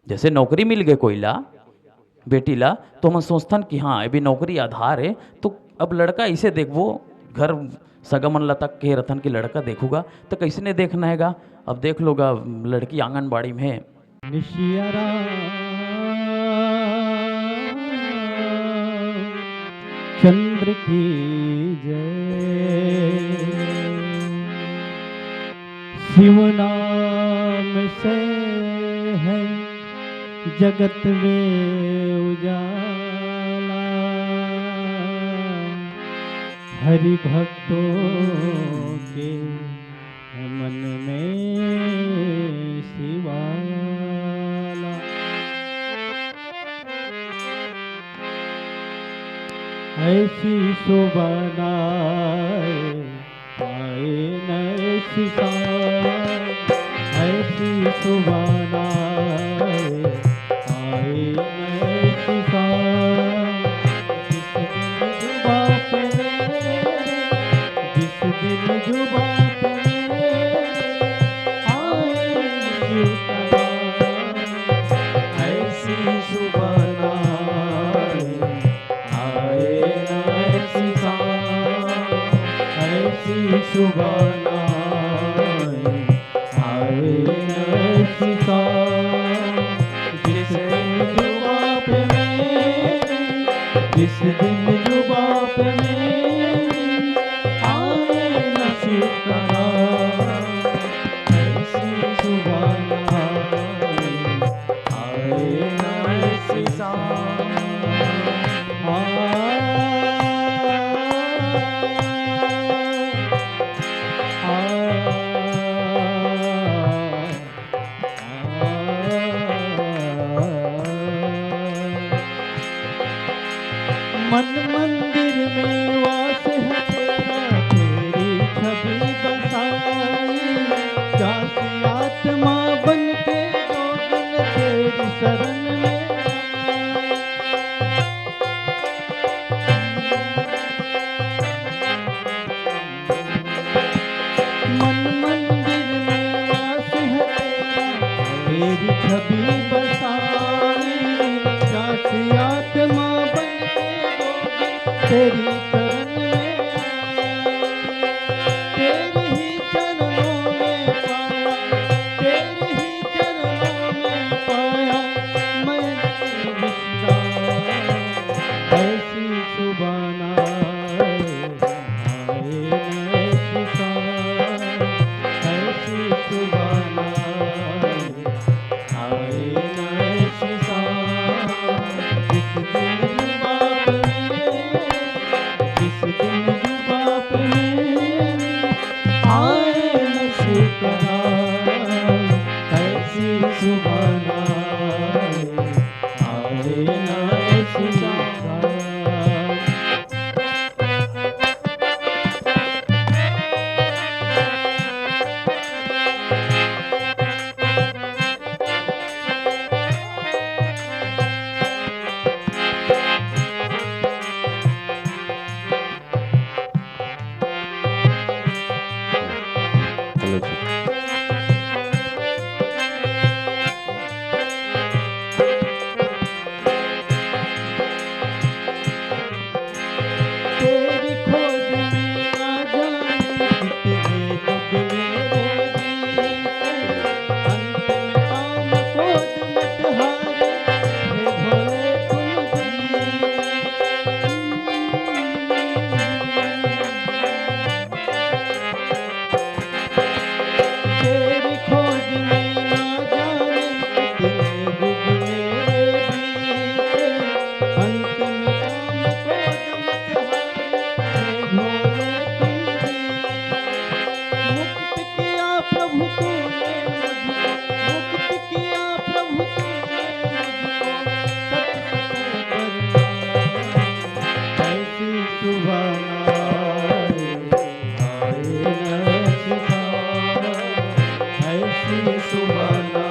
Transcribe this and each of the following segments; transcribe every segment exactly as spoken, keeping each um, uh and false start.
जैसे नौकरी मिल गए कोई ला, बेटी ला, तो हमन सोचथन कि हाँ, ये भी नौकरी आधार है। तो अब लड़का इसे देखबो, घर सगा मन ला तक कहे रथन कि लड़का देखूगा, तो कैसे नहीं देखना हैगा? अब देख लोगा, लड़की आंगनबाड़ी में है। निशिया राम चंद्र की जय। शिव नाम से है जगत में उजाला, हरि भक्तों के मन में शिवाला। ऐसी सुबह ना आए, आए न ऐसी शाम, ऐसी सुबह ना आए, आए न ऐसी शाम। जिस दिन जुबां पे मेरे, जिस दिन जुबां पे मेरे आए शिव का नाम, ऐसी सुबह ना आए, आए ना ऐसी शाम, ऐसी सुबह ना आए, आए ना ऐसी शाम। जिस दिन जुबां पे मेरी, जिस दिन जुबां पे मेरी आए ना शिव का नाम, ऐसी सुबह ना आए, आए ना ऐसी शाम। मन मंदिर में वास है तेरा, तेरी छवि बसाई। प्यासी आत्मा बन के जोगिन तेरी शरण में आई। मन मंदिर में वास है तेरा, तेरी छवि बसाई। प्यासी आत्मा बन के जोगिन तेरी शरण में आई। तेरे ही चरणों में पाया, तेरे ही चरणों में पाया मैंने विश्राम। ऐसी सुबह ना आए, आए ना ऐसी शाम, ऐसी सुबह ना आए, आए ना ऐसी शाम। जिस दिन जुबां पे मेरे, जिस दिन जुबां पे मेरे आए ना शिव का नाम, ऐसी सुबह ना आए, आए ना ऐसी शाम। तेरी खोज में आ जाए कितने दुख मेरे बीते। अंत में काम क्रोध मत हारे, हे भोले तुम जीते। तेरी खोज में ना जाने कितने युग मेरे बीते। अंत में काम क्रोध मत हारे, हे भोले तुम जीते। मुक्त किया प्रभु तूने मुझको, मुक्त किया प्रभु तूने मुझको, सत सत पर ऐसी सुबह ना आए, आए ना ऐसी शाम, ऐसी सुबह ना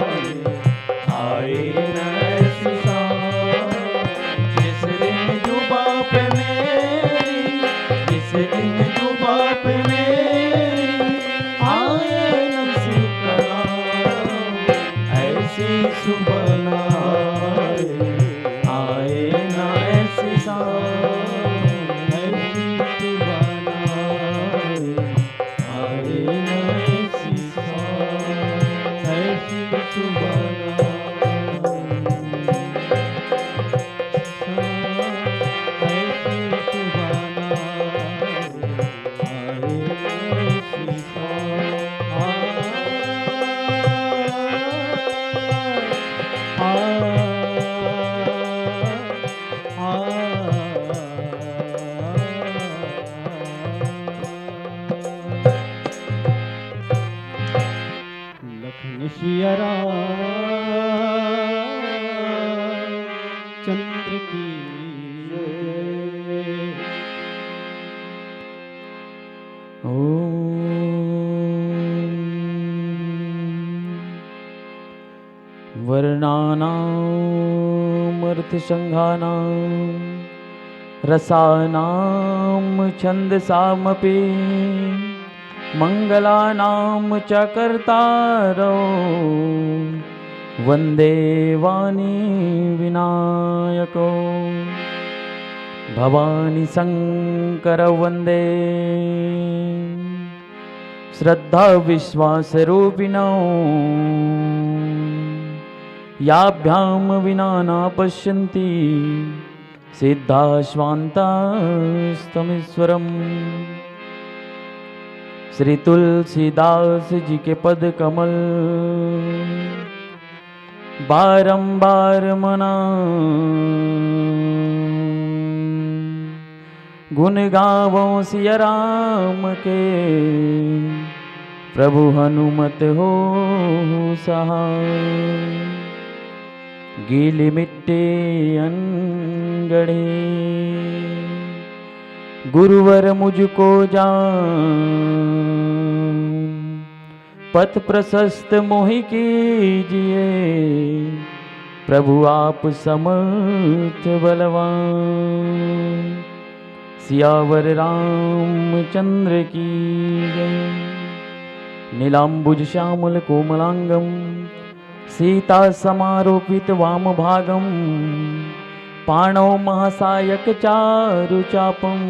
आए, सुबह आए, आए ना ऐसी सांस, ऐसी सुबह आए, आए ना ऐसी सांस, ऐसी सुबह आए, ऐसी सुबह आए, ऐसी लखन सिया राम चंद्र की जय। ॐ वर्णानामर्थसङ्घानां रसानां छन्दसामपि मङ्गलानां च कर्तारौ वन्दे वाणी विनायकौ। भवानी शङ्करौ वन्दे श्रद्धाविश्वासरूपिणौ। याभ्यां विना न पश्यन्ति सिद्धाः स्वान्तास्तमीश्वरम्। श्री तुलसीदास जी के पद कमल बारंबार मनां। गुण गावों सिया राम के, प्रभु हनुमत होहू सहाय। गीली मिट्टी अन गढ़े, गुरुवर मुझको जान। पथ प्रशस्त मोहि कीजिए, प्रभु आप समर्थ बलवान। सियावर रामचंद्र की जय। नीलांबुज श्यामल कोमलांगम, सीता समारोपित वाम भागम, पाणौ महासायक चारु चापम।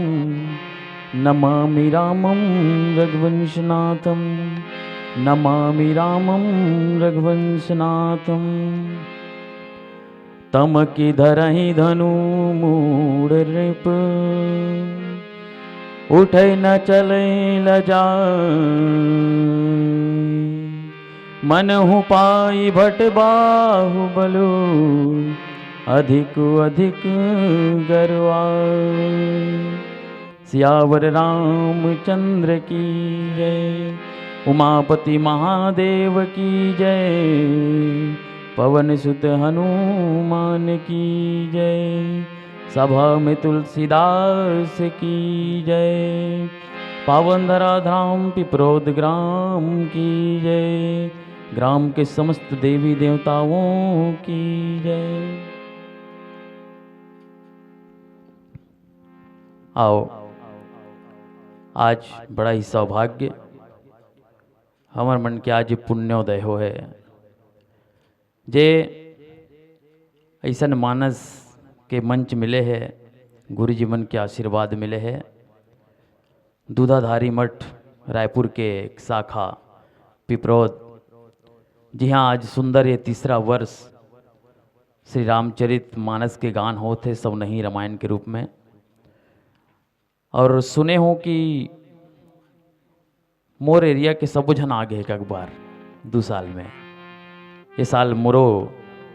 नमामि रामं रघुवंशनाथं, नमामि रामं रघुवंशनाथं। तम की धरहि धनु मूढ़ नृप, उठै न चलै लजाय। मनहु पाई भट बाहुबलु, अधिक अधिक गरवाय। सियावर रामचंद्र की जय, उमापति महादेव की जय, पवन सुत हनुमान की जय, सभा में तुलसीदास की जय, पावन धरा धाम पिपरोद ग्राम की जय, ग्राम के समस्त देवी देवताओं की जय। आओ, आज बड़ा ही सौभाग्य हमर मन के आज पुण्योदय हो है, जे ऐसन मानस के मंच मिले है, गुरु जी मन के आशीर्वाद मिले है। दूधाधारी मठ रायपुर के एक शाखा पिपरोद, जी हाँ, आज सुंदर ये तीसरा वर्ष श्री रामचरित मानस के गान होत हे सवनही रामायण के रूप में। और सुने हो कि मोर एरिया के सबो झन आ गे हे एक बार दू साल में। ये साल मोरो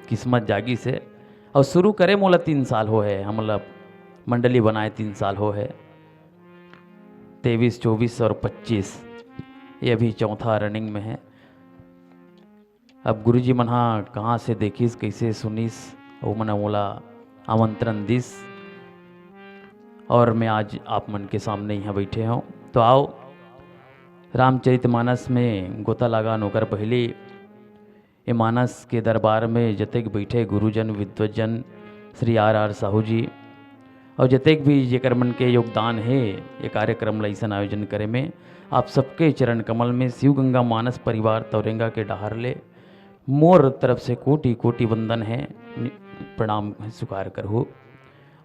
किस्मत जागिस हे और शुरू करे मोला तीन साल हो हे, हमला मंडली बनाए तीन साल हो हे, तेईस, चौबीस और पच्चीस, ये अभी चौथा रनिंग में है। अब गुरुजी मन हा कहाँ से देखिस, कैसे सुनिस, वो मन मोला आमंत्रण दिस और मैं आज आप मन के सामने यहाँ बैठे हूँ। तो आओ, रामचरित मानस में गोता लगान, ओकर पहली ये मानस के दरबार में जतेक बैठे गुरुजन, विद्वजन, श्री आर आर साहू जी और जतेक भी जेकर मन के योगदान हे ये कार्यक्रम ला अइसन आयोजन करे में, आप सबके चरण कमल में शिव गंगा मानस परिवार तौरेंगा के डहार ले मोर तरफ से कोटि कोटि वंदन है, प्रणाम स्वीकार करहू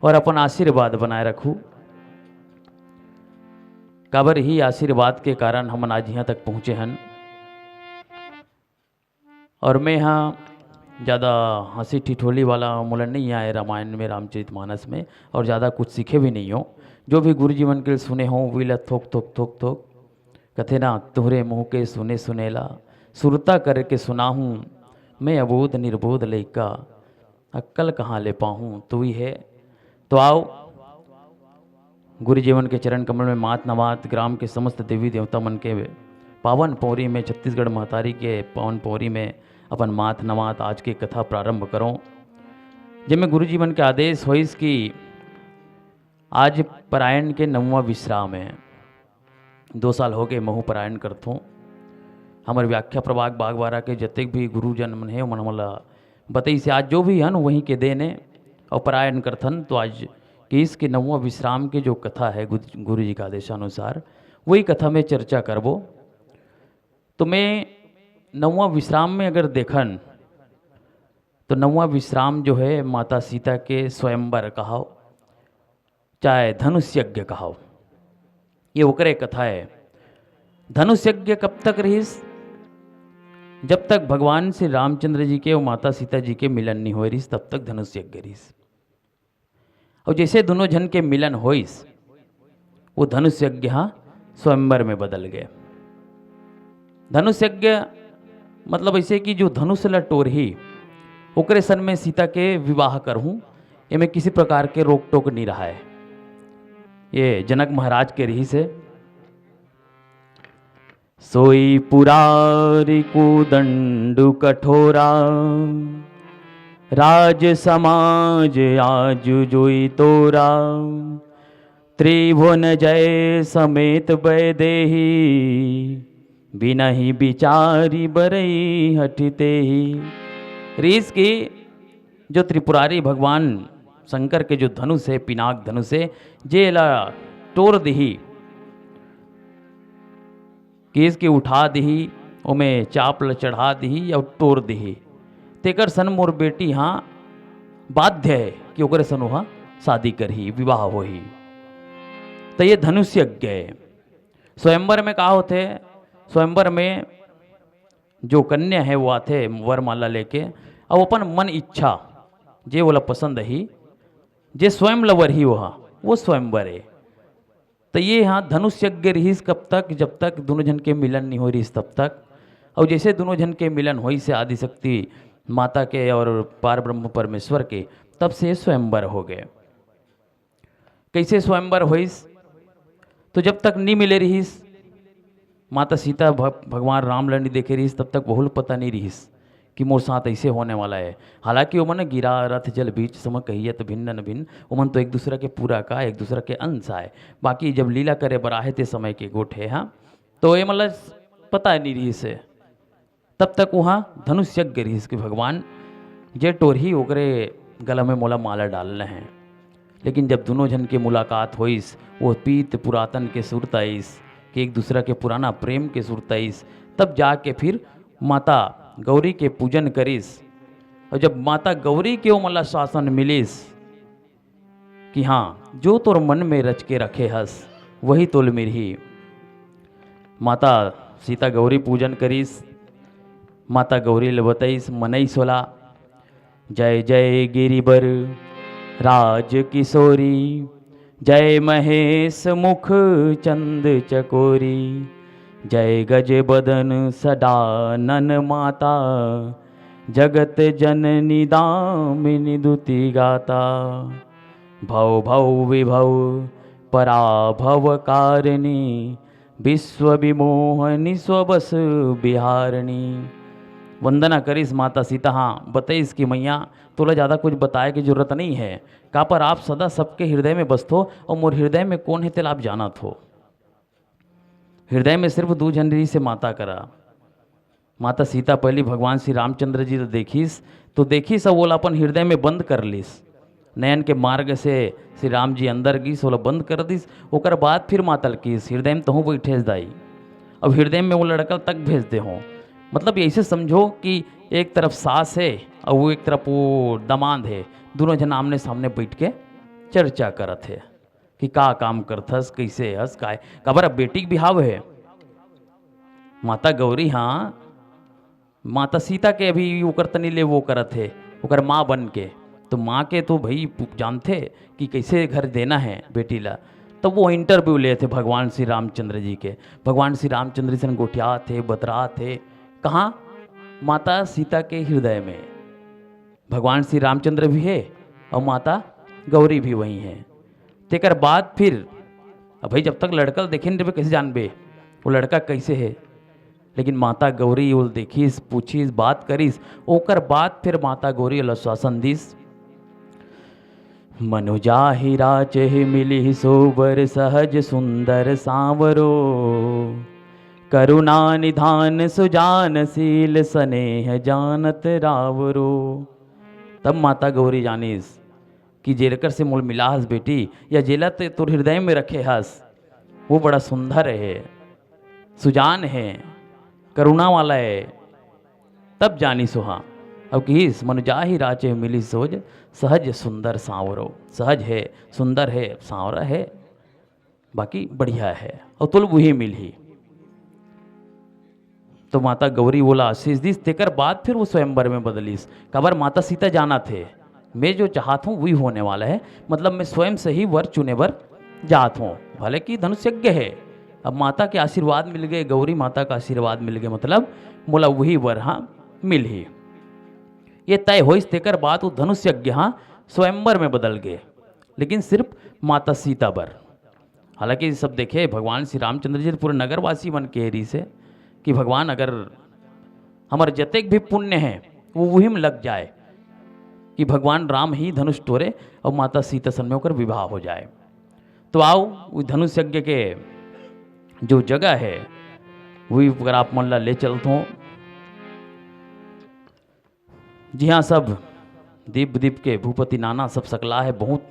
और अपन आशीर्वाद बनाए रखू। काबर ही आशीर्वाद के कारण हमन आज यहाँ तक पहुँचे हन। और मैं यहाँ ज़्यादा हंसी ठिठोली वाला मोला नहीं आए रामायण में, रामचरित मानस में, और ज़्यादा कुछ सीखे भी नहीं हो। जो भी गुरु जी मन के सुने हो, वीला थोक थोक थोक थोक कथे ना, तुहरे मुँह के सुने सुनेला, सुरता करके सुना हूँ मैं अबोध निर्बोध लइका, अक्कल कहाँ ले पाहूँ तू ही है। तो आओ, गुरु जीवन के चरण कमल में मात नवात ग्राम के समस्त देवी देवता मन के पावन पौरी में, छत्तीसगढ़ महतारी के पावन पौरी में अपन मात नवात आज के कथा प्रारंभ करो, जेमे गुरु जीवन के आदेश होइस कि आज परायण के नौवां विश्राम है। दो साल हो गए महू परायण करथों। हमर व्याख्या प्रभाग बागवारा के जतेक भी गुरुजन मन हे, ओमन हमला बतई से आज जो भी हन वहीं के देन हे और परायण करथन। तो आज के इसके नौवां विश्राम के जो कथा है गुरु गुरु जी का आदेशानुसार, वही कथा में चर्चा करबो। तो मैं नौवां विश्राम में अगर देखन तो नौवां विश्राम जो है माता सीता के स्वयंवर कहाओ, चाहे धनुष यज्ञ कहाओ, ये ओकरे कथा है। धनुष यज्ञ कब तक रहिस? जब तक भगवान श्री रामचंद्र जी के और माता सीता जी के मिलन नहीं होए रहिस, तब तक धनुष यज्ञ रहिस। और जैसे दोनों झन के मिलन होइस, वो धनुष यज्ञ हा स्वयंवर में बदल गए। धनुष यज्ञ मतलब ऐसे कि जो धनुष ला टोरही, ओकरे सन में सीता के विवाह करहूँ, एमे किसी प्रकार के रोक टोक नहीं रहा है। ये जनक महाराज के रहिस हे। सोई पुरारी कुदंडु कठोरा, राज समाज आजु जोई तोरा। त्रिभुवन जय समेत बैदेही, बिनहि बिचारी बरई हठितेही। रीस की जो त्रिपुरारी भगवान शंकर के जो धनुष है, पिनाक धनुष है, जे ला टोर दिही, केस के उठा दिही, ओमे चाप ल चढ़ा दिही और टोर दिही, तेकर सन मोर बेटी हाँ बाध्य है कि ओकरे सन ओहा शादी करही, विवाह होही। तो ये धनुष यज्ञ है। स्वयंवर में का होथे? स्वयंवर में जो कन्या है वो आथे वरमाला लेके, और अपन मन इच्छा जे ओला पसंद ही, जे स्वयं लवर ही वहा, वो स्वयंवर है। तो ये हाँ धनुष यज्ञ रहिस कब तक? जब तक दोनों झन के मिलन नहीं हो रहिस तब तक। और जैसे दोनों झन के मिलन होइस हे आदिशक्ति माता के और पार ब्रह्म परमेश्वर के, तब से स्वयंवर हो गए। कैसे स्वयंवर होइस? तो जब तक नहीं मिले रहिस, माता सीता भ-, भगवान राम ला नहीं देखे रहिस, तब तक वहू ला पता नहीं रहिस कि मोर साथ ऐसे होने वाला है। हालांकि ओमन गिरा रथ जल बीच सम कहियत भिन्न न भिन्न, ओमन तो एक दूसरा के पूरा का, एक दूसरा के अंश आए। बाकी जब लीला करे बर आहे ते समय के गोठे, हाँ, तो ये मतलब पता नहीं रहिस हे। तब तक वहाँ धनुष यज्ञ रहिस कि भगवान जे टोरही ओकरे गला में मोला माला डालना है। लेकिन जब दोनों झन के मुलाकात होइस, वो पीत पुरातन के सुरत आइस कि एक दूसरा के पुराना प्रेम के सुरत आइस, तब जाके फिर माता गौरी के पूजन करिस। और जब माता गौरी के ओमन ला शासन मिलिस कि हाँ, जो तोर मन में रच के रखे हस, वही तोल मिलही। माता सीता गौरी पूजन करिस। माता गौरी ले बतइस मनई सोला, जय जय गिरिबर राज किशोरी, जय महेश मुख चंद चकोरी, जय गज बदन सदानन माता, जगत जननी दामिनी दुति गाता। भव भव विभव पराभव कारिणी, विश्व विमोहनी स्वबस बिहारिणी। वंदना करिस माता सीता, हाँ, बतइस कि मैया, तोला ज़्यादा कुछ बताए के जरूरत नहीं है। काबर आप सदा सबके हृदय में बसथो और मोर हृदय में कौन है, तेला आप जानत हो। हृदय में सिर्फ दू झन रहिस हे माता करा। माता सीता पहली भगवान श्री रामचंद्र जी ला देखिस, तो देखिस अउ ओला अपन हृदय में बंद कर लिस। नयन के मार्ग से श्री राम जी अंदर गिस, ओला बंद कर दिस। ओकर बाद फिर माता ला किस, "हृदय में तहूँ बैठे दाई, अब हृदय में वो लड़का तक भेज दे हो।" मतलब, ऐसे समझो कि एक तरफ सास हे अउ वो एक तरफ वो दमांद हे, दूनों झन आमने सामने बइठ के चर्चा करत हे कि का काम करथस, कइसे हस, काय। काबर, अब बेटी के बिहाव हे। माता गौरी, हाँ, माता सीता के अभी ओकर तनी ले वो करत हे, ओकर माँ बन के। तो माँ के तो भई पु-, जानथे कि कइसे घर देना हे बेटी ला। तब वो interview लेथे भगवान श्री रामचंद्र जी के। भगवान श्री रामचंद्र जी सन गोठियात हे, बतरात हे। कहाँ? माता सीता के हृदय में। भगवान श्री रामचंद्र भी हे अउ माता गौरी भी वहीं हे। तेकर बाद फिर, अब भई, जब तक लड़का ल देखे नइ रहिबे, कइसे जानबे वो लड़का कइसे हे? लेकिन माता गौरी ओला देखिस, पूछिस, बात करिस। ओकर बाद फिर माता गौरी ओला आश्वासन दिस, "मनु जाहि राचहि मिलिहि सो बर, सहज सुंदर सांवरो। करुणा निधान सुजान शील, सनेह जानत रावरो।" तब माता गौरी जानिस कि जेकर से मोला मिला हस बेटी, या जेला ते तोर हृदय में रखे हस, वो बड़ा सुंदर हे, सुजान हे, करुणा वाला हे। तब जानिस ओहा। अब किहिस, "मनु जाहि राचहि मिलिहि सोज, सहज सुंदर सांवरो।" सहज हे, सुंदर हे, सांवरा हे, बाकी बढ़िया हे, अउ तोला उही मिलही। तो माता गौरी ओला आशीष दिस, तेकर बाद फिर वो स्वयंवर में बदलिस। काबर, माता सीता जानत हे, मैं जो चाहत हूँ, वही होने वाला है। मतलब, मैं स्वयं से ही वर चुने बर जात हूँ, भले कि धनुष यज्ञ है। अब माता के आशीर्वाद मिल गए, गौरी माता का आशीर्वाद मिल गए, मतलब, मोला वही वर हाँ मिलही। ये तय होइस, तेकर बाद वो धनुष यज्ञ हाँ स्वयंवर में बदल गए, लेकिन सिर्फ माता सीता बर। हालांकि सब देखे, भगवान श्री रामचंद्र जी पूरे नगरवासी मन के रिहिस हे कि भगवान, अगर हमर जतेक भी पुण्य हे, वो उही में लग जाए कि भगवान राम ही धनुष टोरे अउ माता सीता सन में ओकर विवाह हो जाए। तो आओ, वो धनुष यज्ञ के जो जगह हे, वही पर आप मन ला ले चलत हूँ। जिहाँ सब दीप दीप के भूपति नाना सब सकला हे, बहुत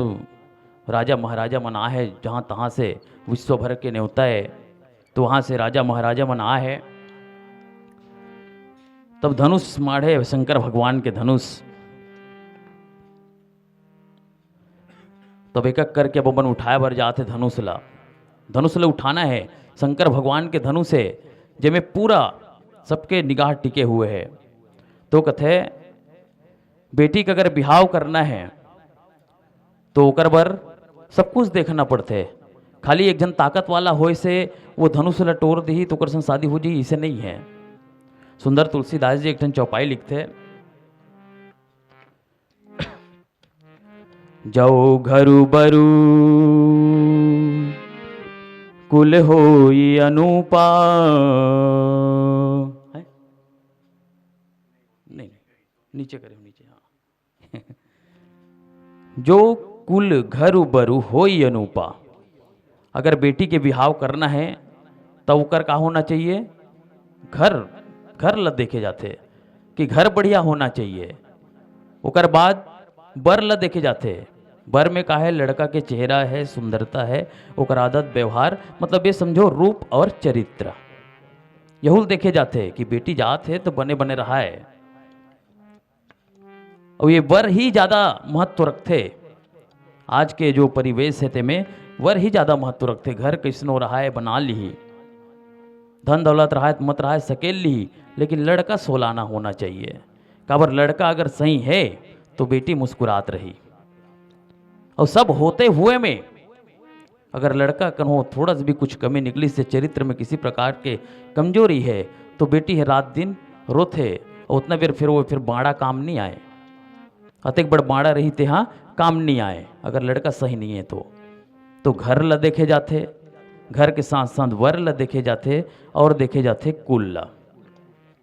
राजा महाराजा मन आए हे, जहाँ तहाँ से विश्व भर के नेवता हे, तो वहाँ से राजा महाराजा मन आए हे। तब धनुष माढ़े शंकर भगवान के धनुष, तब एक एक करके अब अपन उठाए बर जात हे धनुष ला। धनुष ला उठाना हे, शंकर भगवान के धनुष हे, जेमे पूरा सबके निगाह टिके हुए हे। तो कथे, बेटी के अगर बिहाव करना हे, तो ओकर बर सब कुछ देखना पड़थे। खाली एक झन ताकत वाला होए से वो धनुष ला टोर दिही, तो ओकर संग शादी हो जाही, इसे नहीं हे। सुंदर तुलसीदास जी एक ठन चौपाई लिखथे, "जौ घरु बरु कुल होई अनूपा।" है? नहीं, नहीं, नीचे करे, नीचे, हाँ। "जो कुल घरु बरु होई अनूपा।" अगर बेटी के बिहाव करना हे, त ओकर का होना चाहिए? घर, घर ल देखे जाथे कि घर बढ़िया होना चाहिए। ओकर बाद बर ल देखे जाथे। बर में का हे? लड़का के चेहरा हे, सुंदरता हे, ओकर आदत व्यवहार, मतलब ये समझो रूप और चरित्र, यहू ल देखे जाथे कि बेटी जात हे तो बने बने रहाए। अउ ये बर ही ज्यादा महत्व रखथे। आज के जो परिवेश हे तेमे बर ही ज्यादा महत्व रखथे। घर कइसनो रहाए, बना लिही, धन दौलत रहाए त मत रहाए, सकेल लिही, लेकिन लड़का सोलाना होना चाहिए। काबर, लड़का अगर सही हे तो बेटी मुस्कुरात रही। अउ सब होते हुए में अगर लड़का कन्हो थोड़ा सा भी कुछ कमी निकलिस हे, चरित्र में किसी प्रकार के कमजोरी हे, तो बेटी हे रात दिन रोथे, अउ उतना बेर फिर वो फिर बाड़ा काम नहीं आए। अतेक बड़ बाड़ा रही तेहा काम नहीं आए, अगर लड़का सही नहीं हे तो। तो घर ल देखे जाथे, घर के साथ साथ वर ल देखे जाथे, अउ देखे जाथे कुल ल।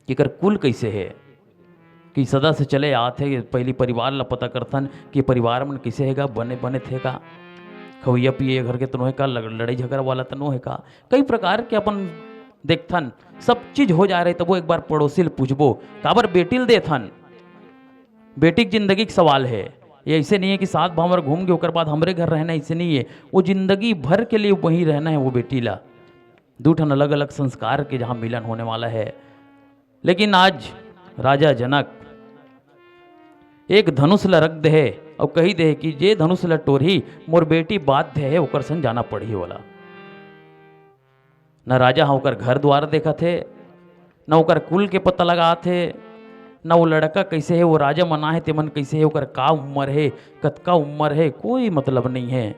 कि एकर कुल कइसे हे, कि सदा से चले आत हे। पहली परिवार ला पता करथन कि परिवार मन कइसे हे गा, बने, बने थे का, खवैया पिए घर के तो नोहे का, लग-, लड़ाई झगड़ा वाला तो नोहे का। कई प्रकार के अपन देखथन, सब चीज हो जा रहे, तबो एक बार पड़ोसी ल पूछबो, काबर बेटी ल देथन। बेटी के जिंदगी के सवाल हे। ये ऐसे नहीं है कि सात भांवर घूम के ओकर बाद हमरे घर रहना, ऐसे नहीं है। वो जिंदगी भर के लिए वहीं रहना है वो बेटी ला। दू ठन अलग-अलग संस्कार के जहाँ मिलन होने वाला है। लेकिन आज राजा जनक एक धनुष ल रख दे हे अउ कही दे हे कि जे धनुष ल टोरही, मोर बेटी बाध्य हे ओकर संग जाना पड़ही ओला। न राजा ह ओकर घर द्वार देखत हे, न ओकर कुल के पता लगात हे, न वो लड़का कैसे हे, वो राजा मन आए हे तेमन कैसे हे, ओकर का उम्र हे, कतका उम्र हे, कोई मतलब नहीं है।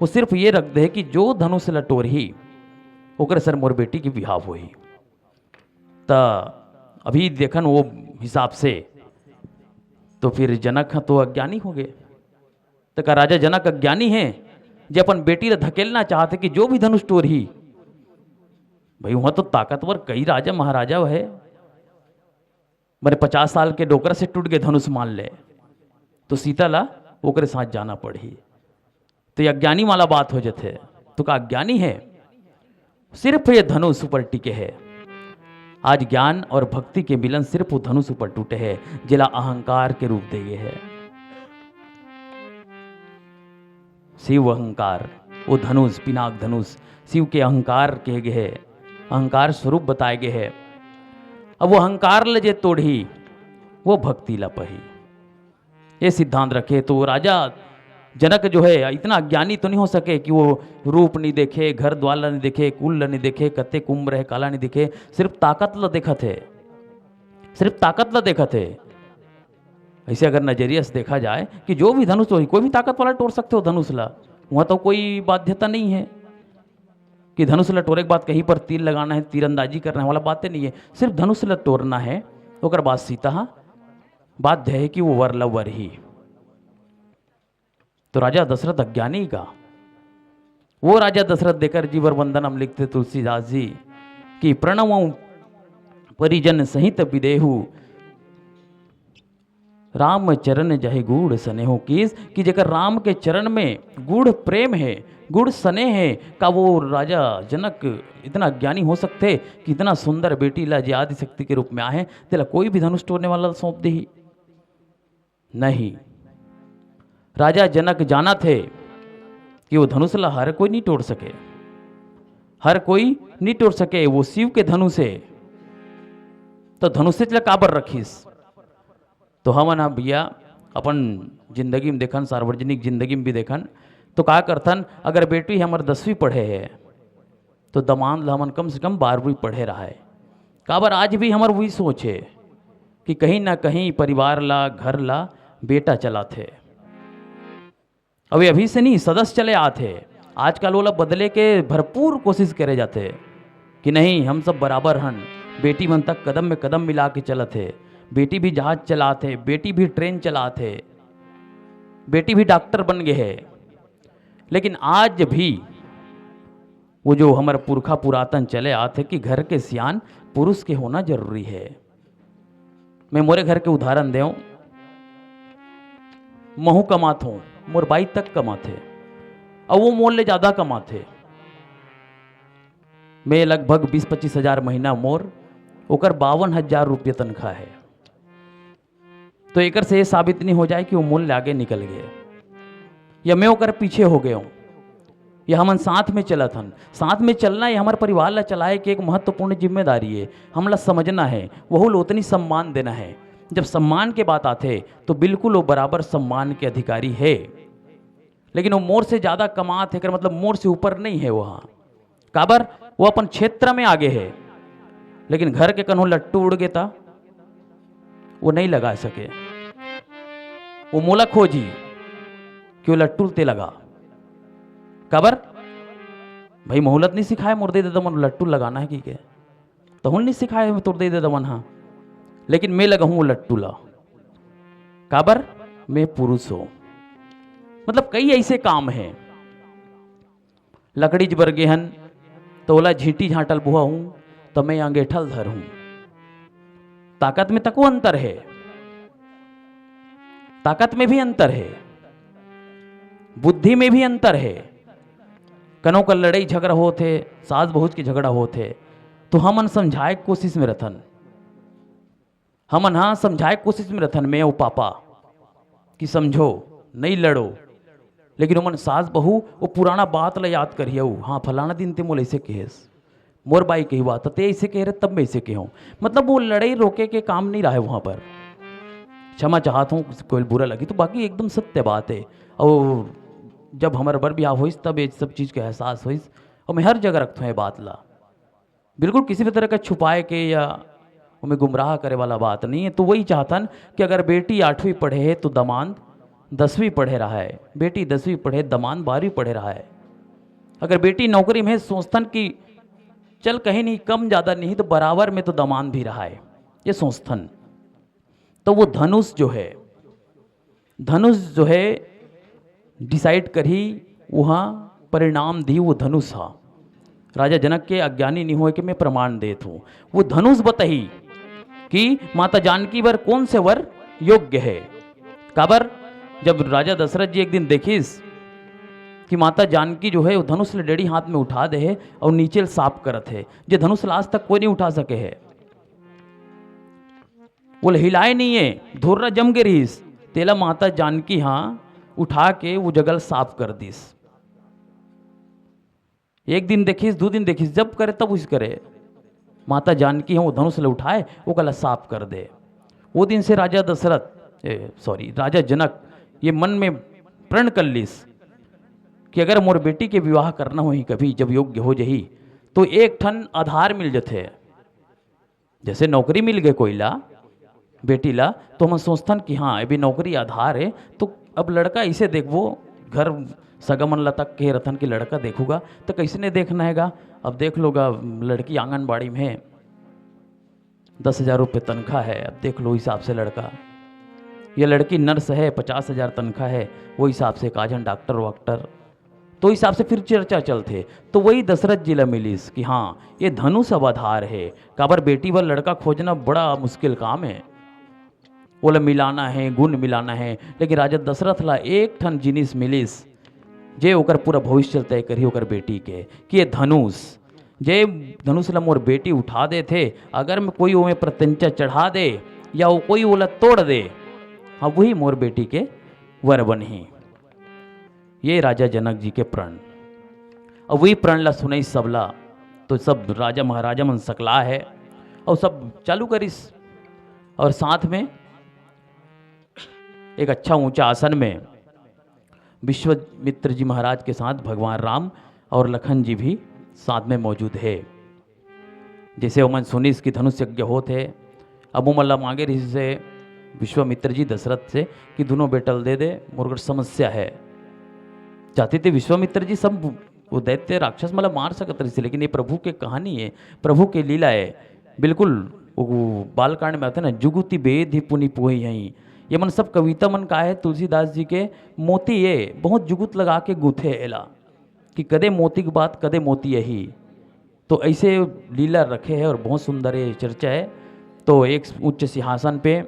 वो सिर्फ ये रख दे कि जो धनुष ल टोरही, ओकर संग मोर बेटी के बिहाव होही। त अभी देखन वो हिसाब से, तो फिर जनक ह तो अज्ञानी हो गए। त का राजा जनक अज्ञानी हे, जे अपन बेटी ल धकेलना चाहत हे कि जो भी धनुष टोरही? भाई, वहां तो ताकतवर कई राजा महाराजा हे। माने पचास साल के डोकरा से टूट गए धनुष, मान ले, तो सीता ला ओकरे साथ जाना पड़ही। तो ये अज्ञानी वाला बात हो जाथे। तो का अज्ञानी हे? सिर्फ ये धनुष ऊपर टिके हे। आज ज्ञान और भक्ति के मिलन सिर्फ वो धनुष ऊपर टूटे हे, जेला अहंकार के रूप दे गे हे। शिव अहंकार, वो धनुष, पिनाक धनुष, शिव के अहंकार कहे गे हे, अहंकार स्वरूप बताए गे हे। अब वो अहंकार ल जे तोड़ही, वो भक्ति ला पही। ये सिद्धांत रखे तो राजा जनक जो है, इतना अज्ञानी तो नहीं हो सके कि वो रूप नहीं देखे, घर द्वार ला नहीं देखे, कुल ला नहीं देखे, कतेक उम्र हे, काला नहीं देखे, सिर्फ ताकत ला देखत हे, सिर्फ ताकत ला देखत हे। ऐसे अगर नजरिया से देखा जाए कि जो भी धनुष टोरी, कोई भी ताकत वाला टोर सकते हो धनुष ला, वहाँ तो कोई बाध्यता नहीं है कि धनुष ला टोरे के बाद कहीं पर तीर लगाना है, तीरंदाजी करना है वाला बातें नहीं है। सिर्फ धनुष ला टोरना है, ओकर बाद सीता बाध्य है कि वो वर ला वरही। तो राजा दशरथ अज्ञानी का, वो राजा दशरथ देकर जीवर वंदन हम लिखते तुलसीदास जी कि प्रणव परिजन सहित विदेहु, राम चरण जहि गूढ़ स्नेहु। किस कि जेकर राम के चरण में गूढ़ प्रेम है, गूढ़ स्नेह है, का वो राजा जनक इतना ज्ञानी हो सकते कि इतना सुंदर बेटी ला जे आदिशक्ति के रूप में आहे, तेला कोई भी धनुष टोरने वाला सौंप देही? नहीं। राजा जनक जानत हे कि वो धनुष ला हर कोई नहीं टोर सके, हर कोई नहीं टोर सके, वो शिव के धनुष हे। तो धनुषेच ला काबर रखिस? तो हमन ह भैया अपन जिंदगी में देखन, सार्वजनिक जिंदगी में भी देखन, तो का करथन, अगर बेटी हमर दसवीं पढ़े हे, तो दमांद ला हमन कम से कम बारहवीं पढ़े रहाय। काबर आज भी हमर वही सोच हे कि कहीं ना कहीं परिवार ला, घर ला बेटा चलाथे। अभी, अभी से नहीं, सदस चले आथे। आजकल ओला बदले के भरपूर कोशिश करे जाथे कि नहीं, हम सब बराबर हन, बेटी मन तक कदम में कदम मिला के चलत हे। बेटी भी जहाज चलाथे, बेटी भी ट्रेन चलाथे, बेटी भी डॉक्टर बन गए है। लेकिन आज भी वो जो हमर पुरखा पुरातन चले आथे कि घर के सियान पुरुष के होना जरूरी है। मैं मोरे घर के उदाहरण देव, महू कमात हूँ, मोर बाई तक कमाथे, अउ वो मोर ले ज्यादा कमाथे। मैं लगभग बीस पच्चीस हजार महीना मोर, ओकर बावन हजार रुपये तनख्वाह है। तो एकर से ये साबित नहीं हो जाए कि वो मोर ले आगे निकल गए या मैं ओकर पीछे हो गए हूँ, या हमन साथ में चलत हन। साथ में चलना, ये हमर परिवार ला चलाए के एक महत्वपूर्ण जिम्मेदारी है। हमला समझना है, वहू ला ओतनी सम्मान देना है। जब सम्मान के बात आथे, तो बिल्कुल वो बराबर सम्मान के अधिकारी है। लेकिन वो मोर से ज्यादा कमात हे, एकर मतलब मोर से ऊपर नहीं है। वहाँ काबर, वो अपन क्षेत्र में आगे है, लेकिन घर के कन्हो लट्टू उड़ गे ता वो नहीं लगा सके। वो मोला खोजी कि वो लट्टू ते लगा। काबर? भाई, मोहलत नहीं सिखाए मोर दे ददा मन लट्टू लगाना है कि के? तहुल नहीं सिखाए तोर दे ददा मन हा, लेकिन मैं लगाहूँ वो लट्टू ला। काबर? मैं पुरुष हूँ। मतलब, कई ऐसे काम हैं। लकड़ी बर गे हन, तो ओला झींटी झांटल बोहा हूँ, तो मैं अंगेठल धर हूँ। ताकत में तको अंतर है, ताकत में भी अंतर है, बुद्धि में भी अंतर है। कनो का लड़ाई झगड़ा होत है, सास बहू के झगड़ा होत है, तो हमन समझाए के कोशिश में रथन। हमन हा समझाए के कोशिश में रथन, मैं अउ पापा, कि समझो, नहीं लड़ो। लेकिन ओमन सास बहू वो पुराना बात ला याद करियौ, हाँ, फलाना दिन ते मोला ऐसे कहेस, मोर बाई कही बात, ते ऐसे कह रहे, तब मैं ऐसे कहूँ। मतलब, वो लड़ाई रोके के काम नहीं रहा है वहाँ पर। क्षमा चाहता हूँ, कोई बुरा लगी तो, बाकी एकदम सत्य बात है। और जब हमारे बर ब्याह होइस, तब ये सब चीज़ के एहसास होइस। और मैं हर जगह रखता हूँ ये बात ला, बिल्कुल किसी भी तरह का छुपाए के या हमें गुमराह करे वाला बात नहीं है। तो वही चाहतन कि अगर बेटी आठवीं पढ़े है तो दमांद दसवीं पढ़े रहा है, बेटी दसवीं पढ़े, दमांद बारहवीं पढ़े रहा है। अगर बेटी नौकरी में है, सोचतन कि चल कहीं नहीं, कम ज़्यादा नहीं तो बराबर में तो दमांद भी रहा है, ये सोचतन। तो वो धनुष जो है, धनुष जो है डिसाइड करही, वहाँ परिणाम दी वो धनुष हा। राजा जनक के अज्ञानी नहीं होए के मैं प्रमाण देत हूँ। वो धनुष बताही कि माता जानकी बर कौन से वर योग्य है। काबर, जब राजा दशरथ जी एक दिन देखिस कि माता जानकी जो है वो धनुष ले डेढ़ी हाथ में उठा दे है और नीचे ल साफ करत है, जे धनुष ला आज तक कोई नहीं उठा सके है, वो ल हिलाए नहीं है, धुर्रा जम के रहिस, तेला माता जानकी हाँ उठा के वो जगह ल साफ कर दिस। एक दिन देखिस, दू दिन देखिस, जब करे तब उस करे। माता जानकी हाँ वो धनुष ल उठाए, ओकला साफ कर दे। वो दिन से राजा दशरथ, ए, सॉरी, राजा जनक ये मन में प्रण कर लिस कि अगर मोर बेटी के विवाह करना होही कभी, जब योग्य हो जही, तो एक ठन आधार मिल जथे। जैसे नौकरी मिल गए कोई ला, बेटी ला, तो हम सोचथन कि हाँ, अभी नौकरी आधार है, तो अब लड़का इसे देखबो, घर सगा मन ला तक कहे रथन कि लड़का देखूगा, तो कैसे नहीं देखना हैगा? अब देख लोगा, लड़की आंगनबाड़ी में है, दस हज़ार रुपये तनख्वाह है, अब देख लो हिसाब से लड़का, या लड़की नर्स है, पचास हज़ार तनख्वाह है, वो हिसाब से काजन डॉक्टर वॉक्टर, तो हिसाब से फिर चर्चा चलथे। तो वही दशरथ जी ला मिलिस कि हाँ, ये धनुष अब आधार है, काबर बेटी बर लड़का खोजना बड़ा मुश्किल काम है, ओला मिलाना है, गुण मिलाना है। लेकिन राजा दशरथ ला एक ठन जिनिस मिलिस, जे ओकर पूरा भविष्य तय करही ओकर बेटी के, कि ये धनुष, जे धनुष ला मोर बेटी उठा देथे, अगर मैं कोई ओमे प्रत्यंचा चढ़ा दे या वो कोई ओला तोड़ दे, हाँ, वही मोर बेटी के वर बनही। ये राजा जनक जी के प्रण। अब वही प्रण ला सुनई सबला, तो सब राजा महाराजा मन सकला है और सब चालू करिस। और साथ में एक अच्छा ऊंचा आसन में विश्वामित्र जी महाराज के साथ भगवान राम और लखन जी भी साथ में मौजूद है। जैसे ओमन सुनिस कि धनुष यज्ञ होत है, अब ओमन ला मांगे रहिस से विश्वामित्र जी दशरथ से कि दोनों बेटा ल दे दे, मोर कर समस्या है। चाहते थे विश्वामित्र जी सब वो दैत्य राक्षस मन ला मार सकत रहिस, लेकिन ये प्रभु के कहानी है, प्रभु के लीला है। बिल्कुल वो बालकांड में आते ना, जुगुति बेधि पुनि पोहि हई। ये मन सब कविता मन का है, तुलसीदास जी के मोती ये बहुत जुगुत लगा के गूथे एला कि कदे मोती के बात, कदे मोती यही। तो ऐसे लीला रखे है और बहुत सुंदर ये चर्चा है। तो एक उच्च सिंहासन पे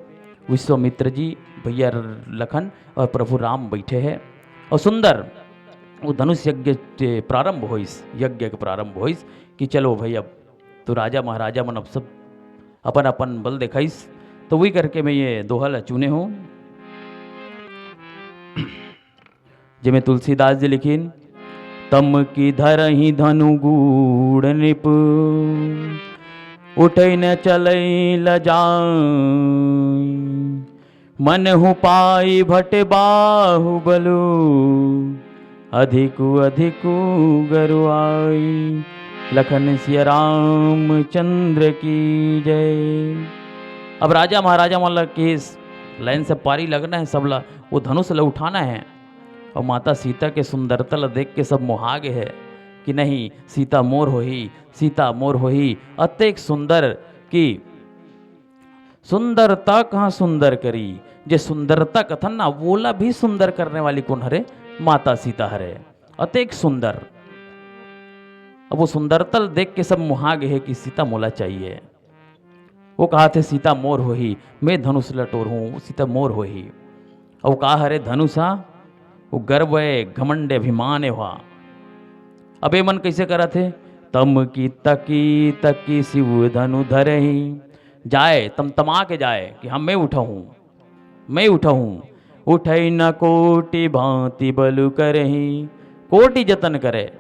विश्वामित्र जी, भैया लखन और प्रभु राम बैठे हैं और सुंदर वो धनुष यज्ञ के प्रारंभ होइस, यज्ञ के प्रारंभ होइस कि चलो भाई, अब तो राजा महाराजा मन अब सब अपन अपन बल दिखाइस। तो वही करके मैं ये दोहा ला चुने हूँ, जेमे तुलसीदास जी लिखिन, तम की धरहि धनु गूढ़ नृप, उठै न चलै लजाय। मनहु पाई भट बाहुबलु, अधिकु अधिकु गरुआई। लखन सिया रामचंद्र की जय। अब राजा महाराजा मन ला केस लाइन से पारी लगना है, सबला वो धनुष ला उठाना है। और माता सीता के सुंदरता ला देख के सब मोहा गे है कि नहीं, सीता मोर होही, सीता मोर होही। अतेक सुंदर कि सुंदरता कहाँ सुंदर करी, जे सुंदरता कथन ना, वोला भी सुंदर करने वाली कौन हरे? माता सीता हरे। अतेक सुंदर। अब वो सुंदरता ला देख के सब मोहा गे है कि सीता मोला चाहिए। वो कहा थे, "सीता मोर होही, मैं धनुष लटोर हूँ, सीता मोर होही।" और वो कहा, "अरे धनुष हा, वो गर्व है, घमंड, अभिमान है वहा।" अब ये मन कैसे करा थे? "तम की तकी तकी शिव धनु धरही।" जाए, तमतमा के जाए कि हम, मैं उठा हूँ, मैं उठा हूँ। "उठई न कोटि भांति बलु करही।" कोटि जतन करे,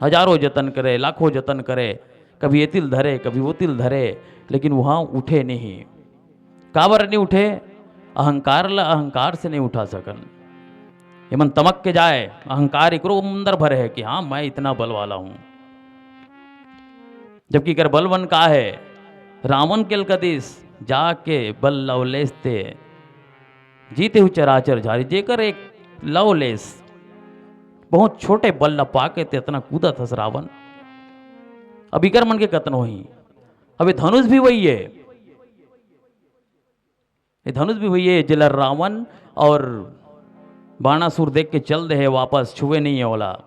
हजारों जतन करे, लाखों जतन करे, कभी ये तिल धरे, कभी वो तिल धरे, लेकिन वहाँ उठे नहीं। काबर नहीं उठे? अहंकार ला अहंकार से नहीं उठा सकन। ये मन तमक के जाए, अहंकार एकरो अंदर भरे है कि हाँ, मैं इतना बल वाला हूँ। जबकि एकर बल मन का है? रावण के ल कदिस, जाके बल लवलेस ते, जीते हु चराचर झारी, जेकर एक लवलेस, बहुत छोटे बल ल पाके ते इतना कूदत हस रावण। अब इकर मन के कतन होही? अब ये धनुष भी वही है, ये धनुष भी वही है, जेला रावण और बाणासुर देख के चल दे है वापस, छुए नहीं है ओला।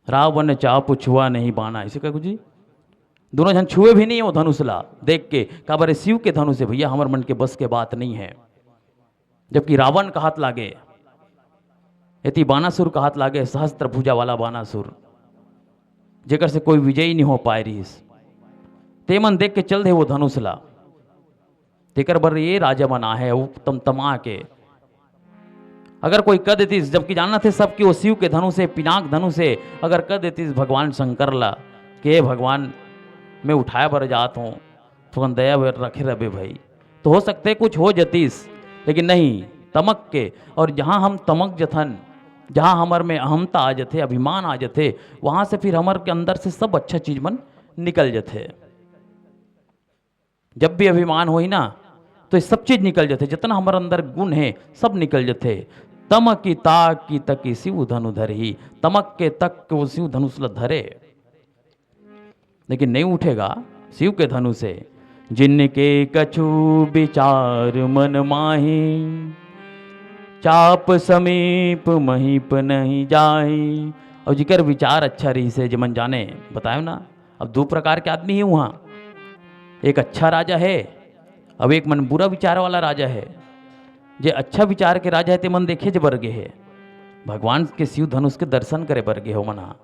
रावण चाप छुआ नहीं बाणा, ऐसे कह जी। दोनों झन छुए भी नहीं हो धनुष ला देख के, काबर शिव के धनुष है भैया, हमर मन के बस के बात नहीं है। जबकि रावण का हाथ लागे, यदि बाणासुर का हाथ लागे, सहस्त्र भुजा वाला बाणासुर, जेकर से कोई विजयी नहीं हो पाए रहिस, ते मन देख के चल दे वो धनुष ला। तेकर बर ये राजा मन आहे, वो तमतमा के। अगर कोई कह देतिस, जबकि जानत हे सब कि वो शिव के धनुष हे, पिनाक धनुष हे, अगर कह देतिस भगवान शंकर ला कि "हे भगवान, मैं उठाए बर जात हूँ, थोकन दया बर रखे रहबे भाई", तो हो सकते कुछ हो जतिस, लेकिन नहीं, तमक के। और जहाँ हम तमक जथन, जहाँ हमर में अहमता आ जथे, अभिमान आ जथे, वहाँ से फिर हमर के अंदर से सब अच्छा चीज मन निकल जथे। जब भी अभिमान होही ना, तो ये सब चीज निकल जथे, जितना हमर अंदर गुण हे, सब निकल जथे। तमकि ताकि तकि शिव धनु धरही, तमक के तक के वो शिव धनुष ल धरे, लेकिन नहीं उठेगा शिव के धनुष से। जिनके कछु विचार मन माही, चाप समीप महीप नहीं जाही। और जिकर विचार अच्छा रहिसे, जे मन जाने, बतायो ना, अब दो प्रकार के आदमी हे वहाँ, एक अच्छा राजा हे, अब एक मन बुरा विचार वाला राजा हे। जे अच्छा विचार के राजा हे, ते मन देखे जे बर गे हे, भगवान के शिव धनुष के दर्शन करे बर गे हो मन हा,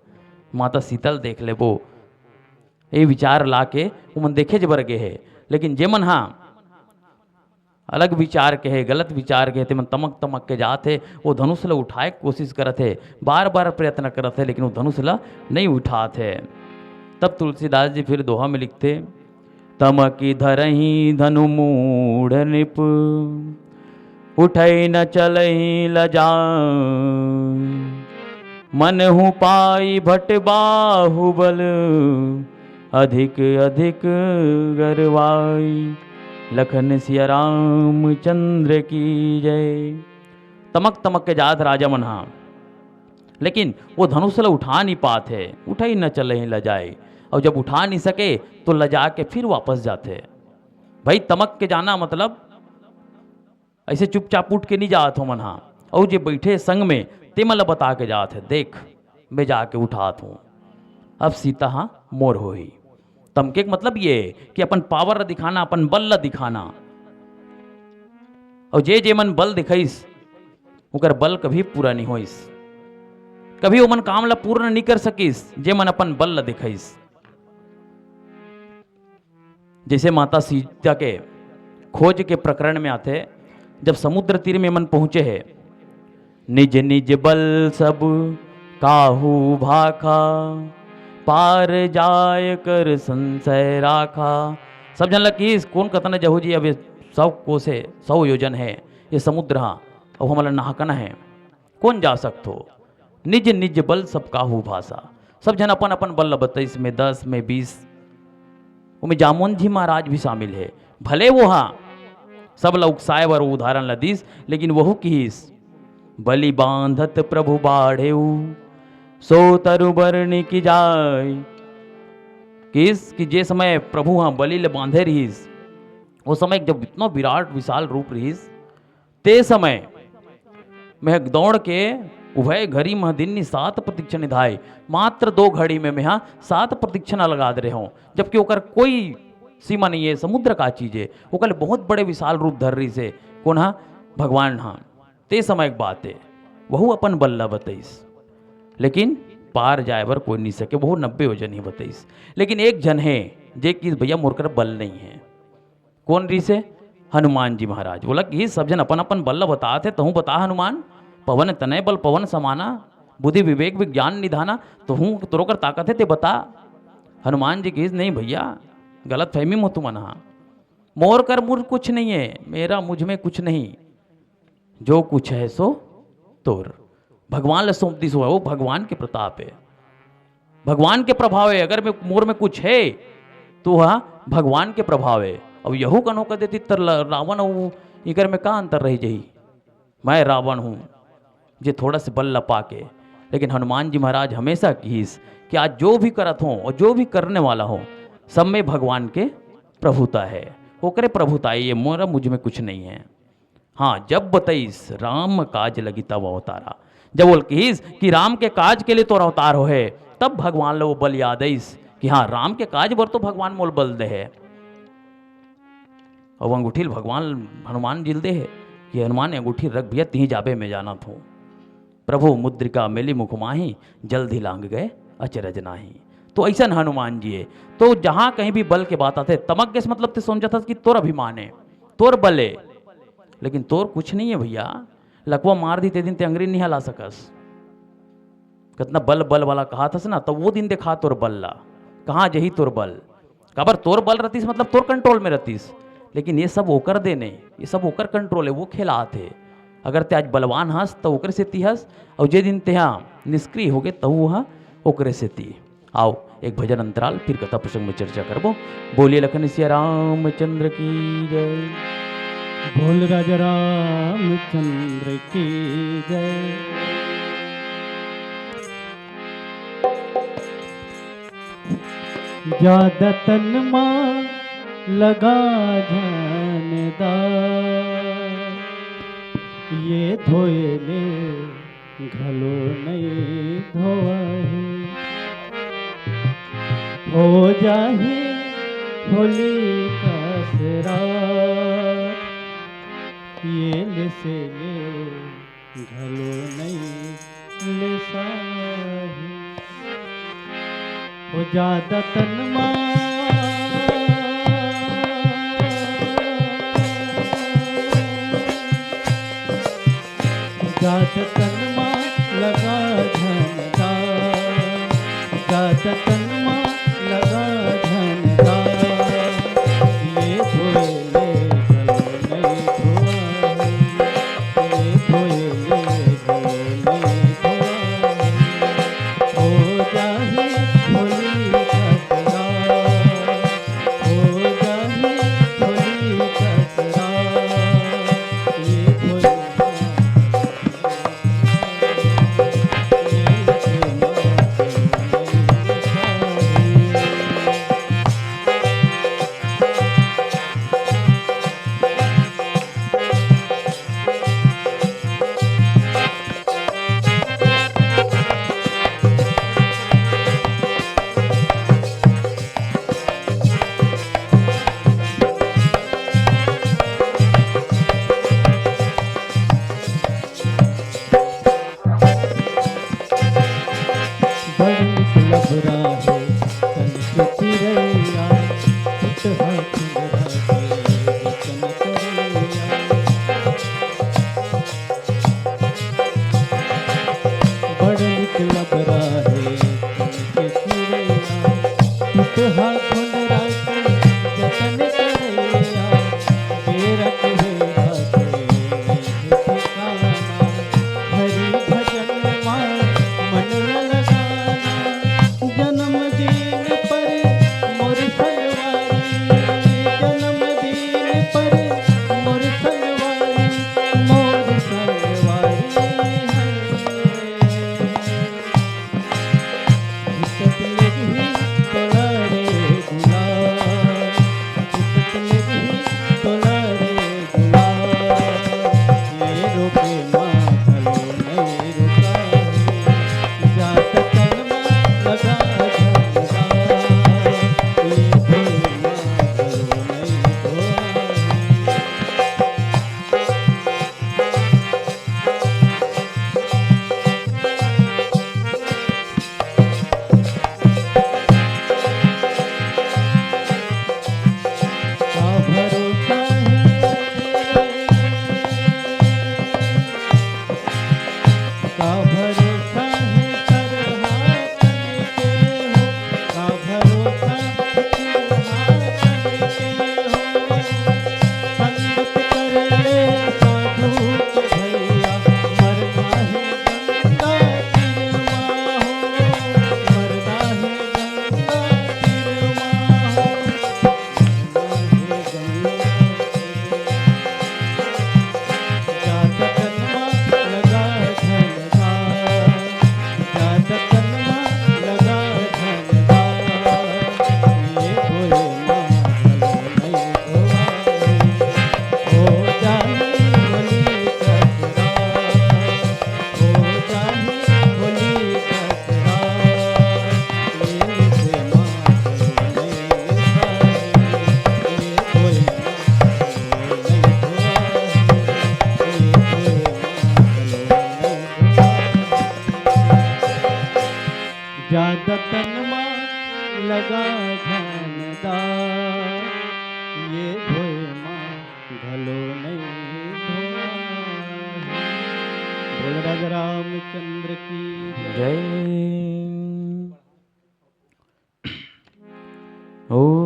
माता सीता ल देख लेबो, ये विचार ला के वो मन देखे जे बर गे हे। लेकिन जे मन हा अलग विचार के हे, गलत विचार के हे, ते मन तमक तमक के जात हे, वो धनुष ल उठाए के कोशिश करत हे, बार बार प्रयत्न करत हे, लेकिन वो धनुष ल नहीं उठात हे। तब तुलसीदास जी फिर दोहा में लिखथे, "तमकि धरही धनु मूढ़ नृप, उठई न चलही लजाय। मनहु पाई भट बाहुबल, अधिक अधिक गरवाई। लखन सिया रामचंद्र की जय।" तमक तमक के जात राजा मन हा, लेकिन वो धनुष ल उठा नहीं पात हे, उठई न चलही लजाय। और जब उठा नहीं सके तो लजा के फिर वापस जाथे। भाई, तमक के जाना मतलब ऐसे चुपचाप उठ के नहीं जात हो मन हा। और जे बैठे संग में, ते मन ल बता के जात हे, "देख, मैं जाके उठात हूँ, अब सीता हा मोर होही।" तमके के मतलब ये कि अपन पावर ला दिखाना, अपन बल ला दिखाना। और जे जे मन बल दिखाइस, ओकर बल कभी पूरा नहीं होइस, कभी ओमन काम ला पूर्ण नहीं कर सकिस, जे मन अपन बल ला दिखाइस। जैसे माता सीता के खोज के प्रकरण में आथे, जब समुद्र तीर में मन पहुंचे हे, "निज निज बल सब काहू भाखा, पार जाय कर संशय राखा।" सब झन ल किहिस, "कोन कतना जहू जी, अब ये सौ कोस हे, सौ योजन हे ये समुद्र हा, अब हमला नहाकना हे।" कोन जा सकथो? निज निज बल सब काहू भाषा। सब झन अपन अपन बल ल बतइस, में दस, में बीस। ओमे जामवंत जी महाराज भी शामिल हे। भले वो हा सब ल उकसाए बर उदाहरण ल दिस, लेकिन वहू किहिस, "बलि बांधत प्रभु बाढ़ेउ, सो तरु बरनि की जाय।" किस कि जे समय प्रभु हा बलि ल बांधे रिहिस, वो समय जब इतना विराट विशाल रूप रिहिस, ते समय में दौड़ के उभय घड़ी मह दिन नी सात प्रदक्षिण धाय। मात्र दो घड़ी में मेहा सात प्रदक्षिणा लगा दे रहे हो, जबकि ओकर कोई सीमा नहीं है। समुद्र का चीज है, ओकर बहुत बड़े विशाल रूप धर रही से। कौन हा? भगवान हा। ते समय एक बात है, वहू अपन बल्ला बतईस, लेकिन पार जाए बर कोई नहीं सके, वहू नब्बे वजन ही बतईस। लेकिन एक जन है जे कि भैया मोर कर बल नहीं है। कौन रिहिसे? हनुमान जी महाराज। बोला कि सब झन अपन अपन बल ल बतात हे, तहूँ बता हनुमान। पवन तनय बल पवन समाना, बुद्धि विवेक विज्ञान निधाना, तो हूँ तोरो कर ताकत है, ते बता। हनुमान जी कहिस, नहीं भैया, गलत फहमी में तुमन हा। मोर कर मुर कुछ नहीं है, मेरा मुझ में कुछ नहीं, जो कुछ है सो तोर। भगवान ला सौंप दिस, वो भगवान के प्रताप है, भगवान के प्रभाव है। अगर मैं, मोर में कुछ है तो वह भगवान के प्रभाव है। अब यहू कनो कर देती त ल-, रावण अउ इकर में का अंतर रही जही? मैं रावण हूँ, जे थोड़ा से बल ला पाके। लेकिन हनुमान जी महाराज हमेशा कहिस कि आज जो भी करत हो और जो भी करने वाला हो, सब में भगवान के प्रभुता है, ओकरे प्रभुता है, ये मोरा मुझ में कुछ नहीं है। हाँ, जब बतईस राम काज लगी तब अवतारा, जब बोल कहिस कि राम के काज के लिए तोर अवतार होहे, तब भगवान ला वो बल याद आइस कि हाँ, राम के काज बर तो भगवान मोल बल दे है। और वो अंगूठी ल भगवान हनुमान जी ल दे हे कि हनुमान, ये अंगूठी रख भैया, तिही जाबे, मैं जानत हूँ। प्रभु मुद्रिका मेली मुख माही, जल्द ही लांग गए अचरज नाही। तो ऐसन हनुमान जी है। तो जहाँ कहीं भी बल के बात आथे, तमक गेस मतलब ते समझत हस कि तोर अभिमान है, तोर बल है, लेकिन तोर कुछ नहीं है भैया। लकवा मार दी ते दिन ते अंगरी नहीं हला सकस। कितना बल बल वाला कहा थस ना, तो वो दिन देखा तोर बल ला, कहाँ जही तोर बल। काबर तोर बल रहतीस, मतलब तोर कंट्रोल में रहतीस, लेकिन ये सब ओकर दे नहीं, ये सब ओकर कंट्रोल है, वो खेलात है। अगर ते आज बलवान हस तो ओकर सेती हस, और जे दिन तेहा निष्क्रिय होगे तहू हा ओकरे सेती। आओ, एक भजन अंतराल, फिर कथा प्रसंग में चर्चा करबो। बोलिए लखन सिया रामचंद्र की जय। बोल राजा रामचंद्र की जय। जादा तन मा लगा झन दा, ये धोए ले घलो नइ धोवही। हो जाही होली कस रात, ये ले से ले घलो नइ ले साही। हो जादा तन मा, जादा तन मा लगा झन दा, जादा तन मा लगा झन दा, ये धोए ले घलो नइ धोवही। बड़ निक लबरा हे तन के चिरैया, पुत हा चुनरा के जतन करैया। बड़ निक लबरा हे तन के चिरैया, पुत हा चुनरा के जतन करैया। बेरा के बेरा के हरि भजन मा मन लगाना। जन्मदिन पर मोर संगवारी, जन्मदिन पर मोर संगवारी, मोर संगवारी है। हिचक लगही तोला रे राजा रामचंद्र की जय। जय। ओम।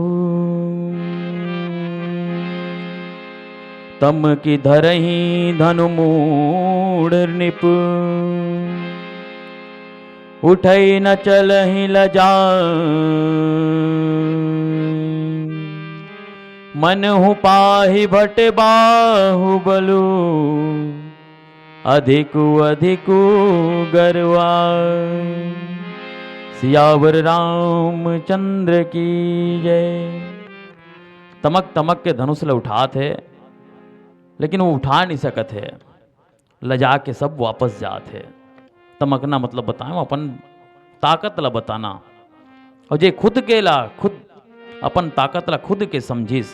तम की धरही धनु मूढ़ नृप, उठई न चलहि लजाय। मनहु पाहि भट बाहुबलु, अधिकु अधिकु गरवाय। सियावर रामचंद्र की जय। तमक तमक के धनुष ल उठात हे, लेकिन वो उठा नहीं सकत हे। लजा के सब वापस जात हे। तमकना मतलब बताएं, अपन ताकत ला बताना। और जे खुद के ला खुद, अपन ताकत ला खुद के समझिस,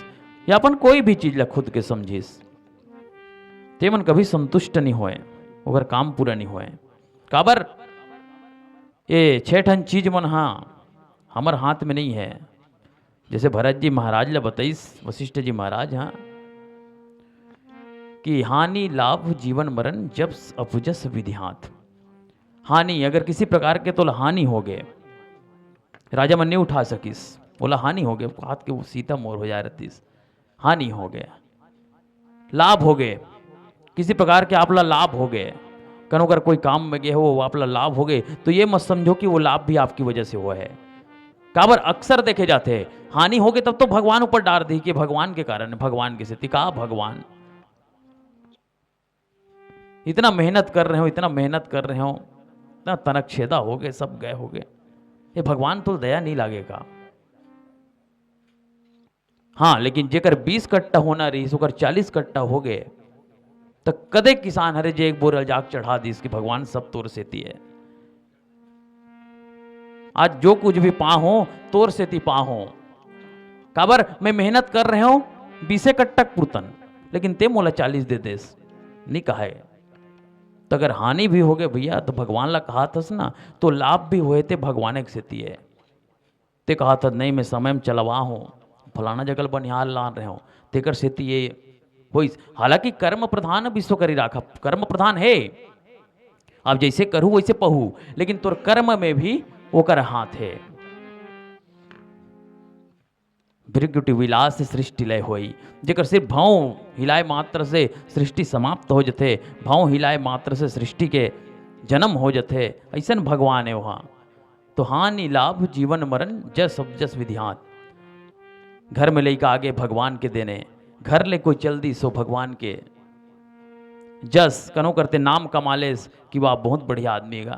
या अपन कोई भी चीज ला खुद के समझिस, ते मन कभी संतुष्ट नहीं होए, ओकर काम पूरा नहीं होए। काबर? ये छह ठन चीज मन हा हमर हाथ में नहीं है। जैसे भरत जी महाराज ला बताइस वशिष्ठ जी महाराज, हाँ, कि हानि लाभ जीवन मरण जस अप जस विधि हाथ। हानि, अगर किसी प्रकार के तोला हानि हो गए, राजा मन नहीं उठा सकिस, ओला हानि हो गए, हाथ के वो सीता मोर हो जाए रहतीस, हानि हो गए, लाभ हो गए, किसी प्रकार के आप ला लाभ हो गए, कनो कर कोई काम में गए हो, वो आप ला लाभ हो गए, तो ये मत समझो कि वो लाभ भी आपकी वजह से हुआ है। काबर अक्सर देखे जाते हैं, हानि हो गए तब तो भगवान ऊपर डार दी कि भगवान के कारण है, भगवान की सेती का भगवान। इतना मेहनत कर रहे हो, इतना मेहनत कर रहे हो, इतना तनक छेदा हो गए, सब गए हो गए, ये भगवान तो दया नहीं लागेगा। हाँ, लेकिन जेकर बीस कट्टा होना रहीस, ओकर चालीस कट्टा हो गए, त कदे किसान हरे जे एक बोरा जाके चढ़ा दिस कि भगवान सब तोर सेती है। आज जो कुछ भी पा हो, तोर सेती पा हो। काबर मैं मेहनत कर रहे हो बीसे कट्टा पुरतन, लेकिन ते मोला चालीस दे देस, नहीं कहे। तो अगर हानि भी हो गए भैया, तो भगवान ला कहा थस ना, तो लाभ भी होए ते भगवान के सेती है। ते कहा था, "नहीं, मैं समय में चलवा हूँ, फलाना जगह बनिहार लान रहे हूँ, तेकर सेती ये होइस।" हालांकि कर्म प्रधान विश्व करी राखा, कर्म प्रधान है। आप जैसे करू वैसे पहू, लेकिन तोर कर्म में भी ओकर हाथ है। भृगुटि विलास सृष्टि लय होई, जेकर सिर्फ भाव हिलाए मात्र से सृष्टि समाप्त हो जथे, भाव हिलाए मात्र से सृष्टि के जन्म हो जथे, ऐसन भगवान है वहाँ। तो हानि लाभ जीवन मरण जस अप जस विधि हाथ। घर में लइका आगे भगवान के देने, घर ले कोई चल दी सो भगवान के जस, कनो करते नाम कमा लेस कि वाह बहुत बढ़िया आदमी है,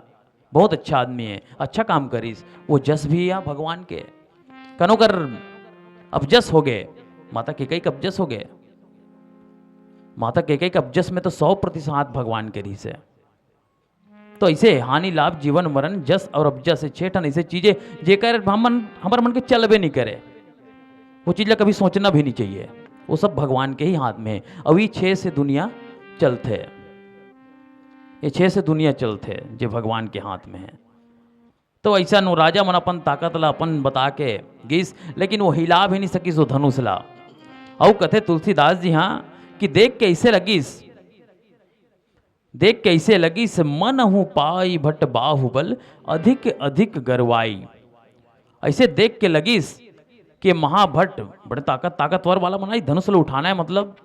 बहुत अच्छा आदमी है, अच्छा काम करिस, वो जस भी या भगवान के। कनो कर अपजस हो गए, माता कैकई के अपजस हो गए। माता कैकई के अपजस में तो सौ प्रतिशत भगवान के रहिस है। तो ऐसे हानि लाभ जीवन मरण जस और अपजस, ये छह ठन ऐसे चीजें जेकर हमन, हमर मन के चलबे नहीं करे, वो चीज ला कभी सोचना भी नहीं चाहिए। वो सब भगवान के ही हाथ में है। और ये छह से दुनिया चलथे, ये छह से दुनिया चलथे जे भगवान के हाथ में है। तो ऐसा नो राजा मन अपन ताकत ला अपन बता के गिस, लेकिन वो हिला भी नहीं सकिस वो धनुष ला। अउ कथे तुलसीदास जी हाँ कि देख के ऐसे लगिस, देख के ऐसे लगिस, "मनहु पाई भट बाहुबल अधिक अधिक गरवाई।" ऐसे देख के लगिस कि महाभट बड़े ताकत, ताकतवर वाला मन आई, धनुष ला उठाना है, मतलब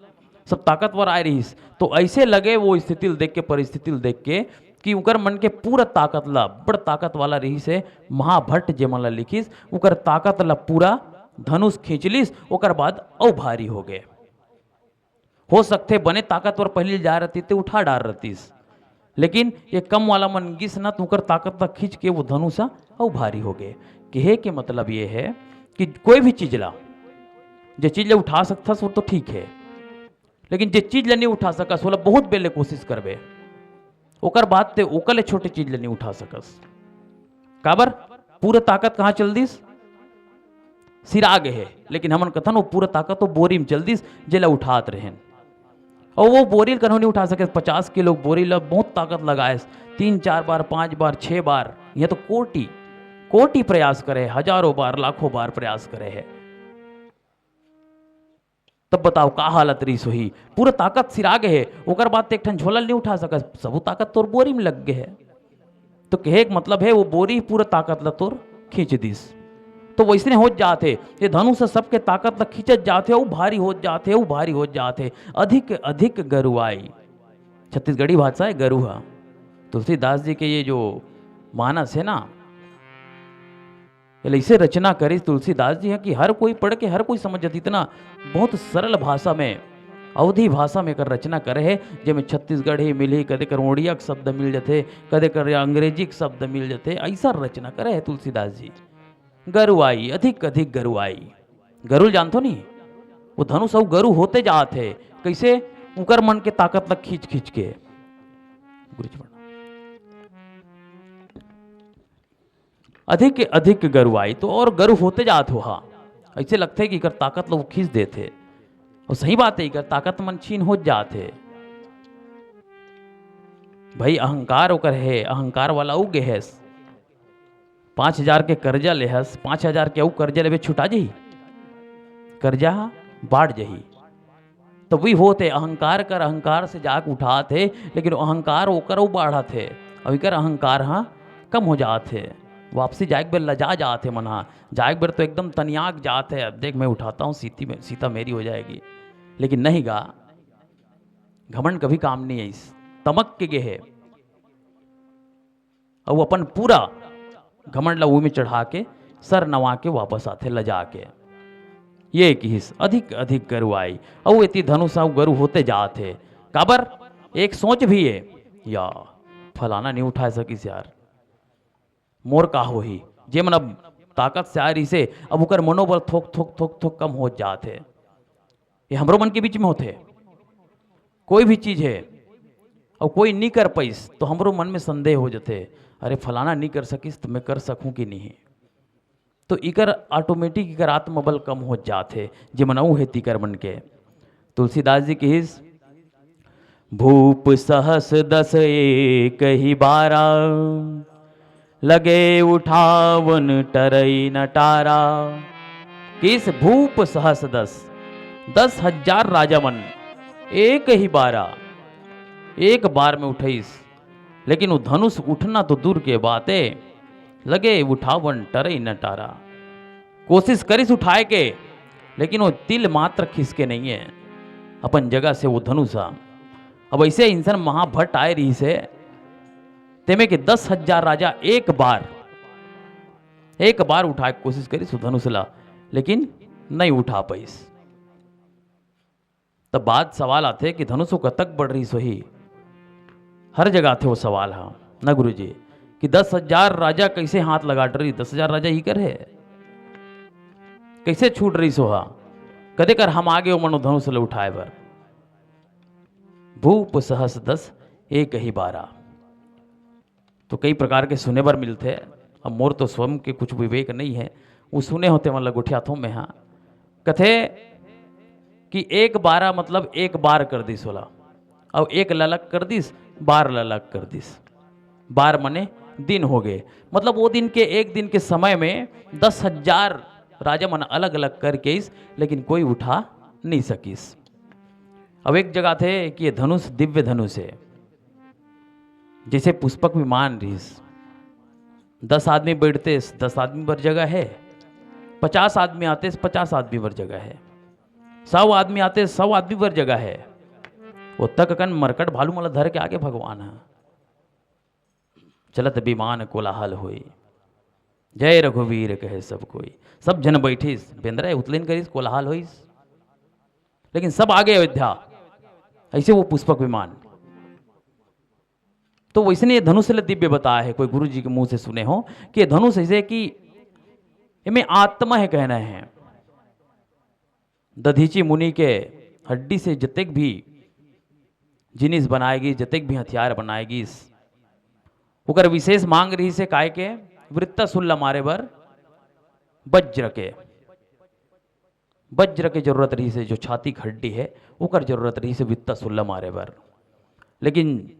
सब ताकतवर आए रहिस। तो ऐसे लगे वो स्थिति ल देख के, परिस्थिति ल देख के कि उकर मन के पूरा ताकत ला, बड़ ताकत वाला रहिस है महाभट जे मन ला लिखिस, उकर ताकत ला पूरा धनुष खींच लिस, ओकर बाद अउ भारी हो गए। हो सकथे बने ताकतवर पहली जा रहती ते उठा डार रहतीस, लेकिन ये कम वाला मन गिस ना, तो उकर ताकत ला खींच के वो धनुष ह अउ भारी हो गए। कहे के मतलब ये है कि कोई भी चीज ला, जे चीज ला उठा सकथस वो तो ठीक है, लेकिन जे चीज ला नहीं उठा सकस, ओला बहुत बेर ले कोशिश करबे, ओकर बाद ते ओकर ले छोटे चीज ला नहीं उठा सकस। काबर? पूरा ताकत कहाँ चल दिस? सिरा गे हे। लेकिन हमन कथन वो पूरा ताकत तो बोरी में चल दिस, जेला उठात रहेन। और वो बोरी ल कन्हो नहीं उठा सके, पचास किलो बोरी ला बहुत ताकत लगाए, तीन चार बार, पांच बार, छह बार, यह तो कोटि कोटि प्रयास करे, हजारों बार, लाखों बार प्रयास करे है। तब बताओ, का हालत रहिस होही? पूरा ताकत सिरा गे हे, ओकर बाद ते एक ठन झोला ल नइ उठा सकस, सबो ताकत तोर बोरी में लग गे हे। तो कहे के मतलब हे, वो बोरी पूरा ताकत ला तोर खींच दिस। तो वैसने होत जात हे, ये धनुष ह सबके ताकत ला खींचत जात हे, अउ भारी होत जात हे, अउ भारी होत जात हे, अधिक अधिक गरुआई। छत्तीसगढ़ी भाषा हे गरु ह। तुलसीदास जी के ये जो मानस हे ना, ये ऐसे रचना करिस तुलसीदास जी ह कि हर कोई पढ़ के हर कोई समझ जाथे। इतना बहुत सरल भाषा में, अवधी भाषा में एकर रचना करे हे, जेमे छत्तीसगढ़ी मिलही, कदे कर ओड़िया के शब्द मिल जाथे, कदे कर अंग्रेजी के शब्द मिल जाथे, ऐसा रचना करे हे तुलसीदास जी। गरुआई, अधिक अधिक गरुआई। गरु ल जानथो नी, वो धनुष अउ गरु होते जात हे। कैसे? उकर मन के ताकत ला खींच खींच के। गुरु जी प्रणाम। अधिक अधिक गरुआई तो और गरु होते जात होहा। ऐसे लगथे कि इकर ताकत ला वो खींच देथे, और सही बात हे, इकर ताकत मन छीन होत जात हे। भाई, अहंकार ओकर हे, अहंकार वाला उ गे हे। पाँच हजार के कर्जा लेहस, पाँच हजार के अउ कर्जा लेबे, छुटा जही, कर्जा ह बाढ़ जही। तो वही होत हे, अहंकार कर अहंकार से जाके उठात हे, लेकिन अहंकार ओकर अउ बाढ़त हे, अउ इकर अहंकार ह कम हो जात हे। वापसी जाए के बेर लजा जात हे मन ह, जाए के बेर तो एकदम तनियाक जात हे, "अब देख, मैं उठाता हूँ, सीती में, सीता मेरी हो जाएगी।" लेकिन नहीं गा, घमंड कभी काम नहीं आइस, तमक के गे हे। अउ अपन पूरा घमंड ला उही में चढ़ा के, सर नवा के वापस आथे लजा के। ये किहिस अधिक अधिक गरुआई, अउ एती धनुष अउ गरु होते जात हे। काबर? एक सोच भी हे, या फलाना नहीं उठा सकिस यार, मोर का होही? जे मन अब ताकत से आए रहिसे, अब ओकर मनोबल थोक थोक थोक थोक कम होत जात हे। ये हमरो मन के बीच में होथे। कोई भी चीज हे अउ कोई नी कर पाइस, तो हमरो मन में संदेह हो जथे, "अरे, फलाना नी कर सकिस, तो मैं कर सकूं कि नहीं?" तो इकर automatic इकर आत्मबल कम हो जात हे, जे मन अउ हे तिकर मन के। तुलसीदास जी किहिस, "भूप सहस दस एक ही बारा, लगे उठावन टरई न टारा।" किहिस, "भूप सहस दस, दस हजार राजा मन एक ही बारा, एक बार में उठइस, लेकिन वो धनुष उठना तो दूर के बात हे, लगे उठावन टरई न टारा।" कोशिश करिस उठाए के, लेकिन वो तिल मात्र खिसके नहीं हे अपन जगह से वो धनुष ह। अब ऐसे इंसान महाभट्ट आए रहिसे, तेमे के दस हजार राजा एक बार, एक बार उठाए के कोशिश करिस वो धनुष ला, लेकिन नहीं उठा पाइस। तब बात सवाल आथे कि धनुष वो कतक बड़ रहिस होही? हर जगह आथे वो सवाल ह, ना गुरुजी, कि दस हजार राजा कैसे हाथ लगा डरी? दस हजार राजा इकर हे, कैसे छूट रहिस होहा? कदे कर हम आगे ओ मनो धनुष ले उठाए बर। भूप सहस दस एक ही बारा। तो कई प्रकार के सुने बर मिलथे। अब मोर तो स्वयं के कुछ विवेक नहीं है, वो सुने होते मन ल गोठियाथों में। हाँ, कथे कि एक बारा मतलब एक बार कर दिस ओला, अउ एक ललक कर दिस, बार ललक कर दिस। बार मने दिन हो गए, मतलब वो दिन के, एक दिन के समय में दस हजार राजा मन अलग अलग करके इस, लेकिन कोई उठा नहीं सकिस। अब एक जगह थे कि ये धनुष दिव्य धनुष है, जैसे पुष्पक विमान रहिस, दस आदमी बैठते, दस आदमी बर जगह है, पचास आदमी आते, पचास आदमी बर जगह है, सौ आदमी आते, सौ आदमी बर जगह है। ओतक अकन मरकट भालू मन ल धर के आगे भगवान ह। चलत विमान कोलाहल होई, जय रघुवीर कहे सब कोई। सब झन बैठिस, बेंदरा उतलेन करिस, कोलाहल होइस, लेकिन सब आगे अयोध्या। ऐसे वो पुष्पक विमान। तो वैसने ये धनुष ल दिव्य बताए हे, कोई गुरु जी के मुंह से सुने हो कि ये धनुष ऐसे कि एमे आत्मा हे, कहना हे। दधीचि मुनि के हड्डी से जतेक भी जिनिस बनाए गिस, जतेक भी हथियार बनाए गिस, ओकर विशेष मांग रहिस हे, काय के? वृत्तासुर ल मारे बर वज्र के, वज्र के जरूरत रहिस हे, जो छाती के हड्डी हे, ओकर जरूरत रहिस हे वृत्तासुर ल मारे बर। लेकिन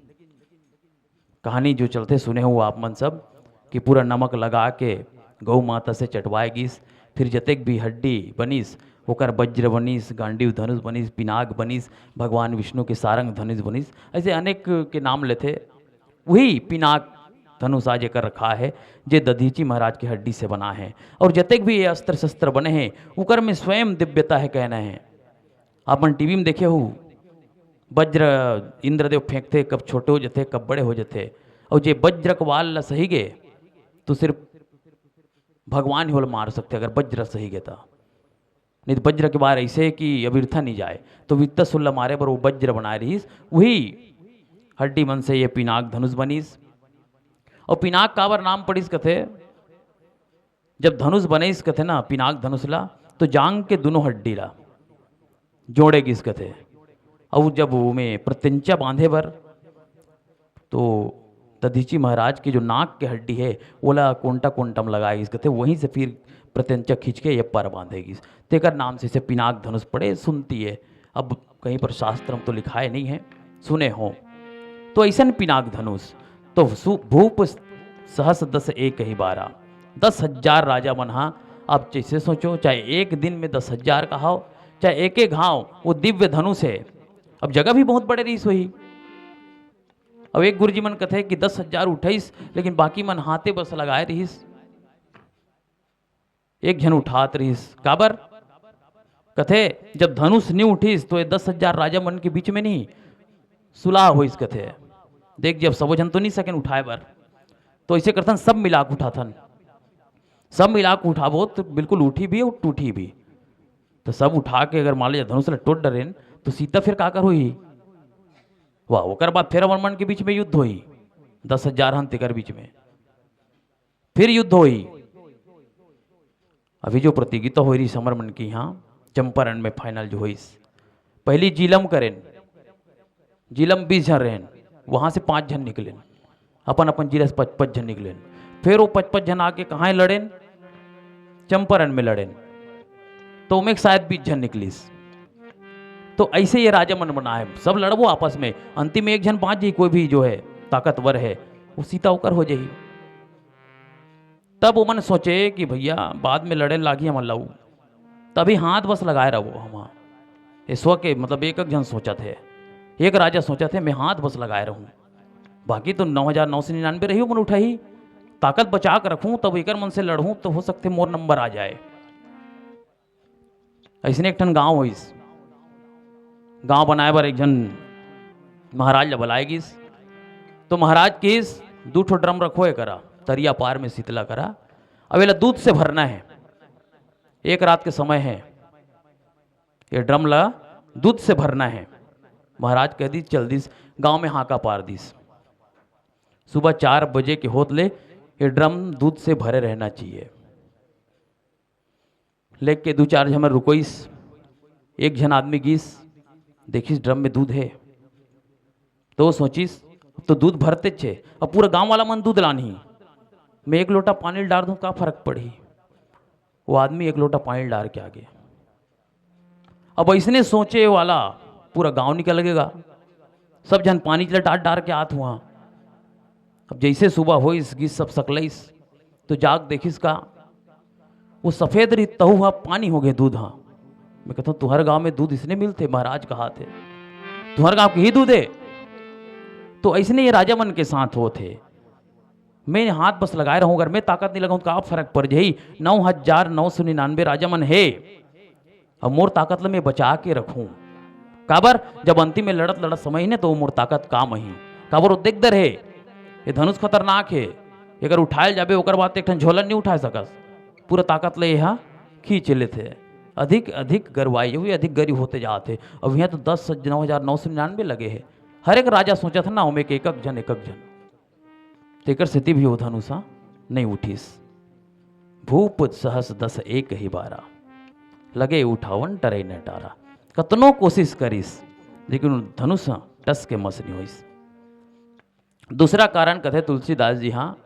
कहानी जो चलथे, सुने हो आप मन सब, कि पूरा नमक लगा के गौ माता से चटवाए गिस, फिर जतेक भी हड्डी बनिस, ओकर वज्र बनिस, गांडीव धनुष बनिस, पिनाक बनिस, भगवान विष्णु के सारंग धनुष बनिस, ऐसे अनेक के नाम लेथे। वही पिनाक धनुष आज एकर रखा है, जे दधीची महाराज के हड्डी से बना है। और जतेक भी ये अस्त्र शस्त्र बने हैं, उकर में स्वयं दिव्यता है कहना है। अपन टीवी में देखे हो, वज्र इंद्रदेव फेंकते, कब छोटे हो जाते, कब बड़े हो जाते। और जे वज्र के वार ला सही गे, तो सिर्फ भगवान ही ओला मार सकते, अगर वज्र सही गे ता। नहीं तो वज्र के वार ऐसे कि अबिरथा नहीं जाए। तो वित्त सुल्ला मारे बर वो वज्र बनाए रहिस, वही हड्डी मन से ये पिनाक धनुष बनिस। और पिनाक काबर नाम पड़िस कथे, जब धनुष बनिस कथे ना, पिनाक धनुष ला, तो जांग के दोनों हड्डी ला जोड़े गिस कथे। और जब ओमे प्रत्यंचा बांधे बर, तो दधीची महाराज के जो नाक के हड्डी है, ओला कोंटा कोंटा में लगाए गिस कथे, वहीं से फिर प्रत्यंचा खींच के ये पर बांधे गिस। तेकर नाम से इसे पिनाक धनुष पड़े। सुनती है, अब कहीं पर शास्त्र में तो लिखाए नहीं है, सुने हो। तो ऐसन पिनाक धनुष तो सु-, भूप सहस दस एक ही बारा, दस हजार राजा मन हा। आप जैसे सोचो, चाहे एक दिन में दस हजार का हाव, चाहे एक एक घाव, वो दिव्य धनुष है। अब जगह भी बहुत बड़े रहीस होही। अब एक गुरुजी मन कथे कि दस हजार उठाइस, लेकिन बाकी मन हाथे बस लगाए रहीस, एक झन उठात रहीस। काबर? कथे, जब धनुष नहीं उठिस तो ये दस हजार राजा मन के बीच में नहीं सुलह होइस कथे। देख, जब सबो झन तो नहीं सकेन उठाए बर, तो ऐसे करथन, सब मिला के उठाथन। सब मिला के उठाबो तो बिल्कुल उठी भी और टूटी भी। तो सब उठा के अगर मान लीजिए धनुष ला टूट डरेन, तो सीता फिर का कर होही? वाह, ओकर बाद फिर हमर मन के बीच में युद्ध होही, दस हजार हन तेकर बीच में फिर युद्ध होही। अभी जो प्रतियोगिता होई रही समर मन की यहाँ चंपारण में, फाइनल जो होइस, पहली जीलम करेन, जीलम बीस झन रहेन, वहाँ से पाँच झन निकलेन, अपन अपन जिला से पच पच झन निकलेन। फिर वो पच पच झन आके कहाँ लड़ेन? चंपारण में लड़ेन। तो ओमे शायद बीस झन निकलिस। तो ऐसे ये राजा मन बनाए, सब लड़बो आपस में, अंतिम में एक झन बांच जाही, कोई भी जो है ताकतवर है, वो सीता ओकर हो जाही। तब ओमन सोचे कि भैया, बाद में लड़े लागी हमन ला ऊ। तभी हाथ बस लगाए रहो हम। ये स्व के, मतलब, एक एक झन सोचत हे, एक राजा सोचत हे, मैं हाथ बस लगाए रहूं, बाकी तो नौ हजार नौ सौ निन्यानवे रही, ओमन उठाही। ताकत बचा के रखूं, तब एकर मन से लड़हूं, तो हो सकथे मोर नंबर आ जाए। अइसने एक ठन गांव होइस, गांव बनाए बर एक झन महाराज ला बलाए गिस। तो महाराज किस, "दू ठो ड्रम रखो एकरा तरिया पार में, शीतला करा, अब एला दूध से भरना है, एक रात के समय है, ये ड्रम ला दूध से भरना है।" महाराज कह दिस, चल दिस, गांव में हाका पार दिस। सुबह चार बजे के होत ले ये ड्रम दूध से भरे रहना चाहिए। लेके दू चार झन रुकोइस, एक झन आदमी गिस, देखिस ड्रम में दूध हे, तो वो सोचिस, "अब तो दूध भरतेच हे, अब पूरा गांव वाला मन दूध लानही, मैं एक लोटा पानी डार दूं, का फर्क पड़ही?" वो आदमी एक लोटा पानी डार के आगे। अब अइसने सोचे वाला पूरा गांव निकल गेगा, सब झन पानी ला डार डार के आत हुआ। अब जैसे सुबह होइस, गिस सब सकलइस, तो जाग देखिस का, वो सफेद रही तहू हा पानी हो गए दूध हा। मैं कहता हूँ, "तुम्हारे गांव में दूध इसने मिलते?" महाराज कहा थे, "तुम्हारे गांव के ही दूध है?" तो अइसने ये राजा मन के साथ होत हे। मैं हाथ बस लगाए रहूं, अगर मैं ताकत नहीं लगाऊं तो का फर्क पड़ जाही? नौ हजार नौ सौ निन्यानवे राजा मन हे, अब मोर ताकत ल मैं बचा के रखूं। काबर, जब अंतिम में लड़त लड़त समय ही ने, तो मोर ताकत काम ही। काबर, वो देखदर हे, ये धनुष खतरनाक हे, अगर उठाए जाबे, ओकर बाद तो एक ठन झोलन नहीं उठा सकस, पूरा ताकत ले यह खींच लेथे। अधिक अधिक गरवाई हुई, अधिक गरी होते जाते। अब यहाँ तो दस नौ हजार नौ सौ निन्यानवे लगे हे, हर एक राजा सोचत हे ना, ओमे के एकक झन, एकक झन। तेकर सेती भी वो धनुषा नहीं उठिस। भूप सहस दस एक ही बारा, लगे उठावन डरे न डारा। कतनो कोशिश करिस, लेकिन वो धनुषा टस के मस नहीं होइस। दूसरा कारण कथे तुलसीदास जी, हाँ,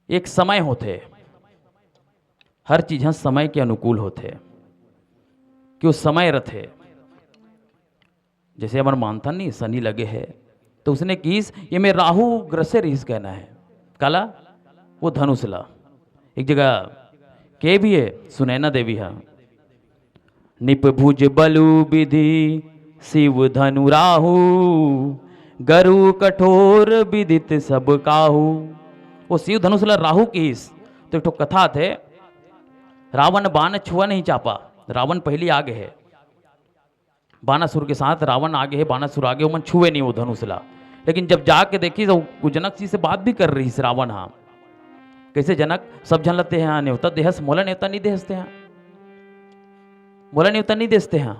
एक समय होथे, हर चीज ह समय के अनुकूल होथे, कि वो समय रथे। जैसे हमर मानथन नहीं, शनि लगे है, तो उसने किस, ये में राहु ग्रसे रहिस कहना है। काला? वो धनुष ला। एक जगह के भी है, सुनैना देवी है। निप भुज बलु विधि शिव धनु राहु, गरु कठोर विदित सब काहू। वो शिव धनुष ला राहु किहिस। तो एक ठो कथा थे, रावण बाण छुआ नहीं चापा, रावण पहली आगे है, बानासुर के साथ रावण आगे है, बानासुर आगे, ओमन छुए नहीं वो धनुष ला। लेकिन जब जाके देखी तो वो जनक जी से बात भी कर रहिस रावण हा। कैसे जनक, सब झन ला तेहा नेवता देहस, मोला नेवता नहीं देहस तेहा, मोला नेवता नहीं देस तेहा।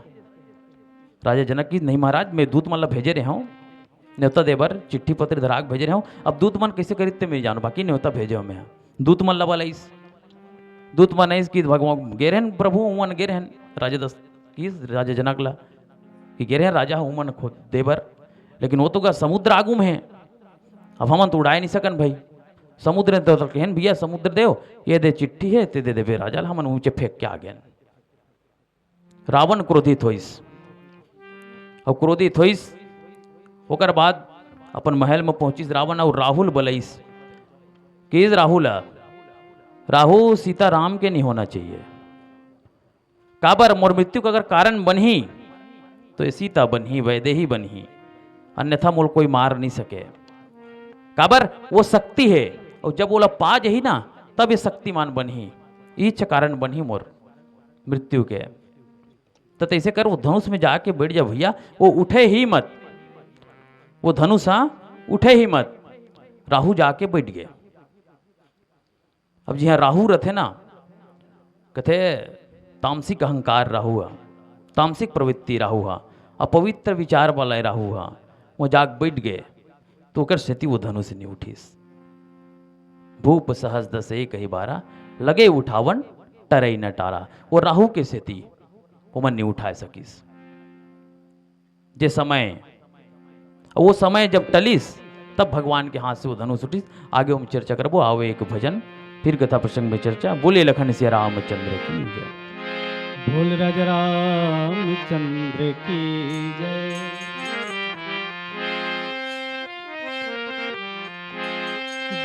राजा जनक किहिस, नहीं महाराज, मैं दूत मन ला भेजे रहे हूँ नेवता दे बर, चिट्ठी पत्र धरा के भेजे रहे हूँ। अब दूत मन कैसे करिस ते मैं जानों, बाकी नेवता भेजे हूँ मैं। दूत मन ला बलाइस, दूत मन आइस कि भगवान गे रहन, प्रभु उमन गे रहन, राजा दस किहिस राजा जनक ला कि गे रहन राजा उमन खुद दे बर, लेकिन वो तो गा समुद्र आगू में है, अब हमन तो उड़ाए नहीं सकन भाई। समुद्र तो, तो कहन, भैया समुद्र देव, ये दे चिट्ठी है, ते दे देबे राजा ला, हमन ऊंचे फेंक के आ गेन। रावण क्रोधित होइस, और क्रोधित होइस, ओकर बाद अपन महल में पहुंचिस रावण और राहु ल बलाइस, किहिस राहु ल, राहु, सीता राम के नहीं होना चाहिए। काबर, मोर मृत्यु का अगर कारण बनही तो ये सीता बनही, वैदेही बनही, अन्यथा मोला कोई मार नहीं सके। काबर, वो शक्ति है, और जब ओला पा जही ना, तब ये शक्तिमान बनही। इच कारण बनही मोर मृत्यु के। तो तैसे कर, वो धनुष में जाके बैठ जा भैया, वो उठे ही मत, वो धनुष, हाँ, उठे ही मत। राहु जाके बैठ गए। अब जिहाँ राहु रथे ना, कथे, तामसिक अहंकार राहु हा, तामसिक प्रवृत्ति राहु हा, अपवित्र विचार वाला राहु हा, वो जाके बैठ गए, तो ओकर सेती वो धनुष नहीं उठिस। भूप सहज दस एक ही बारा, लगे उठावन टरई न टारा। वो राहु के सेती ओमन नहीं उठाए सकिस। जे समय, वो समय जब टलिस, तब भगवान के हाथ से वो धनुष उठिस। आगे हम चर्चा करबो, आओ एक भजन, फिर कथा प्रसंग में चर्चा। बोले लखन सिया रामचंद्र की जय। बोल राजा रामचंद्र की जय।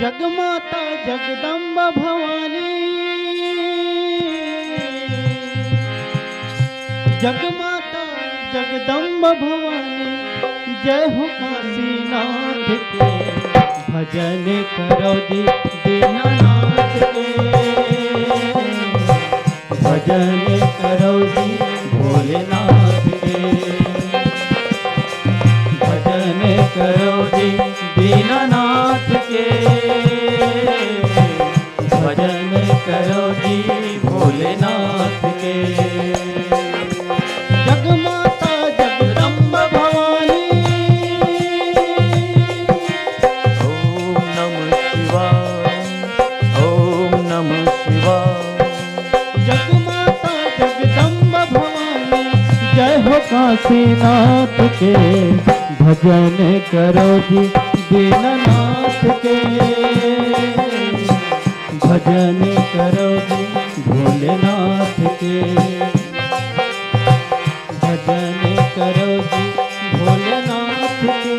जगमाता जगदम्बा भवानी, जगमाता जगदम्बा भवानी, जय हो काशीनाथ के। भजन करो जी दीनानाथ के, भजन करो जी भोलेनाथ के, भजन करो जी दीनानाथ के, भजन करो जी भोलेनाथ के। जगमाता जगदम्ब भवानी। ओम नमः शिवाय, ओम नमः शिवाय। जगमाता जगदम्ब भवानी, जय हो काशीनाथ के। भजन करो जी दीननाथ के, भजन करो जी भोलेनाथ के, भजन करो जी भोलेनाथ के,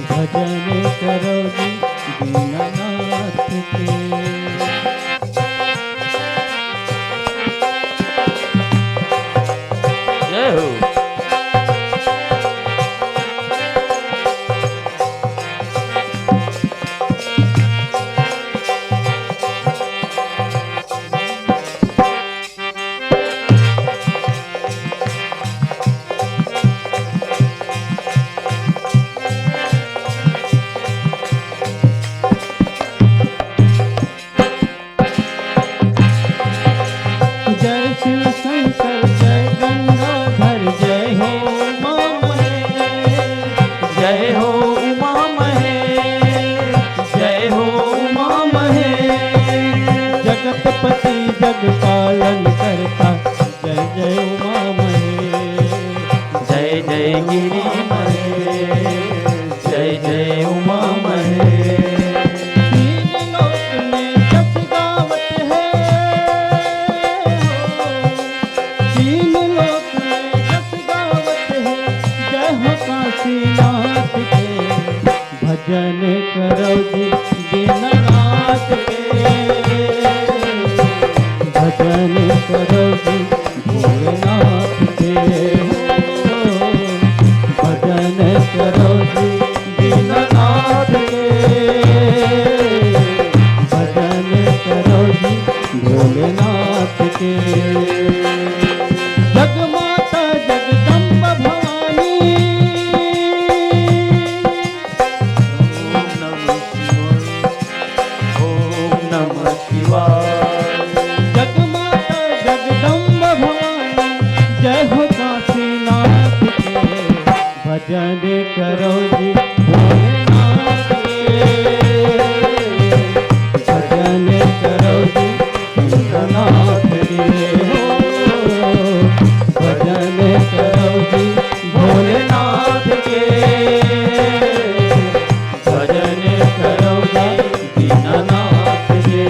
भजन करो जी दीननाथ के। जय हो। जय शिव शंकर जय गंगाधर, जय हो उमा महेश, जय हो उमा महेश, जय हो उमा महेश। जगतपति जग पालन करता, जय जय उमा महेश, जय जय गिरी महेश, जय जय उमा महेश। तीन लोक में जस गावत है, तीन लोक में जस गावत है, जय हो काशीनाथ के। भजन करो जी दीननाथ के, भजन करो जी भोलेनाथ के हो, भजन करो जी दीननाथ के, भजन करो जी भोलेनाथ के। जगमाता जगदम्बा भवानी, ओम नमः शिवाय, ओम नमः शिवाय। जगमाता जगदम्बा भवानी, जय हो काशीनाथ के। भजन करो जी भोलेनाथ के, भजन करो जी भोलेनाथ के हो, भजन करो जी भोलेनाथ के, भजन करो जी दीननाथ के।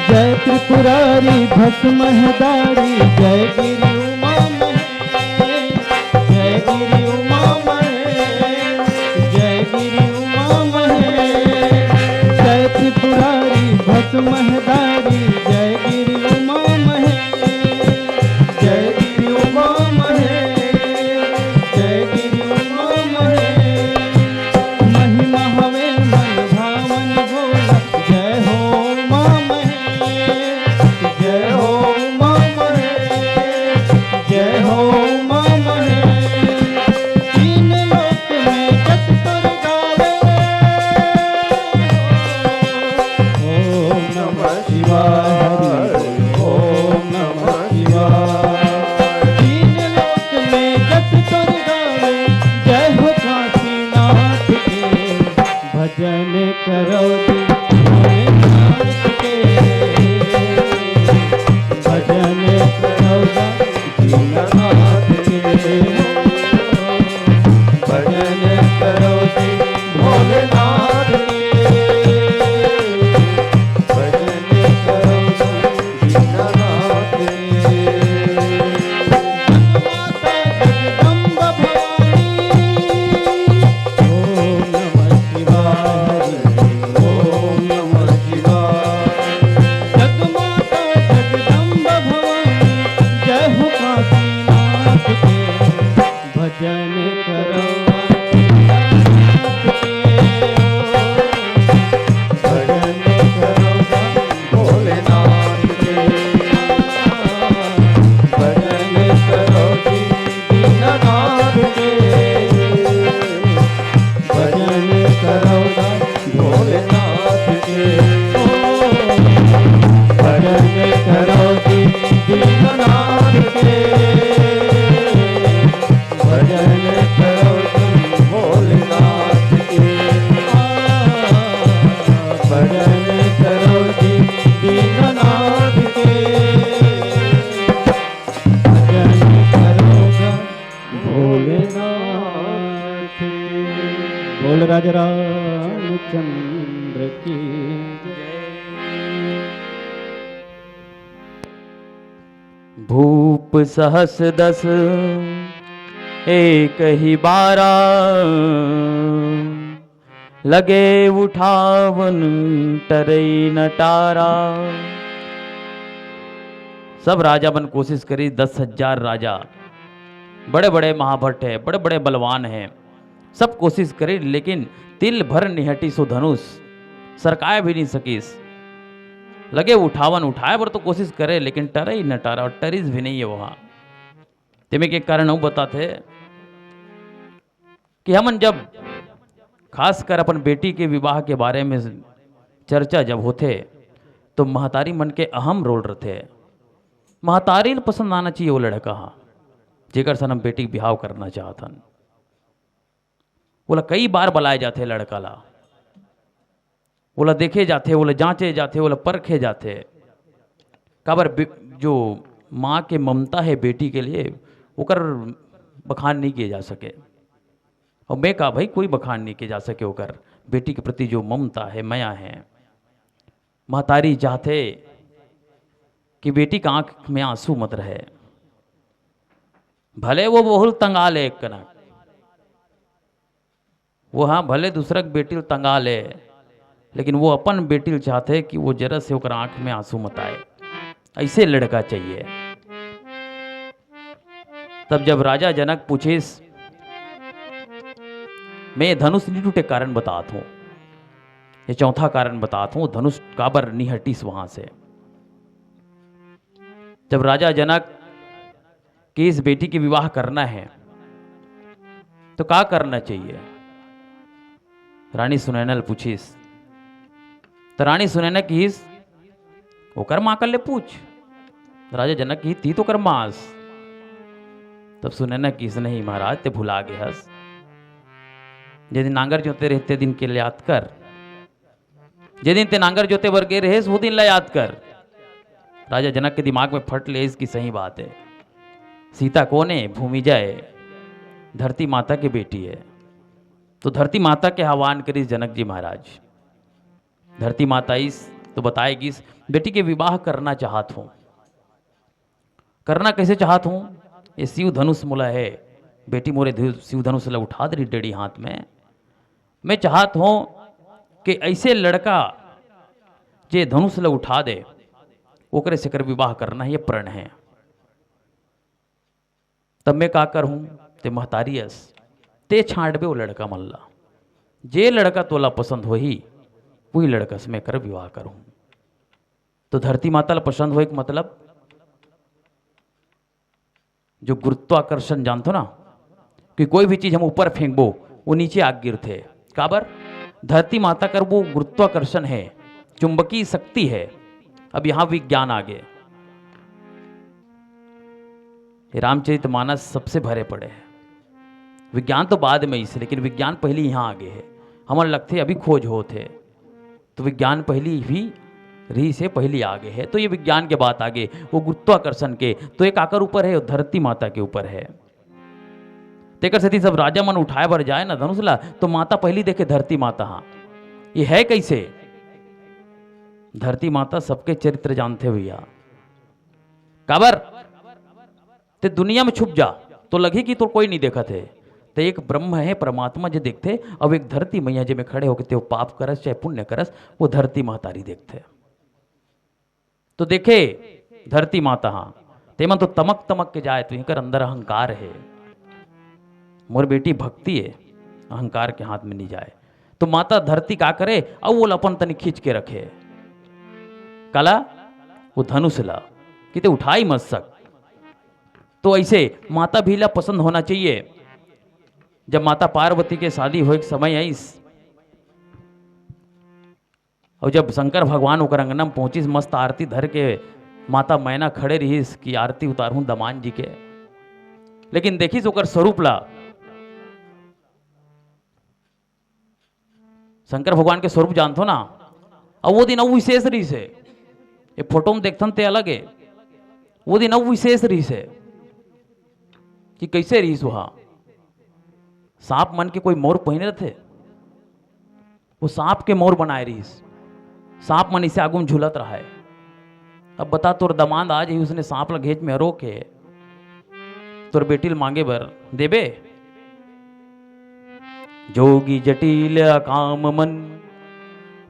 जय त्रिपुरारी भस्म है दारी, जय गिरि उमा महेश, जय गिरि उमा महेश, जय गिरि उमा महेश। जय त्रिपुरारी भस्म है दारी, जय गिरि उमा महेश, जय गिरि उमा महेश, जय गिरि उमा महेश। महिमा हवे मन भावन भोला, जय हो उमा महेश, जय हो उमा महेश, जय हो उमा महेश। तीन लोक में जस तोर गावे। ओम नमः शिवाय, हरि बोल, ओम नमः शिवाय। तीन लोक में जस तोर गावे, जय हो काशीनाथ के। भजन करो जी भोलेनाथ के, भजन करो जी दीननाथ के, भजन करो जी भोलेनाथ के, भजन करो जी दीननाथ के। जगमाता जगदम्बा भवानी, ओम नमः शिवाय, हरि ओम नमः शिवाय। जगमाता जगदम्बा भवानी, जय हो काशीनाथ के। भजन करो भजन करो भोलेनाथ के, भजन करो जी दीननाथ के, भजन करो भोलेनाथ के, ओ, भजन करो जी दीननाथ के। भजन करो जी भोलेनाथ के, भजन करो जी दीननाथ के, भजन करो जी भोलेनाथ के। बोल राजा रामचंद्र की जय। भूप सहस दस एक ही बारा, लगे उठावन टरई न टारा। सब राजा मन कोशिश करी, दस हजार राजा, बड़े बड़े महाभट है, बड़े बड़े बलवान है, सब कोशिश करे, लेकिन तिल भर निहटी सो धनुष सरकाय भी नहीं सकिस। लगे उठावन, उठाए बर तो कोशिश करे, लेकिन टरई न टारा, और टरिस भी नहीं है वहाँ। तेमे के कारण अउ बताथे कि हमन जब खासकर अपन बेटी के विवाह के बारे में चर्चा जब होथे, तो महतारी मन के अहम रोल रथे। महतारी ल पसंद आना चाहिए वो लड़का हा, जेकर सन हम बेटी के बिहाव करना चाहत हन। ओला कई बार बलाए जाथे लड़का ला, ओला देखे जाथे, ओला जांचे जाथे, ओला परखे जाथे। काबर बे-, जो माँ के ममता है बेटी के लिए, ओकर बखान नहीं किए जा सके। और मैं कहा, भाई, कोई बखान नहीं किए जा सके ओकर, बेटी के प्रति जो ममता है, मया है। महतारी चाहथे कि बेटी का आंख में आंसू मत रहे, भले वो बहुल तंगा ले एक कनक, वो, हाँ, भले दूसरा के बेटी ल तंगा ले, लेकिन वो अपन बेटी ल चाहथे कि वो जरा से ओकर आंख में आंसू मत आए। ऐसे लड़का चाहिए। तब जब राजा जनक पूछिस, मैं धनुष नहीं टूटे कारण बतात हूं, ये चौथा कारण बतात हूं, धनुष काबर नहीं हटिस वहां से। जब राजा जनक कि इस बेटी के विवाह करना है तो का करना चाहिए? रानी सुनैना ल पूछिस। तो रानी सुनैना किहिस, ओकर माँ कर ले पूछ। राजा जनक किहिस, ती तो ओकर माँ अस। तब सुनैना किहिस, नहीं महाराज, ते भुला गे हस। जे दिन नांगर जोते रहे, ते दिन के ल याद कर। जे दिन ते नांगर जोते बर गे रहेस, वो दिन ला याद कर। राजा जनक के दिमाग में फट ले इसकी सही बात है। सीता कौन है? भूमिजा है, धरती माता के बेटी है। तो धरती माता के आह्वान करिस जनक जी महाराज। धरती माता इस तो बताए गिस, बेटी के विवाह करना चाहत हूँ। करना कैसे चाहत हूँ? ये शिव धनुष मोला है, बेटी मोरे धु-, शिव धनुष ला उठा दे रही डेड़ी हाथ में। मैं चाहत हूँ कि ऐसे लड़का जे धनुष ला उठा दे, ओकरे से कर विवाह करना, ये प्रण है। तब मैं का करहूँ? ते महतारी अस, ते छांटबे वो लड़का मन ला। जे लड़का तोला पसंद होही, वही लड़का से मैं कर विवाह करहूँ। तो धरती माता ला पसंद होए के मतलब, जो गुरुत्वाकर्षण जानथो ना, कि कोई भी चीज हम ऊपर फेंकबो, वो नीचे आ गिरथे। काबर? धरती माता कर वो गुरुत्वाकर्षण है, चुंबकीय शक्ति है। अब यहाँ विज्ञान आगे, ये रामचरित मानस सबसे भरे पड़े है। विज्ञान तो बाद में इस, लेकिन विज्ञान पहली यहाँ आगे है। हमन लगथे अभी खोज होत है, तो विज्ञान पहली भी रही से पहली आगे है। तो ये विज्ञान के बात आगे, वो गुरुत्वाकर्षण के, तो एक आकर ऊपर है, वो धरती माता के ऊपर है। तेकर सेती सब राजा मन उठाए बर जाए ना धनुष ला, तो माता पहली देखे धरती माता। हाँ, ये है कैसे? धरती माता सबके चरित्र जानथे भैया। काबर? ते दुनिया में छुप जा, तो लगही कि तोर कोई नहीं देखत है। ते एक ब्रह्म है, परमात्मा जे देखथे, अउ एक धरती मैया जे में खड़े होके ते पाप करस चाहे पुण्य करस, वो धरती महतारी देखथे। तो देखे धरती माता, हाँ, तेमन तो तमक तमक के जाए, तो इनकर अंदर अहंकार है। मोर बेटी भक्ति है, अहंकार के हाथ में नहीं जाए। तो माता धरती का करे, अउ वो अपन तनी खींच के रखे। काला? वो धनुष ला, कि ते उठाई मत सक। तो ऐसे माता भी ला पसंद होना चाहिए। जब माता पार्वती के शादी होए के समय आइस, और जब शंकर भगवान ओकर अंगना में पहुंचिस, मस्त आरती धर के माता मैना खड़े रहिस कि आरती उतारहूं दमान जी के, लेकिन देखिस ओकर स्वरूप ला, शंकर भगवान के स्वरूप जानथो ना, अउ वो दिन अउ विशेष रहिस हे। ये फोटो में देखथन ते अलग हे, वो दिन अउ विशेष रहिस हे। कि कैसे रहिस वहा? सांप मन के कोई मोर पहिने रथे, वो सांप के मोर बनाए रहिस। सांप मन इसे आगू में झूलत रहे। अब बता, तोर दमांद आ जाही, उसने सांप ला घेंच में अरो के तोर बेटी ल मांगे बर देबे? जोगी जटिल अकाम मन,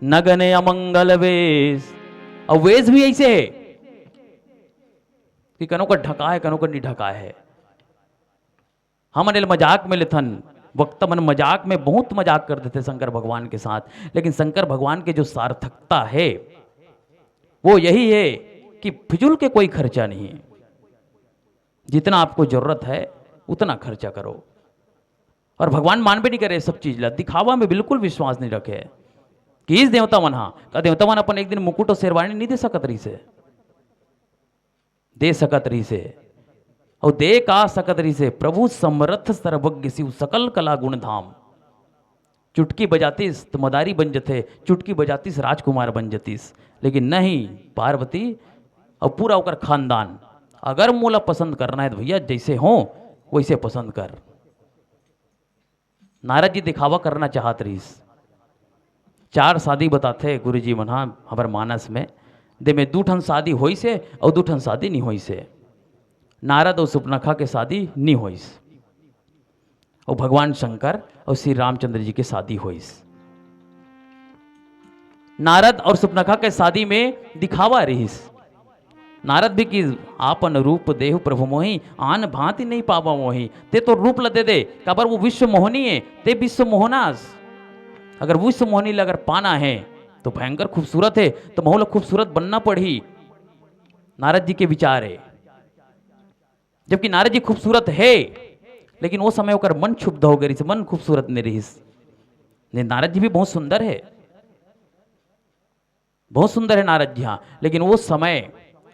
नगन अमंगल वेश। अउ वेश भी ऐसे हे कि कनो का ढकाए हे, कनो का नहीं ढकाए हे। हमन एला मजाक में लेथन, वक्ता मन मजाक में बहुत मजाक कर देथे शंकर भगवान के साथ, लेकिन शंकर भगवान के जो सार्थकता हे, वो यही हे कि फिजूल के कोई खर्चा नहीं। जितना आपको जरूरत है, उतना खर्चा करो। और भगवान मानबे नहीं करे सब चीज ला, दिखावा में बिल्कुल विश्वास नहीं रखे। कि इस देवता मन हा, का देवता मन अपन एक दिन मुकुट और शेरवानी नहीं दे सकत रहिस हे? दे सकत रहिस हे। अउ दे का सकत रहिस हे? प्रभु समरथ सर्वज्ञ शिव सकल कला गुण धाम। चुटकी बजातिस तो मदारी बन जथे, चुटकी बजातिस राजकुमार बन जतिस। लेकिन नहीं, पार्वती अउ पूरा ओकर खानदान। अगर मोला पसंद करना हे त भैया, जइसे हों वइसे पसंद कर। नारद जी दिखावा करना चाहत रहिस। चार शादी बताथे गुरुजी मन ह हमर मानस में, दे में दू ठन शादी होइस हे अउ दू ठन शादी नी होइस हे। नारद अउ सुपनखा के शादी नी होइस। अउ भगवान शंकर अउ श्री रामचंद्र जी के शादी होइस। नारद अउ सुपनखा के शादी में दिखावा रहिस। नारद भी कि आपन रूप देहु प्रभु मोहि, आन भांति नहीं पावा मोहि। ते तो रूप ल दे दे, काबर वो विश्व मोहनी हे, ते विश्व मोहनास। अगर विश्व मोहनी ल अगर पाना हे, तो भयंकर खूबसूरत हे, तो महू ल खूबसूरत बनना पड़ही। नारद जी के विचार हे। जबकि नारद जी खूबसूरत हे, लेकिन वो समय ओकर मन क्षुब्ध हो गए रहिस, मन खूबसूरत नहीं रहिस। नहीं, नारद जी भी बहुत सुंदर हे, बहुत सुंदर हे नारद जी, हाँ, लेकिन वो समय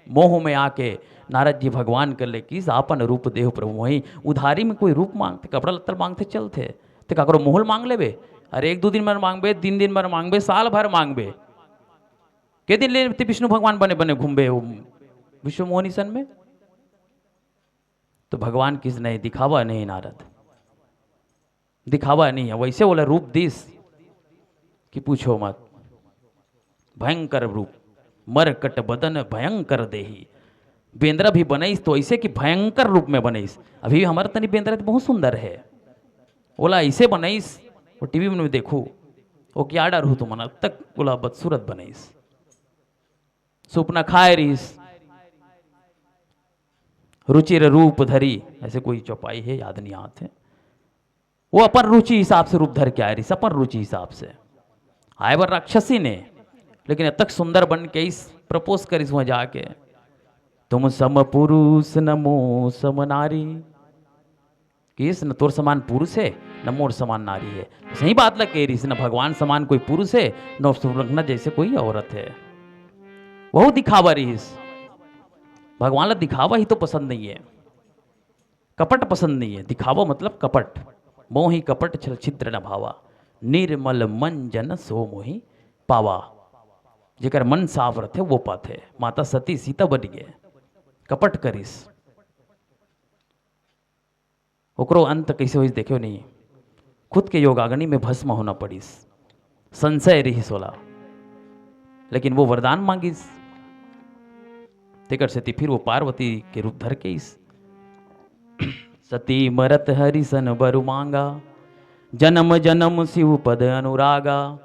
मोह में आके नारद जी भगवान कर ले किस आपन रूप देहु प्रभु मोहि। उधारी में कोई रूप मांगथे, कपड़ा लत्तर मांगथे, चलथे, ते काकरो मोहल मांग लेबे। अरे, एक दू दिन बर मांगबे, तीन दिन बर मांगबे, साल भर मांगबे, के दिन ले ते विष्णु भगवान बने बने घूमबे वो विश्व मोहनी सन में? तो भगवान किस नहीं, दिखावा नहीं नारद, दिखावा नहीं हे। वइसे ओला रूप दिस कि पूछो मत, भयंकर रूप, मरकट बदन भयंकर देही। बेंदरा भी बनइस तो अइसे कि भयंकर रूप में बनइस। अभी हमर तनी बेंदरा तो बहुत सुंदर हे, ओला अइसे बनइस, वो टीवी में देखू, वो क्या डर हो तुमन, अतक ओला बदसूरत बनइस। सुपनखा ए रहिस, रुचिर रूप धरी, अइसे कोई चौपाई हे, याद नहीं आत हे। वो अपन रुचि हिसाब से रूप धर के आए रहिस, अपन रुचि हिसाब से। आए बर राक्षसी ने, लेकिन अतक सुंदर बन के इस प्रपोज करिस वहां जाके, "तुम सम पुरुष न मो सम नारी।" किस न तोर समान पुरुष हे, न मोर समान नारी हे। सही बात ल कहे रहिस, न भगवान समान कोई पुरुष हे, न सुपनखा जइसे कोई औरत हे। वहू दिखावा रहिस। भगवान ल दिखावा ही तो पसंद नहीं हे, कपट पसंद नहीं हे। दिखावा मतलब कपट। मोहि कपट छल छिद्र न भावा, निर्मल मन जन सो मोहि पावा। जेकर मन साफ रथे, वो पाथे। माता सती सीता बन गे, कपट करिस। ओकरो अंत कइसे होइस, देखेव नहीं? खुद के योगाग्नि में भस्म होना पड़िस। संशय रहिस ओला, लेकिन वो वरदान मांगिस, तेकर सेती फिर वो पार्वती के रूप धर के इस सती मरत हरि सन बरु मांगा, जन्म जन्म शिव पद अनुरागा।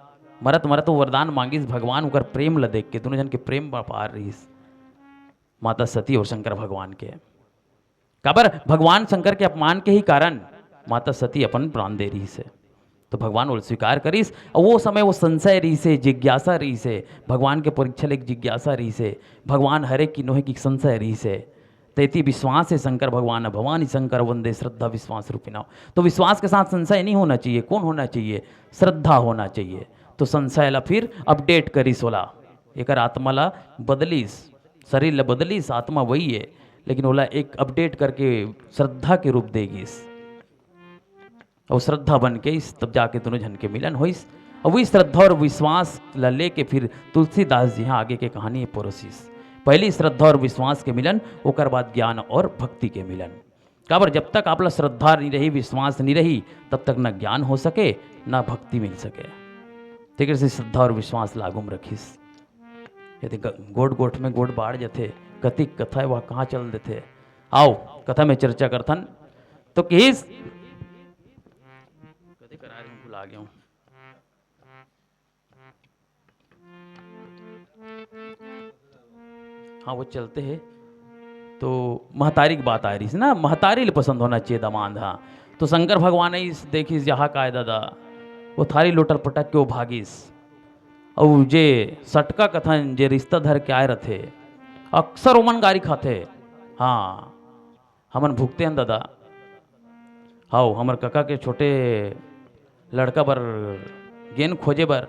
मरत मरत वो वरदान मांगिस भगवान, ओकर प्रेम ल देख के, दोनों जन के प्रेम अपार रहिस। माता सती और शंकर भगवान के, काबर भगवान शंकर के अपमान के ही कारण माता सती अपन प्राण दे रहिस हे। तो भगवान ओला स्वीकार करिस, अउ वो समय वो संशय रहिस हे, जिज्ञासा रहिस हे, भगवान के परीक्षा ले एक जिज्ञासा रहिस हे, भगवान हरे कि नोहे कि संशय रहिस हे। तेती विश्वास हे शंकर भगवान, भवानी शंकर वंदे श्रद्धा विश्वास रूपिणा। तो विश्वास के साथ संशय नहीं होना चाहिए। कौन होना चाहिए? श्रद्धा होना चाहिए। तो संशय ला फिर अपडेट करिस ओला, एकर आत्मा ला बदलिस, शरीर ला बदलिस, आत्मा वही हे, लेकिन ओला एक अपडेट करके श्रद्धा के रूप दे गिस। अउ श्रद्धा बन के इस, तब जाके दोनों झन के मिलन होइस। अउ वही श्रद्धा और विश्वास ला लेके फिर तुलसीदास जी ह आगे के कहानी परोसिस। पहली श्रद्धा और विश्वास के मिलन, ओकर बाद ज्ञान और भक्ति के मिलन। काबर जब तक आप ला श्रद्धा नहीं रही, विश्वास नहीं रही, तब तक न ज्ञान हो सके, न भक्ति मिल सके। तेकर से श्रद्धा और विश्वास लागू में रखिस। यदि ग-, गोठ गोठ में गोठ बाढ़ जथे, कतिक कथा हे, वह कहाँ चल देथे। आओ, कथा में चर्चा करथन। तो किस कथे करा रहे हूँ, भुला गया हूँ। हाँ, वो चलते हे। तो महतारी के बात आ रही ना, महतारी ले पसंद होना चाहिए दमांद। हाँ, तो शंकर भगवान ही देखिस, जहाँ का हे दादा, वो थारी लोटा ल पटक के वो भागिस। अउ जे सटका कथन, जे रिश्ता धर के आए रथे, अक्सर ओमन गारी खाथे। हाँ, हमन भुगते हन दादा। हव, हमर कका के छोटे लड़का बर गेन खोजे बर,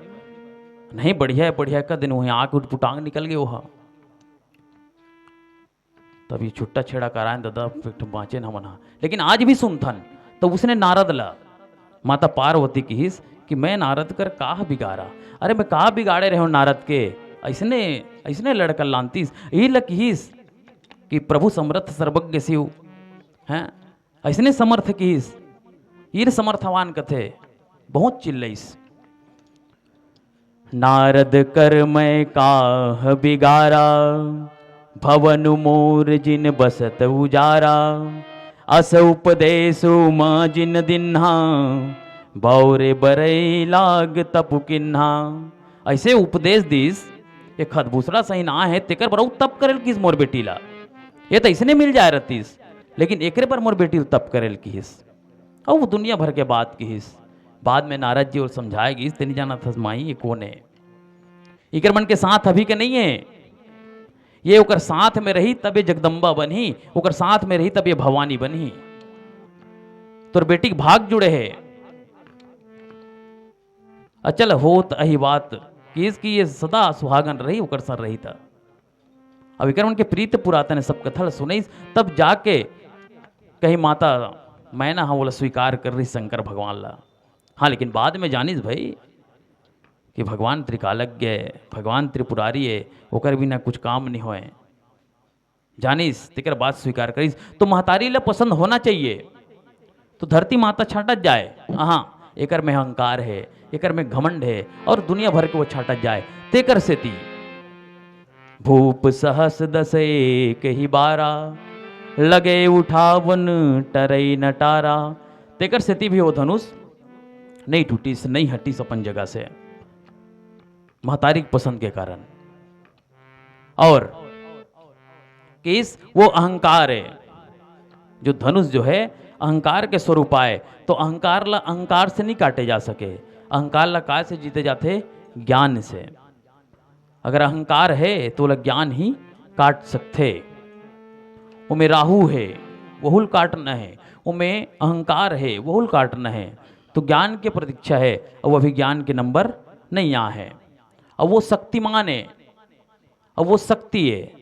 नहीं, बढ़िया हे, बढ़िया हे, कह दिन वहीं आके उठपुटांग निकल गे ओहा। तभी छुट्टा छेड़ा करायन दादा, एक ठो बाँचेन हमन हा। लेकिन आज भी सुनथन, तो उसने नारद ला, माता पार्वती किहिस कि मैं नारद कर का बिगारा? अरे, मैं का बिगाड़े रहे हूँ नारद के? अइसने, अइसने लड़का लानतिस, यही ल किहिस कि प्रभु समरथ सर्वज्ञ शिव, हैं, अइसने समर्थ किहिस, ईर समर्थवान कथे, बहुत चिल्लइस। नारद कर मैं काह बिगारा, भवन मोर जिन बसत उजारा। अस उपदेश उमा जिन दिन्हा, बौरे बरई लाग तपु किन्हा। अइसे उपदेश दिस, एक खत दूसरा सही ना हे, तेकर बर अउ तप करेल किहिस मोर बेटी ला। ये त अइसने मिल जाए रहतिस, लेकिन एकरे बर मोर बेटी ल तप करेल किहिस। अउ वो दुनिया भर के बात किहिस। बाद में नारद जी ओला समझाए गिस, "तें नइ जानत हस माई, ये कोन हे? इकर मन के साथ अभी के नइ हे। ये ओकर साथ में रही, तब ये जगदम्बा बनही, ओकर साथ में रही, तब ये भवानी बनही। तोर बेटी के भाग जुड़े हे।" अचल होत अही बात किहिस कि ये सदा सुहागन रही, ओकर संग रही त। अब एकर मन के प्रीत पुरातन हे, सब कथा ल सुनइस, तब जाके कही माता मैना ह ओला स्वीकार कर रही शंकर भगवान ला। हाँ, लेकिन बाद में जानिस भाई कि भगवान त्रिकालज्ञ हे, भगवान त्रिपुरारी हे, ओकर बिना कुछ काम नइ होय। जानिस, तेकर बात स्वीकार करिस, तो महतारी ला पसंद होना चाहिए। तो धरती माता छांटत जाए, हाँ, एकर में अहंकार हे, एकर में घमंड हे, और दुनिया भर के वो छांटत जाए। तेकर सेती भूप सहस दस एक ही बारा, लगे उठावन टरई नटारा। तेकर सेती भी वो धनुष नइ टूटिस, नइ हटिस अपन जगह से, महतारी के पसंद के कारण। और किहिस वो अहंकार हे, जो धनुष जो हे अहंकार के स्वरूप आय, तो अहंकार ला अहंकार से नइ काटे जा सके। अहंकार ला काय से जीते जाथे? ज्ञान से। अगर अहंकार हे तो ओला ज्ञान ही काट सकथे। ओमे राहु हे, वहू ल काटना हे, ओमे अहंकार हे, वहू ल काटना हे। तो ज्ञान के प्रतीक्षा हे, अउ अभी ज्ञान के नंबर नइ आए हे। अउ वो शक्तिमान हे, अउ वो शक्ति हे।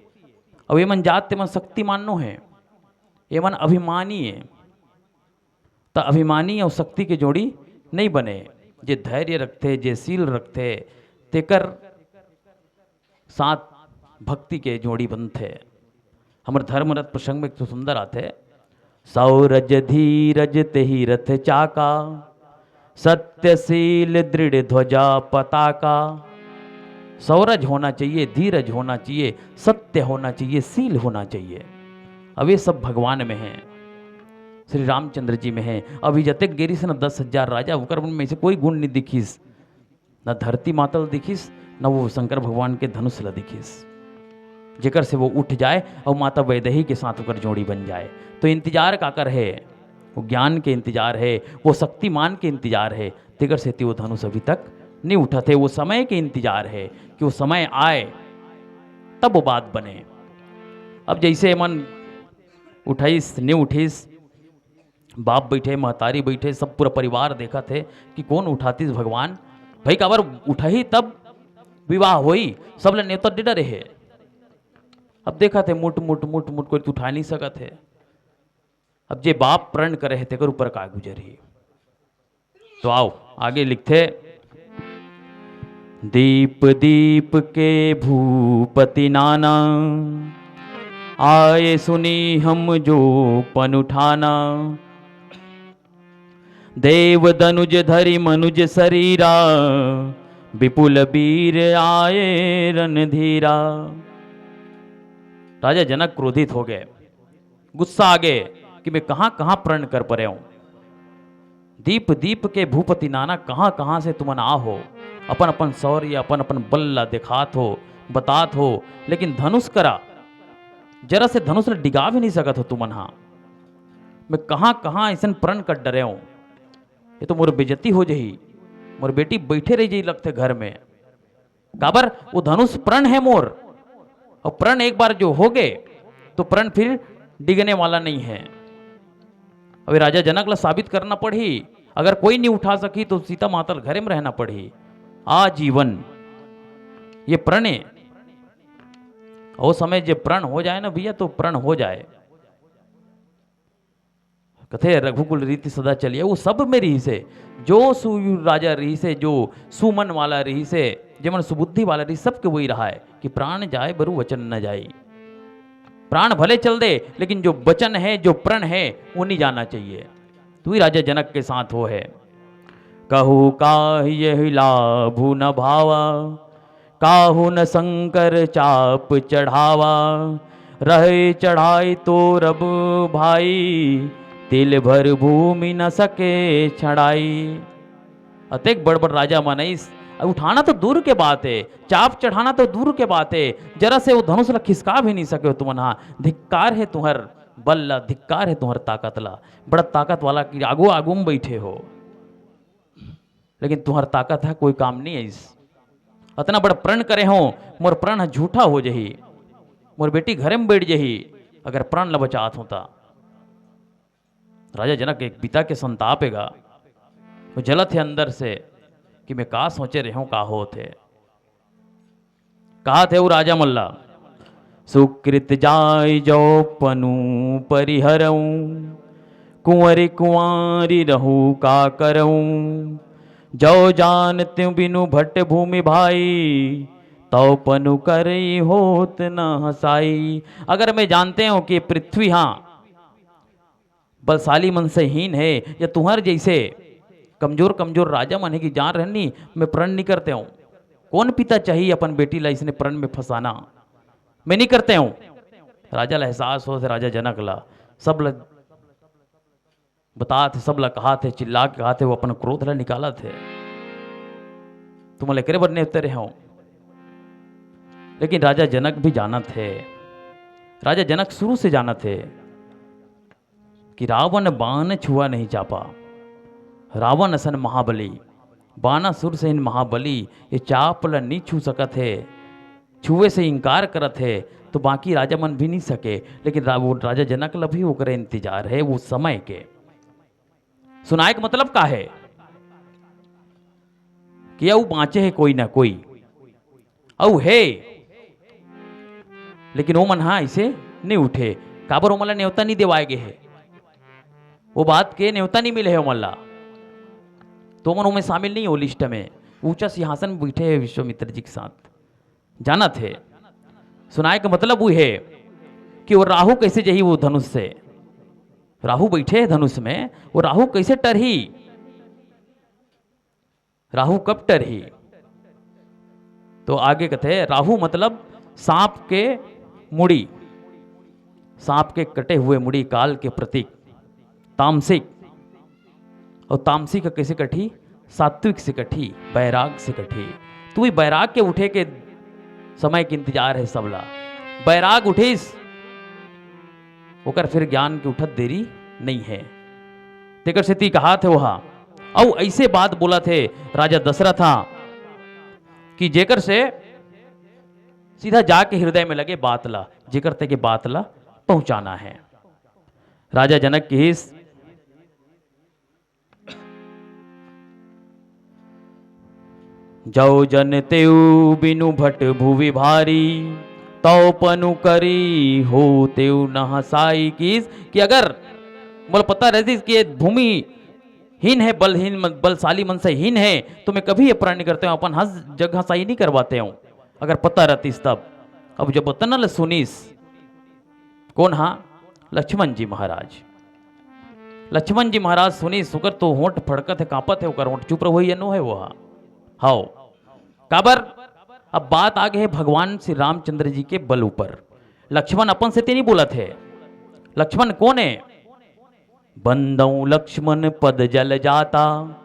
अउ ये मन जात ते मन शक्तिमान नो हे, ये मन अभिमानी हे। त अभिमानी अउ शक्ति के जोड़ी नइ बने। जे धैर्य रखथे, जे शील रखथे, तेकर साथ भक्ति के जोड़ी बनथे। हमर धर्मरथ प्रसंग में एक ठो सुंदर आथे, "सौरज धीरज तेहि रथ चाका, सत्यशील दृढ़ ध्वजा पताका।" सौरज होना चाहिए, धीरज होना चाहिए, सत्य होना चाहिए, शील होना चाहिए। अब ये सब भगवान में है, श्री रामचंद्र जी में है। अभी जतेक गे रिहिस न दस हजार राजा, ओकर मन में से कोई गुण नहीं दिखिस, न धरती माता ल दिखिस, न वो शंकर भगवान के धनुष ल दिखिस, जेकर से वो उठ जाए और माता वैदेही के साथ ओकर जोड़ी बन जाए। तो इंतजार काकर है? वो ज्ञान के इंतजार है, वो शक्तिमान के इंतजार है। तेकर सेती वो धनुष अभी तक नहीं उठत है। वो समय के इंतजार है कि वो समय आए, तब वो बात बने। अब जैसे मन उठाइस, नहीं उठिस, बाप बैठे, महतारी बैठे, सब पूरा परिवार देखत हे कि कोन उठातिस भगवान। भाई, काबर उठाही तब विवाह होई, सब ल नेवता दे डरे हे। अब देखत हे, मुट, मुट, मुट, मुट, कोई तो उठा नहीं सकत हे। अब जे बाप प्रण करे हे, तेकर ऊपर का गुजरही। तो आओ, आगे लिखथे, "दीप दीप के भूपति नाना, आए सुनी हम जो पन उठाना। देव दनुज धरि मनुज शरीरा, विपुल वीर आए रणधीरा।" राजा जनक क्रोधित हो गए, गुस्सा आ गए कि मैं कहाँ-कहाँ प्रण कर परे हूँ। दीप दीप के भूपति नाना, कहाँ-कहाँ से तुमन आ हो, अपन-अपन शौर्य, अपन-अपन बल ला देखात हो, बतात हो, लेकिन धनुष करा, जरा से धनुष ला डिगा भी नहीं सकत हो तुमन हा। मैं कहाँ-कहाँ अइसन प्रण कर डरे हूँ, ये तो मोर बेइज्जती हो जही, मोर बेटी बैठे रह जही लगथे घर में। काबर? वो धनुष प्रण है मोर, और प्रण एक बार जो हो गए, तो प्रण फिर डिगने वाला नहीं है। अब ये राजा जनक ला साबित करना पड़ही, अगर कोई नहीं उठा सकी, तो सीता माता ल घरे में रहना पड़ही आजीवन। ये प्रण है। वो समय जे प्रण हो जाए ना भैया, तो प्रण हो जाए। कथे रघुकुल रीति सदा चलिए, वो सब में रहिसे। जो सुर राजा रहिसे, जो सुमन वाला रहिसे, जेमन सुबुद्धि वाला रहिसे, सबके वही रहा है कि प्राण जाए बरु वचन न जाई। प्राण भले चल दे, लेकिन जो वचन है, जो प्रण है, वो नहीं जाना चाहिए। तो ही राजा जनक के साथ हो है। कहु काहि यहि लाभु न भावा, काहु न शंकर चाप चढ़ावा। रहे चढ़ाई तोर अब भाई, तिल भर भूमि न सके छड़ाई। अतेक बड़ बड़ राजा मन आइस, अब उठाना तो दूर के बात है, चाप चढ़ाना तो दूर के बात है, जरा से वो धनुष ला खिसका भी नहीं सके हो तुमन हा। धिक्कार है तुहर बल ला, धिक्कार है तुहर ताकत ला। बड़ा ताकत वाला की आगू आगू में बैठे हो, लेकिन तुहर ताकत है कोई काम नहीं आइस। अतना बड़ प्रण करे हो, मोर प्रण ह झूठा हो जही, मोर बेटी घरे में बैठ जही, अगर प्रण ल बचात हो ता। राजा जनक एक पिता के संताप हेगा, वो जलत है अंदर से कि मैं का सोचे रहे हूँ, का होत है। कहा थे वो राजा मल्ला, सुकृत जाय जो पनु परिहरऊं, कुंवरि कुंवारी रहू का करऊं। जो जान त्यू बिनु भट भूमि भाई, तौ पनु करई होत न हसाई। अगर मैं जानते हूं कि पृथ्वी, हाँ, बलशाली मन से हीन है, या तुहर जैसे कमजोर कमजोर राजा मन है कि जान रहनी, मैं प्रण नहीं करते हूं। कौन पिता चाहिए अपन बेटी ला इसने प्रण में फंसाना? मैं नहीं करते हूं। राजा ला एहसास हो से राजा जनक ला, सब ला बतात हे, सब ला कहात हे, चिल्ला के कहात हे, वो अपन क्रोध ला निकालत हे। तुमन ला एकरे बर नेवते रहे हो। लेकिन राजा जनक भी जानत हे, राजा जनक शुरू से जानत हे कि रावण बाण छुआ नहीं चापा। रावण असन महाबली, बाणासुर से इन महाबली ये चाप ला नहीं छू सकत हे, छुए से इनकार करत हे, तो बाकी राजा मन भी नहीं सके। लेकिन रा-, वो राजा जनक ला भी ओकरे इंतजार है, वो समय के। सुनाए के मतलब का है कि अउ बाँचे हे कोई ना कोई, अउ हे, लेकिन ओमन हा इसे नहीं उठे, काबर ओमन ला नेवता नहीं देवाए गे हे, वो बात के नेवता नहीं मिले हे ओमन ला, तो ओमन ओमे शामिल नहीं हो लिस्ट में। ऊंचा सिंहासन में बैठे हे विश्वामित्र जी के साथ। जानत हे, सुनाए के मतलब वो हे कि वो राहु कैसे जही वो धनुष से, राहु बैठे हे धनुष में, वो राहु कैसे टरही, राहु कब टरही? तो आगे कथे, राहु मतलब सांप के मुड़ी, सांप के कटे हुए मुड़ी, काल के प्रतीक, तामसिक। और तामसिक कैसे कटही? सात्विक से कटही, बैराग से कटही। तो वही बैराग के उठे के समय के इंतजार है सबला। बैराग उठिस, ओकर फिर ज्ञान के उठत देरी नहीं है। तेकर सेती कहात हे ओहा, अउ ऐसे बात बोलत हे राजा दशरथ हा कि जेकर से सीधा जाके हृदय में लगे बात ला, जेकर तक के बात ला पहुंचाना है। राजा जनक किहिस, "जौ जन तेउ बिनु भट भुवि भारी, तौ पनु करी हो तेउ न हसाई।" किहिस कि अगर मोला पता रहतिस कि ये भूमि हीन है, बलहीन मन, बलशाली मन से हीन है, तो मैं कभी ये प्रण नहीं करते हूँ, अपन हंस जग हंसाई नहीं करवाते हूँ, अगर पता रहतिस तब। अब जब ओतना ल सुनिस, कौन हा? लक्ष्मण जी महाराज। लक्ष्मण जी महाराज सुनिस, ओकर तो होंठ फड़कत हे, कांपत हे, ओकर होंठ चुप रहो, ये नो हे वो हा। हाओ। काबर? अब बात आ गे हे भगवान श्री रामचंद्र जी के बल ऊपर। लक्ष्मण अपन सेती नहीं बोलत हे। लक्ष्मण कौन हे? बंदौ लक्ष्मण पद जल जाता,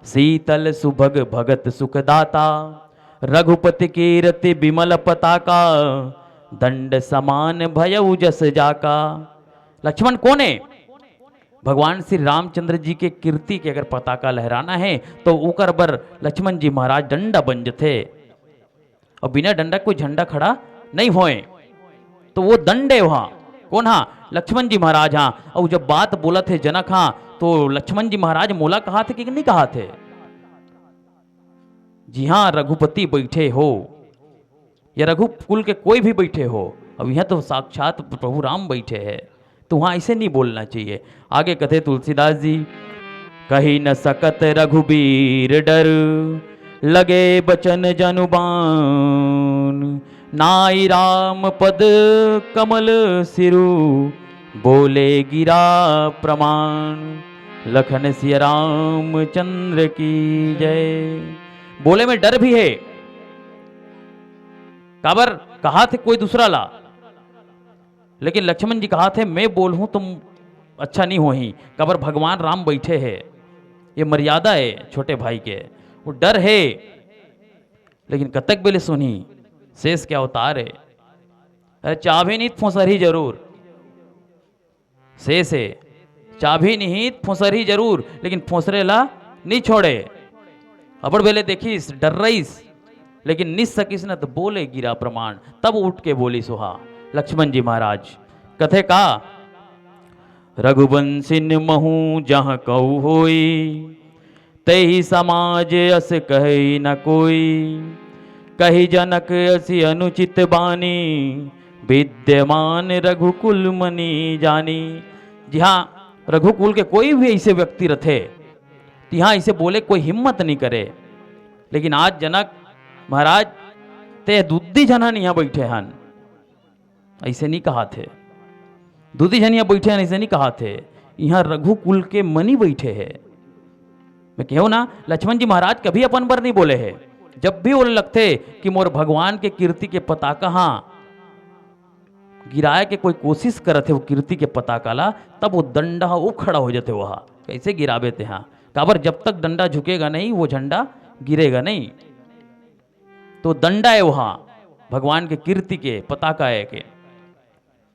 शीतल सुभग भगत सुखदाता। रघुपति कीरति बिमल पताका, दंड समान भयउ जस जाका। लक्ष्मण कौन हे? भगवान श्री रामचंद्र जी के कीर्ति के अगर पताका लहराना है, तो ओकर बर लक्ष्मण जी महाराज डंडा बन जथे। अउ बिना डंडा कोई झंडा खड़ा नहीं होए। तो वो दंड हे वहाँ। कौन हा? लक्ष्मण जी महाराज हा। अउ जब बात बोलत हे जनक हा, तो लक्ष्मण जी महाराज मोला कहाथे कि नहीं कहाथे? जी हाँ, रघुपति बैठे हो या रघुकुल के कोई भी बैठे हो, अब यहाँ तो साक्षात प्रभु राम बैठे हे, तो वहां ऐसे नहीं बोलना चाहिए। आगे कथे तुलसीदास जी, कहि न सकत रघुबीर डर, लगे बचन जनु बान। नाई राम पद कमल सिरु, बोले गिरा प्रमाण। लखन सिया रामचंद्र की जय। बोले में डर भी है, काबर कहाथे कोई दूसरा ला, लेकिन लक्ष्मण जी कहाथे, मैं बोलहूं तो अच्छा नहीं होही, काबर भगवान राम बैठे हे, ये मर्यादा है छोटे भाई के, वो डर है। लेकिन कतक बेले सुनही, शेष के अवतार है। अरे, चाबही नहीं त फोसरही जरूर। शेष है, चाबही नहीं त फोसरही जरूर, लेकिन फोसरे ला नहीं छोड़े। अबड़ बेले देखिस, डर्रइस, लेकिन निस सकिस न त बोले गिरा प्रमाण। तब उठ के बोलिस ओहा लक्ष्मण जी महाराज, कथे का, रघुवंशिन महूं जहां कऊ होई, तेहि समाज अस कहई न कोई। कहि जनक अस अनुचित बानी, विद्यमान रघुकुल मनि जानी। जी हाँ, रघुकुल के कोई भी ऐसे व्यक्ति रथे, तिहां ऐसे बोले कोई हिम्मत नहीं करे। लेकिन आज जनक महाराज, ते दुद्दी झन हन इहां बैठे हन, ऐसे नहीं कहाथे। दुद्दी झन इहां बैठे हन, ऐसे नहीं कहाथे। इहां रघुकुल के मनी बैठे हे। मैं कहेंव ना, लक्ष्मण जी महाराज कभी अपन बर नहीं बोले हे। जब भी बोले लगथे कि मोर भगवान के कीर्ति के पताका हा गिराए के कोई कोशिश करत हे, वो कीर्ति के पताका ला, तब वो डंडा हा, वो खड़ा हो जाथे। वहा कैसे गिराबे तेहा? काबर जब तक डंडा झुकेगा नहीं, वो झंडा गिरेगा नहीं। तो डंडा है वहां, भगवान के कीर्ति के पताका है के।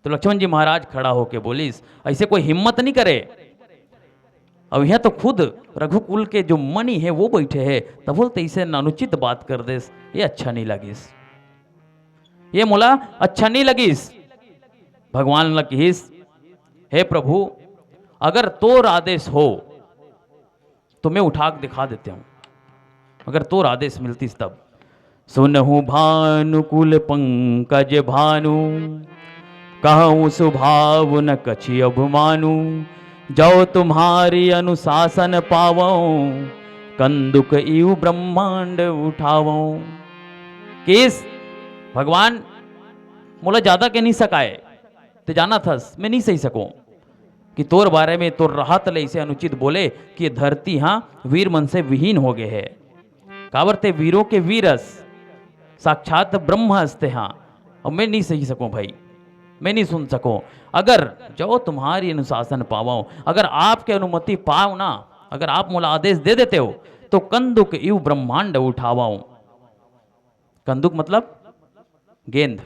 तो लक्ष्मण जी महाराज खड़ा होके बोलिस, ऐसे कोई हिम्मत नहीं करे। अब यहां तो खुद रघुकुल के जो मनी है वो बैठे हैं, तब बोलते इसे अनुचित बात कर देस, ये अच्छा नहीं लगिस, ये मोला अच्छा नहीं लगिस। भगवान ल किहिस, हे प्रभु, अगर तोर आदेश हो तो मैं उठा के दिखा देते हूं, अगर तोर आदेश मिलतीस तब। सुनहु भानुकुल पंकज भानु, कहूं सुभाव न कछि अब मानु। जो तुम्हारी अनुशासन पावो, कंदुक इव ब्रह्मांड उठावो। केस भगवान मोला ज्यादा के नहीं सकाए, ते जानत हस, मैं नहीं सही सकों कि तोर बारे में तोर रहत ले इसे अनुचित बोले कि ये धरती हा वीर मन से विहीन हो गए है। काबर ते वीरों के वीर अस, साक्षात ब्रह्म अस ते हा, और मैं नहीं सही सकों भाई, मैं नहीं सुन सकों। अगर जो तुम्हारी अनुशासन पावो, अगर आपके अनुमति पाव ना, अगर आप मोला आदेश दे देते हो, तो कंदुक इव ब्रह्मांड उठावो। कंदुक मतलब गेंद,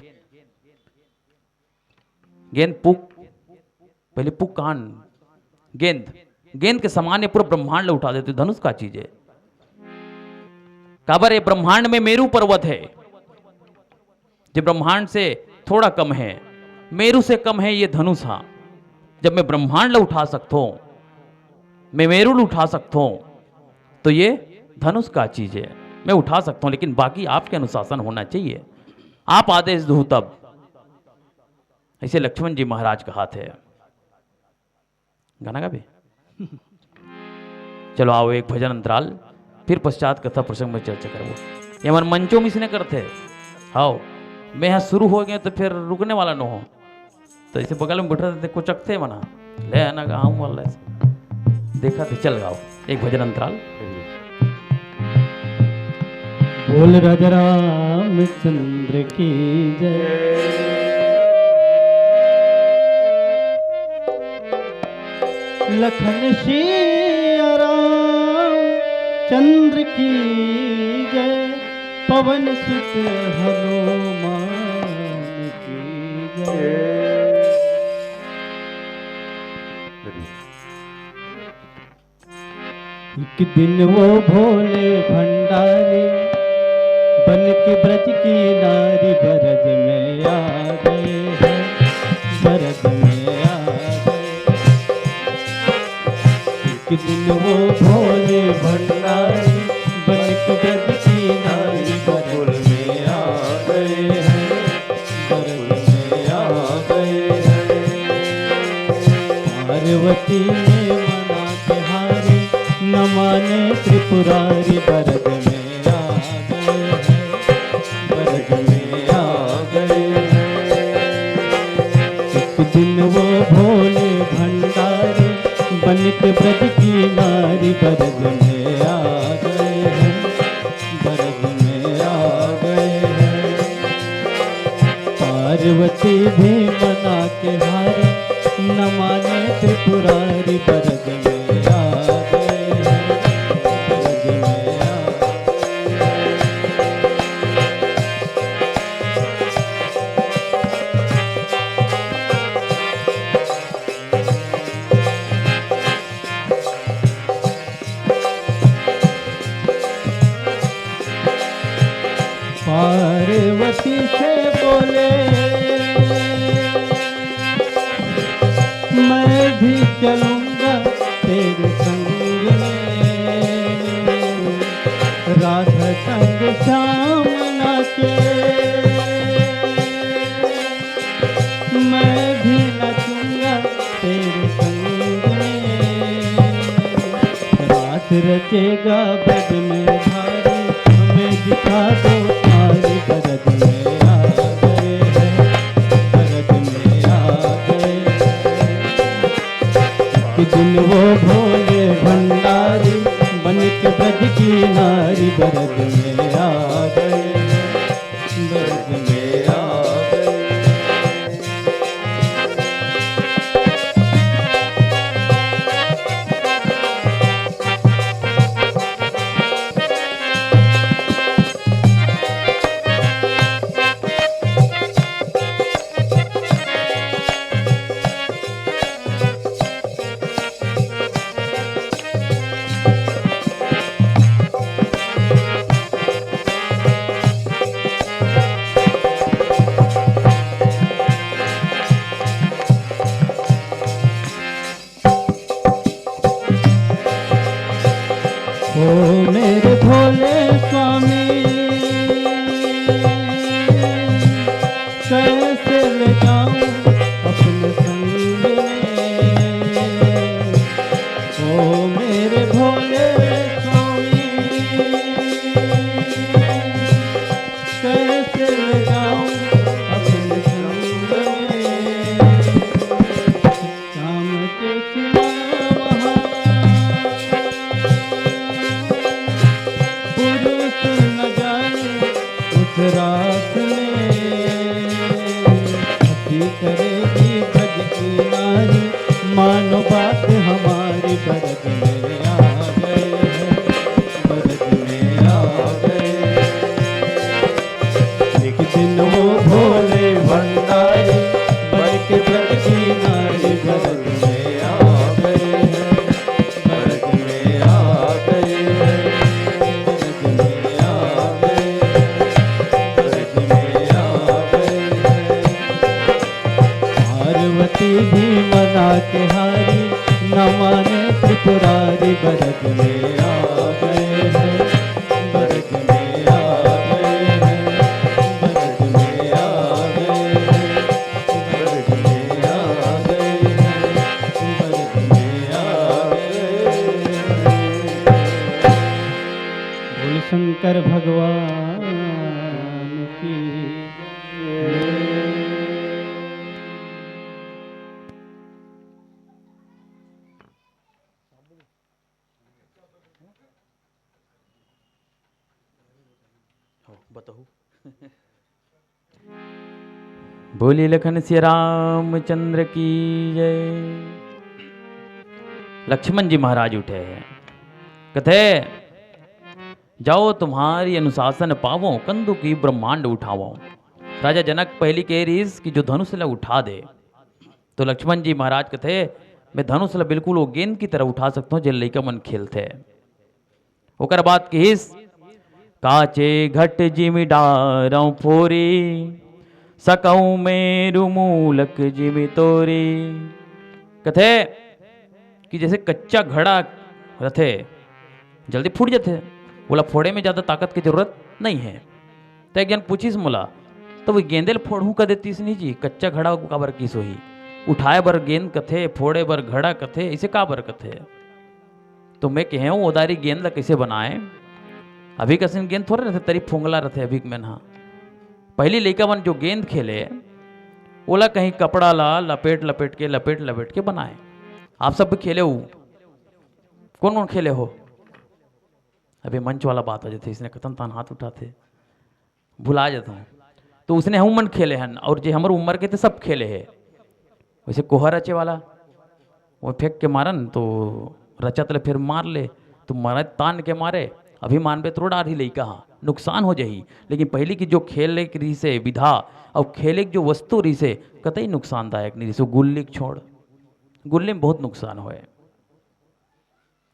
गेंद पुक, पहले पुक कहान, गेंद, गेंद के समान ये पूरा ब्रह्मांड ला उठा देते। धनुष का चीज है? काबर ये ब्रह्मांड में मेरू पर्वत है, जो ब्रह्मांड से थोड़ा कम है, मेरू से कम है ये धनुष। हाँ, जब मैं ब्रह्मांड ला उठा सकता हूं, मैं मेरू ला उठा सकता हूं, तो ये धनुष का चीज है, मैं उठा सकता हूं, लेकिन बाकी आपके अनुशासन होना चाहिए, आप आदेश दो तब। ऐसे लक्ष्मण जी महाराज कहाथे। गाना गाबे? चलो आओ, एक भजन अंतराल, फिर पश्चात कथा प्रसंग में चर्चा करबो। ये हमर मंचो में इसने करते हैं। हाओ, मैं यहाँ शुरू हो गया तो फिर रुकने वाला न हो। तो इसे बगल में बैठा रहते, कुछ अकते मना। ले आना गाँव वाला ऐसे। देखा तो चल गाओ, एक भजन अंतराल। बोल राजा रामचंद्र की जय। लखन सिया रामचंद्र की जय। पवन सुत हनुमान की जय। एक दिन वो भोले भंडारी बन के ब्रज की नारी बरज में आ गए हैं, बरज में आ गए। एक दिन वो भोले भंडारी बन के ब्रज की नारी बरज में आ गए हैं, बरज में आ गए हैं। पति ने मना के हारी, न माने त्रिपुरारी, बरग में आ गए हैं, बरग में आ गए हैं। एक दिन वो भोले भंडारी, बन के ब्रज की नारी, बरग में आ गए हैं, बरग में आ गए हैं। पार्वती भी मना के हारी, न माने त्रिपुरारी, बरग में आ गए हैं, बरग में आ गए हैं। पार्वती से बोले, मैं भी चलूंगा तेरे संग में, राधा संग श्याम नाचे। मैं भी नाचूंगा तेरे संग में। रास रचेगा ब्रज में भारी, हमें दिखा दो नारी, बरग में आ गए हैं, बरग में आ गए हैं। एक दिन वो भोले भंडारी, बन के ब्रज की नारी, बरग में आ गए हैं, बरग में आ गए। ओ मेरे भोले स्वामी, कैसे ले जाऊं अपने संग में। ओ मेरे भोले स्वामी, कैसे ले जाऊं अपने संग में। श्याम के सिवा वहाँ पुरुष न जाए उस रास में। हंसी करेगी ब्रज की नारी, मानो बात हमारी, बरग में आ गए हैं, बरग में आ गए। एक दिन वो भोले भंडारी, बन के ब्रज की नारी, बरग में आ गए हैं, बरग में आ गए हैं, बरग में आ गए हैं, बरग में आ गए हैं। पार्वती भी मना के हारी, न माने त्रिपुरारी, बरग में आ गए हैं, बरग में आ गए हैं, बरग में आ गए हैं, बरग में आ गए हैं, बरग में आ गए हैं। बोल शंकर भगवान की जय। हो, बताओ। बोली लखन सिया रामचंद्र की जय। लक्ष्मण जी महाराज उठे हैं, कथे, "जाओ, तुम्हारी अनुशासन पावो, कंदुकी ब्रह्मांड उठावो।" राजा जनक पहली कह रहीस कि जो धनुष ला उठा दे, तो लक्ष्मण जी महाराज कथे, "मैं धनुष ला बिल्कुल वो गेंद की तरह उठा सकता हूँ, जे लइका मन खेलथे।" ओकर बाद किहिस, "काचे घट जिमि डारंव फोरी, सकंव मेरु मूलक जिमि तोरी।" कथे कि जैसे कच्चा घड़ा रथे, जल्दी फूट जाथे, ओला फोड़े में ज्यादा ताकत के जरूरत नहीं है। त एक जन पूछिस मोला, "त वो गेंदे ल फोड़हूं कदे तीस नहीं जी, कच्चा घड़ा काबर किस होही?" उठाए बर गेंद कथे, फोड़े बर घड़ा कथे, इसे का बर कथे? तो मैं कहे हूँ, ओदारी गेंद ला कैसे बनाए? अभी कसन गेंद थोड़े रहते, तरी फोंगला रहते अभी के मन हा। पहली लइका मन जो गेंद खेले, ओला कहीं कपड़ा ला लपेट लपेट के, लपेट लपेट के बनाए। आप सब भी खेले हो? कौन कौन खेले हो? अभी मंच वाला बात आ जाते, इसने कतन तान हाथ उठाते, भुला जाता हूँ। तो उसने हम मन खेले हन, और जे हमर उम्र के थे, सब खेले है। वैसे कोहा रचे वाला, वो फेंक के मारन तो रचत ले फिर मार ले, तो मारे तान के मारे। अभी मानबे तो डार ही लइका हा, नुकसान हो जाही। लेकिन पहली की जो खेले के रहिसे विधा और खेले के जो वस्तु रहिसे, कतई नुकसानदायक नहीं रहिसे। गुल्ली के छोड़, गुल्ली में बहुत नुकसान होए।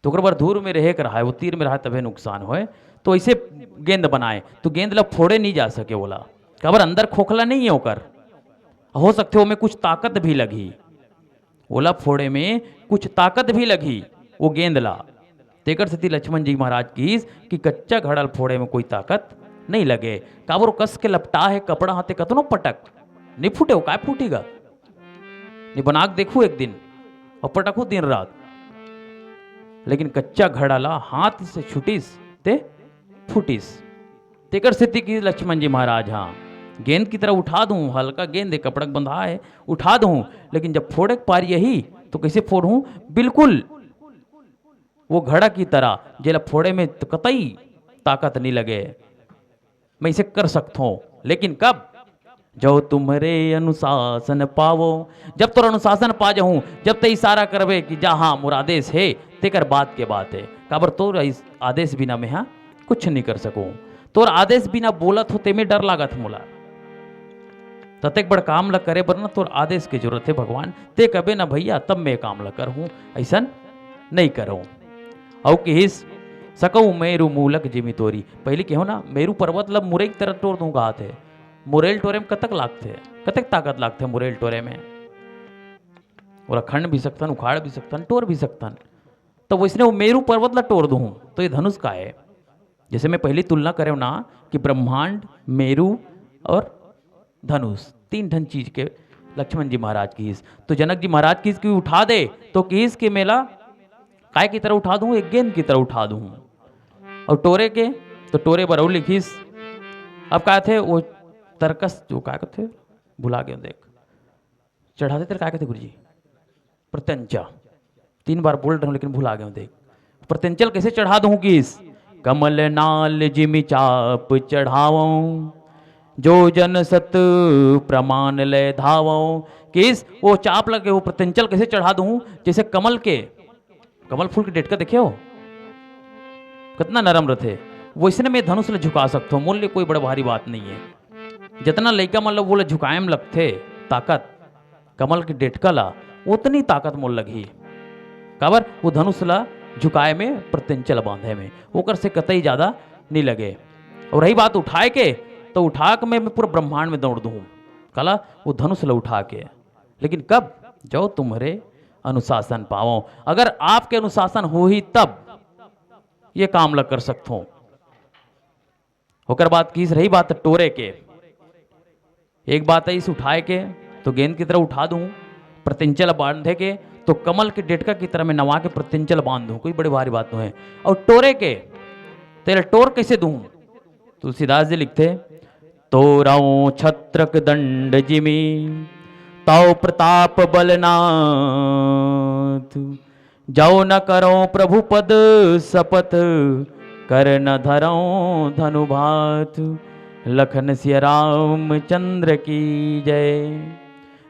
तो ओकर बर धूर में रहे के रहाय, वो तीर में रहाय तभे नुकसान होए। तो ऐसे गेंद बनाए तो गेंद ला फोड़े नहीं जा सके, ओला काबर अंदर खोखला नहीं है ओकर, हो सकथे ओमे कुछ ताकत भी लगही, ओला फोड़े में कुछ ताकत भी लगही वो गेंद ला। तेकर सेती लक्ष्मण जी महाराज किहिस कि कच्चा घड़ा ल फोड़े में कोई ताकत नहीं लगे। काबर वो कस के लपटा है कपड़ा, हाथे कतनो पटक नहीं फूटे, वो काय फूटी गा? नहीं बना के देखू एक दिन और पटकू दिन रात, लेकिन कच्चा घड़ा ला हाथ से छुटिस ते फूटिस। तेकर सेती कि लक्ष्मण जी महाराज, हाँ, गेंद की तरह उठा दूं, हल्का गेंद है, कपड़ा के बंधा है, उठा दूं, लेकिन जब फोड़े के पारी यही तो कैसे फोड़ूं? बिल्कुल वो घड़ा की तरह, जेला फोड़े में तो कतई ताकत नहीं लगे। मैं इसे कर सकता हूँ, लेकिन कब? जो तुम्हरे अनुशासन पावो। जब तोर अनुशासन पा जाऊं, जब ते इशारा करबे कि जा, हाँ, मोर आदेश है, तेकर बाद के बात है। काबर तोर इस आदेश बिना मैं हा कुछ नहीं कर सकूं। तोर आदेश बिना बोलत हो, तेमे डर लागत मोला। ततेक बड़ काम ला करे बर ना तोर आदेश के जरूरत है भगवान। ते कबे ना भैया, तब मैं काम ला करहूं, ऐसन नहीं करहूं। अउ किहिस, सकऊ मेरु मूलक जिमि तोरी। पहली कहो ना, मेरु पर्वत ला मुरई की तरह टोर दूं कहाथे। मुरई ल टोरे में कतक लागथे, कतक ताकत लागथे मुरई ल टोरे में। ओला खंड भी सकथन, उखाड़ भी सकथन, टोर भी सकथन। तो वैसने वो मेरु पर्वत ला टोर दूं, तो ये धनुष का है। जैसे मैं पहली तुलना करे ना कि ब्रह्मांड, मेरु और धनुष, तीन ठन चीज के लक्ष्मण जी महाराज किहिस। तो जनक जी महाराज किहिस कि उठा दे, तो किहिस कि मेला काय की तरह उठा दूं? एक गेंद की तरह उठा दूं। और टोरे के, तो टोरे बर अउ लिखिस। अब का थे वो तरकस, जो का कथे, भुला गए, देख, चढ़ाते तेरे का कथे गुरुजी? प्रत्यंचा। तीन बार बोल रहे हूं लेकिन भुला गए हूं, देख। प्रत्यंचल कैसे चढ़ा दूं किहिस? कमल नाल जिमि चाप चढ़ावो, जो जन सत प्रमाण ले धावो। किहिस? वो चाप लगे, वो प्रत्यंचल कैसे चढ़ा दूं? जैसे कमल के, कमल फूल के डेटका देखे हो, कितना नरम रहते। वैसने मैं धनुष ले झुका सकता हूं, मोर ले कोई बड़ा भारी बात नहीं है। जितना लइका मन ल वो ल झुकाए में लगथे ताकत, कमल के डेटका ला, उतनी ताकत मोल लगही। काबर? वो धनुष ला झुकाए में, प्रत्यंचा ला बांधे में, ओकर से कतई ज्यादा नहीं लगे। और रही बात उठाए के, तो उठा के मैं, मैं पूरा ब्रह्मांड में दौड़ दूं। काला? वो धनुष ला उठा के। लेकिन कब? जो तुम्हरे अनुशासन पावो। अगर आपके अनुशासन होही तब ये काम ला कर सकथो। ओकर बाद किहिस, रही बात टोरे के, एक बात है इस उठाए के, तो गेंद की तरह उठा दूं, प्रत्यंचा ल बांधे के, तो कमल के डेटका की तरह मैं नवा के प्रत्यंचा ल बांध दूं, कोई बड़ी भारी बात नहीं है। और टोरे के, तेला टोर कैसे दूं? तुलसीदास जी लिखते, तोरऊं छत्रक दंड जिमि, तव प्रताप बलनाथ। जौ न करऊं प्रभु पद शपथ, कर न धरऊं धनुभात। लखन सिया रामचंद्र की जय।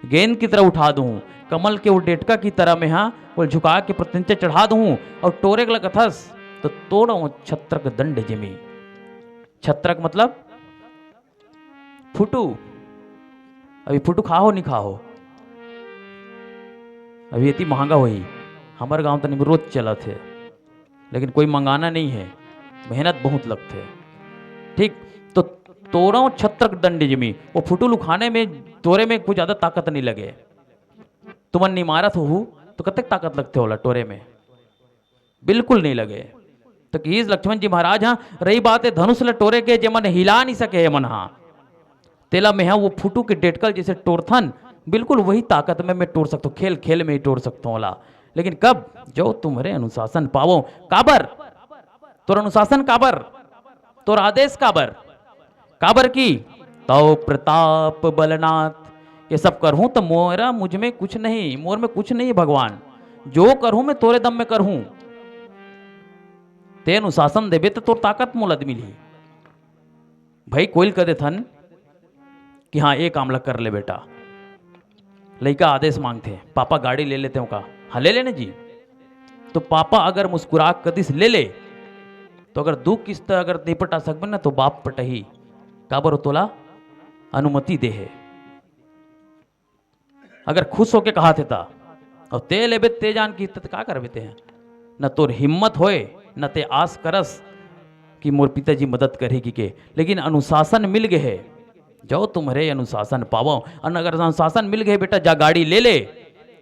गेंद की तरह उठा दूं, कमल के वो डेटका की तरह मैं हा, वो झुका के प्रत्यंचा चढ़ा दूं, और टोरे के लगथस तो तोड़ऊं छत्रक दंड जिमि। छत्रक मतलब फुटू। अभी फुटू खाहो नहीं खाहो? अभी इतनी महंगा होही। हमर गांव तनी रोज चलत हे, लेकिन कोई मंगाना नहीं है, मेहनत बहुत लगथे। ठीक, तो तोरऊं छत्रक दंड जिमि, वो फुटू ल उखाने में, टोरे में कुछ ज्यादा ताकत नहीं लगे। तुमन निमारत होहू तो कतक ताकत लगथे ओला टोरे में? बिल्कुल नहीं लगे। तो किहिस लक्ष्मण जी महाराज, हाँ, रही बात है धनुष ल टोरे के, जेमन हिला नहीं सके हे मन, हाँ, तेला मेहा वो फुटू के डेटका ल जैसे टोरथन, बिल्कुल वही ताकत में मैं टोर सकता हूँ, खेल खेल में ही टोर सकता हूँ ओला। लेकिन कब? जो तुम्हरे अनुशासन पावो। काबर? तोर अनुशासन काबर? तोर आदेश काबर? काबर कि तव प्रताप बलनाथ, ये सब करहूं तो मोरा, मुझ में कुछ नहीं, मोर में कुछ नहीं भगवान। जो करहूं मैं तोरे दम में करहूं। ते अनुशासन देबे तो तोर ताकत मोला मिलही। भाई कोइल कह देथन कि हाँ, ये काम ला कर ले बेटा। लइका आदेश मांगथे, "पापा गाड़ी ले लेते हो का?" "हाँ, ले लेने जी।" तो पापा अगर मुस्कुरा कदिस, "ले ले।" तो अगर दू किस्त अगर नहीं पटा सकबे ना, तो बाप पटही। काबर? तोला अनुमति दे हे। अगर खुश होके कहा थे ता, और ते लेबे ते जान की, त का करबे ते हैं? न तोर हिम्मत होए, न ते आस करस कि मोर पिताजी मदद करही कि के। लेकिन अनुशासन मिल गए है, जो तुम्हरे अनुशासन पावो। अन अगर अनुशासन मिल गए बेटा, जा गाड़ी ले ले,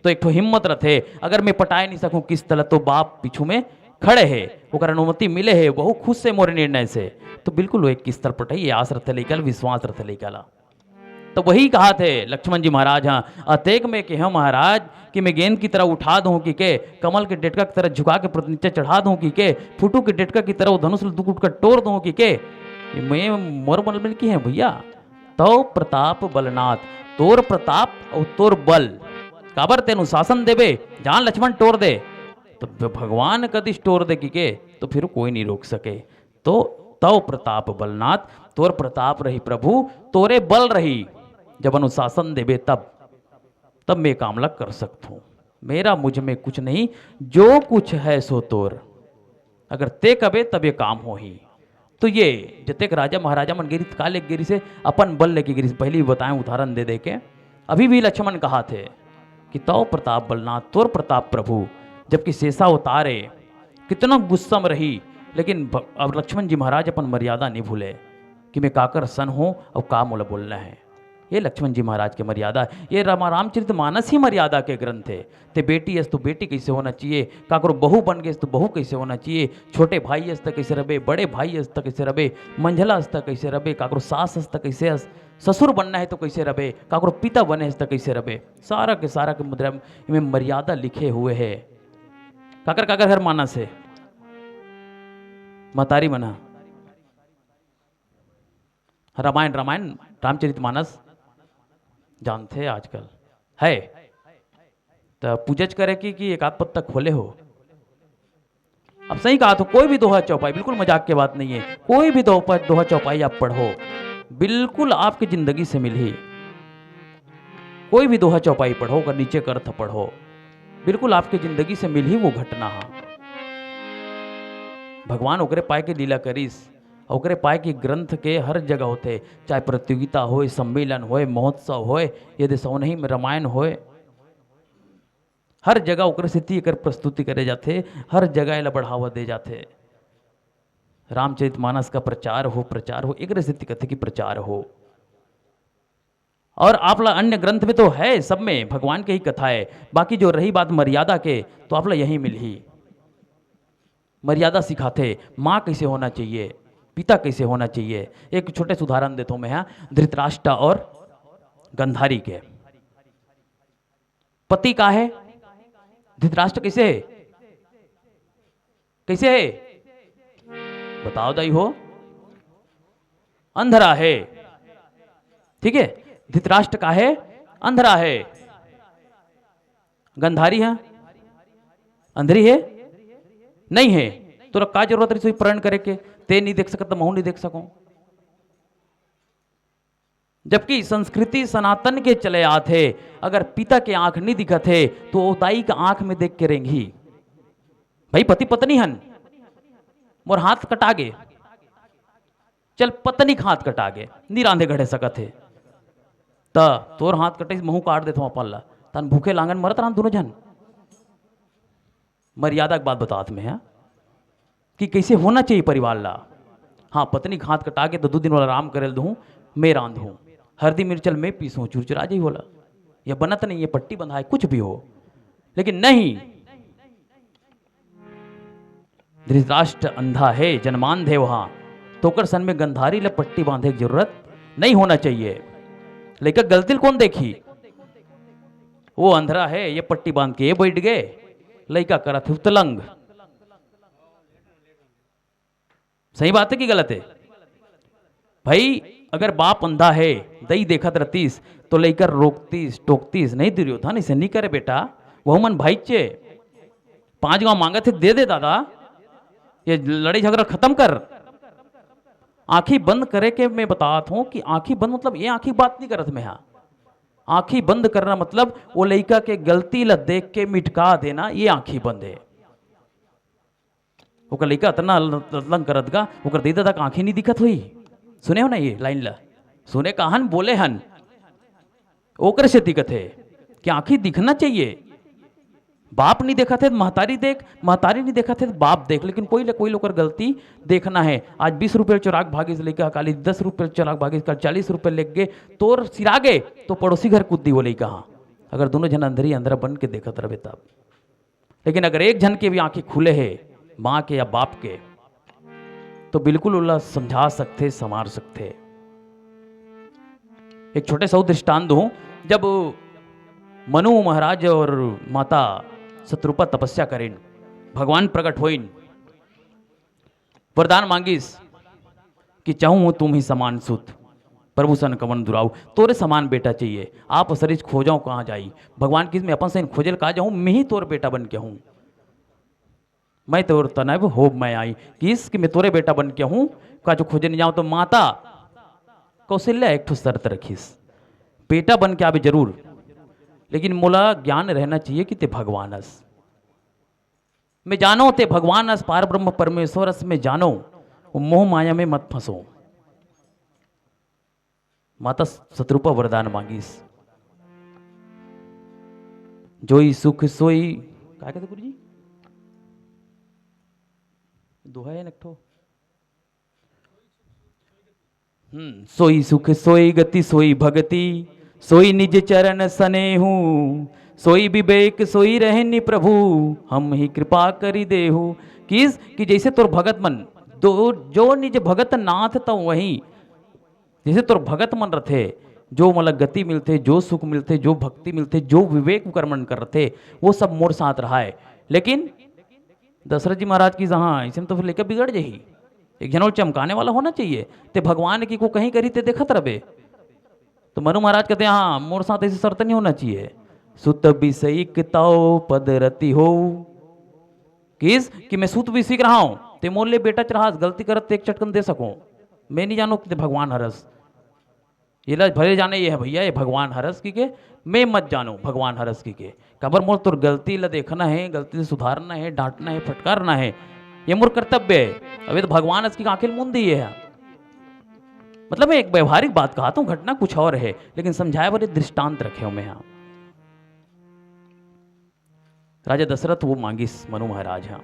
तो एक ठो हिम्मत रथे। अगर मैं पटाए नहीं सकूं किस्त ला, तो बाप पीछू में खड़े है, ओकर अनुमति मिले है, बहुत खुश है मोर निर्णय से, तो बिल्कुल वो एक किस्त पटाई, ये आस रथे लइका ला, विश्वास रथे लइका ला। तो वही कहा थे लक्ष्मण जी महाराज, हाँ, अतेक में कहे महाराज कि मैं गेंद की तरह उठा दूं कि के, कमल के डेटका की तरह झुका के पृथ्वी नीचे चढ़ा दूं कि के, फुटू के डेटका की तरह वो धनुष ल दू गुट कर टोर दूं कि के, ये मैं मोर बल मिल की है भैया। तव प्रताप बलनाथ, तोर प्रताप और तोर बल, काबर ते अनुशासन देबे, जान लक्ष्मण टोर दे, तो भ-, भगवान कदिस टोर दे कि के, तो फिर कोई नहीं रोक सके। तो तव प्रताप बलनाथ, तोर प्रताप रही प्रभु, तोरे बल रही, जब अनुशासन देबे तब, तब मैं काम ला कर सकथूं। मेरा मुझ में कुछ नहीं, जो कुछ है सो तोर। अगर ते कबे तब ये काम होही। तो ये जतेक राजा महाराजा मन गे रिस, का लेके गे रिस हे? अपन बल लेके गे रिस। पहली भी बताएं उदाहरण दे दे के, अभी भी लक्ष्मण कहा थे कि तव प्रताप बलनाथ, तोर प्रताप प्रभु, जबकि शेषा उतारे, कितना गुस्सा में रही, लेकिन भ-, अब लक्ष्मण जी महाराज अपन मर्यादा नहीं भूले कि मैं काकर सन हूं और का मोला बोलना है। ये लक्ष्मण जी महाराज के मर्यादा, ये रामा-, रामचरित मानस ही मर्यादा के ग्रंथ है। ते बेटी अस तो बेटी कैसे होना चाहिए, काकरो बहू बन गेस तो बहू कैसे होना चाहिए, छोटे भाई अस त कैसे रबे, बड़े भाई अस त कैसे रबे, मंझला अस त कैसे रबे, काकरो सास अस त कैसे अस, ससुर बनना है तो कैसे रबे, काकरो पिता बने अस त कैसे रबे, सारा के सारा के मुद्रा में मर्यादा लिखे हुए है। काकर काकर हर मानस है, मतारी मना। रामायण, रामायण, रामचरित मानस जानथे आजकल, है त पूजच करे कि, कि एक आध पत्ता खोले हो। अब सही कहा तो कोई भी दोहा चौपाई, बिल्कुल मजाक की बात नहीं है, कोई भी दोहा, दोहा चौपाई आप पढ़ो, बिल्कुल आपकी जिंदगी से मिलही। कोई भी दोहा चौपाई पढ़ो, ओकर नीचे का अर्थ पढ़ो, बिल्कुल आपकी जिंदगी से मिलही वो घटना हा। भगवान ओकरे पाए के लीला करिस, ओकरे पाए के ग्रंथ के हर जगह होथे, चाहे प्रतियोगिता होए, सम्मेलन होए, महोत्सव होए, यदि सौनही में रामायण होए, हर जगह ओकरे सेती एकर प्रस्तुति करे जाथे, हर जगह एला बढ़ावा दे जाथे। रामचरित मानस का प्रचार हो, प्रचार हो, एकरे सेती कथे कि प्रचार हो। और आप ला अन्य ग्रंथ में तो है, सब में भगवान के ही कथा है, बाकी जो रही बात मर्यादा के, तो आप ला यही मिलही। मर्यादा सिखाथे, माँ कैसे होना चाहिए, पिता कैसे होना चाहिए। एक छोटे से उदाहरण देता हूं मैं, हाँ, धृतराष्ट्र और गंधारी के। पति का है? धृतराष्ट्र कैसे है? कैसे है? बताओ दाई हो, अंधरा है। ठीक है, धृतराष्ट्र का है? अंधरा है। गंधारी है? अंधरी है? नहीं है। तोला का जरूरत रही प्रण करे के? ते नहीं देख सकत, महू नहीं देख सकूं। जबकि संस्कृति सनातन के चले आथे, अगर पिता के आंख नहीं दिखत हे, तो ओ दाई के आंख में देख के रेंगही। भाई, पति पत्नी हन, मोर हाथ कटा गे, चल पत्नी के हाथ कटा गे, नी रांधे गढ़े सकत हे, त तोर हाथ कटे महू काट देथों अपन ला, तन भूखे लांगन मरत रहन दोनों झन। मर्यादा के बात बतात में, हाँ, कि कैसे होना चाहिए परिवार ला। हाँ, पत्नी के हाथ कटा के तो दो दिन वाला आराम करे ल दूँ, मैं रांधूँ, हरदी मिर्चल मैं पीसूँ, चुरचुरा जाई होला, या बनत नहीं है, पट्टी बंधा है, कुछ भी हो, लेकिन नहीं, धृतराष्ट्र अंधा है, जन्मांध है वहाँ, तो ओकर सन में गंधारी ला पट्टी बांधे के जरूरत नहीं होना चाहिए। लेकिन गलती ल कौन देखी? वो अंधरा है, ये पट्टी बांध के ये बैठ गए, लइका करत हे उतलंग। सही बात है कि गलत है? भाई, अगर बाप अंधा है, दई देखत रहतीस, तो लइका रोकतीस, टोकतीस, "नहीं दुर्योधन, इसे नहीं करे बेटा, वो मन भाई चे, पांच गांव मांगत हे, दे दे दादा, ये लड़ाई झगड़ा खत्म कर।" आंखी बंद करे के मैं बतात हूं कि आंखी बंद मतलब ये आंखी बात नहीं करत मैं हा। आंखी बंद करना मतलब वो लइका के गलती ला देख के मिटका देना, ये आंखी बंद है। ओकर लइका अतना लतलंग करत गा, ओकर दई ददा के आंखी नहीं दिखत होई। सुने हो ना ये लाइन ला? सुने कहान, बोले हन, ओकर से दिखत है कि आंखी दिखना चाहिए। बाप नहीं देखत है, महतारी देख, महतारी नहीं देखत है, बाप देख, लेकिन कोई ले कोई ओकर गलती देखना है। आज बीस रुपये चोराक भागिस लइका, काली दस रुपये चोराक भागिस, कल चालीस रुपये लेके तोर सिरागे, तो पड़ोसी घर कूद दी वो लइका। हाँ, अगर दोनों झन अंधरी अंधरा बन के देखत रहबे तब। लेकिन अगर एक झन के भी आंखी खुले हे, माँ के या बाप के, तो बिल्कुल ओला समझा सकथे, संवार सकथे। एक छोटे से अउ दृष्टांत दूं, जब मनु महाराज और माता शतरूपा तपस्या करिन, भगवान प्रकट होइन, वरदान मांगिस कि "चाहूं हूं तुम ही समान सुत, प्रभु सन कवन दुराऊ।" तोरे समान बेटा चाहिए, आप सरीज खोजो कहां जाई। भगवान किहिस, "मैं अपन सरीज खोजे ल का जाहूं, मैं ही तोर बेटा बन के हूं।" मैं तोर तनय होब मैं आई। किहिस कि मैं तोरे बेटा बन के हूं, का जो खोजे नहीं जाऊं तो माता कौशल्या एक ठो शर्त रखिस, बेटा बन के आबे जरूर, लेकिन मोला ज्ञान रहना चाहिए कि ते भगवान अस। मैं जानो ते भगवान अस, पार ब्रह्म परमेश्वर अस, मैं जानो, वो मोह माया में मत फंसो। माता शतरूपा वरदान मांगिस। जोई सुख सोई, का कहते गुरुजी? दोहा है ना एक ठो। हम्म, "सोई सुख सोई गति सोई भगति, सोई निज चरण सनेहू, सोई विवेक सोई रहनी प्रभु, हम ही कृपा करि देहू।" किहिस कि जैसे तोर भगत मन, दो, जो निज भगत नाथ तव वही, जैसे तोर भगत मन रथे, जो मतलब गति मिलथे, जो सुख मिलथे, जो भक्ति मिलथे, जो विवेक ओकर मन कर रथे, वो सब मोर साथ रहाय। लेकिन दशरथ जी महाराज किहिस, "हाँ, अइसे में तो फिर लइका बिगड़ जाही।" एक झन अउ चमकाने वाला होना चाहिए। ते भगवान के को कहीं करी ते देखत रहबे। तो मनु महाराज कहते हैं, "हाँ, मोर साथ ऐसी शर्त नहीं होना चाहिए।" "सुत बिसइक तव पद रति हो।" किहिस कि मैं सुत बिसइक रहा हूं, ते मोर ले बेटा चढ़ास, गलती करत ते एक चटकन दे सकूं। मैं नहीं जानों कि ते भगवान हरस। ये ला भले जाने ये है भैया, ये भगवान हरस किके, मैं मत जानों भगवान हरस किके। काबर मोर तोर गलती ला देखना है, गलती से सुधारना है, डांटना है, फटकारना है, ये मोर कर्तव्य है। अभी तो भगवान हरस किके आंखी ल मूंद दिए है। मतलब मैं एक व्यवहारिक बात कहा हूं, घटना कुछ और है, लेकिन समझाए वाले दृष्टांत रखे हूं मैं यहां। राजा दशरथ वो मांगिस मनु महाराज हा,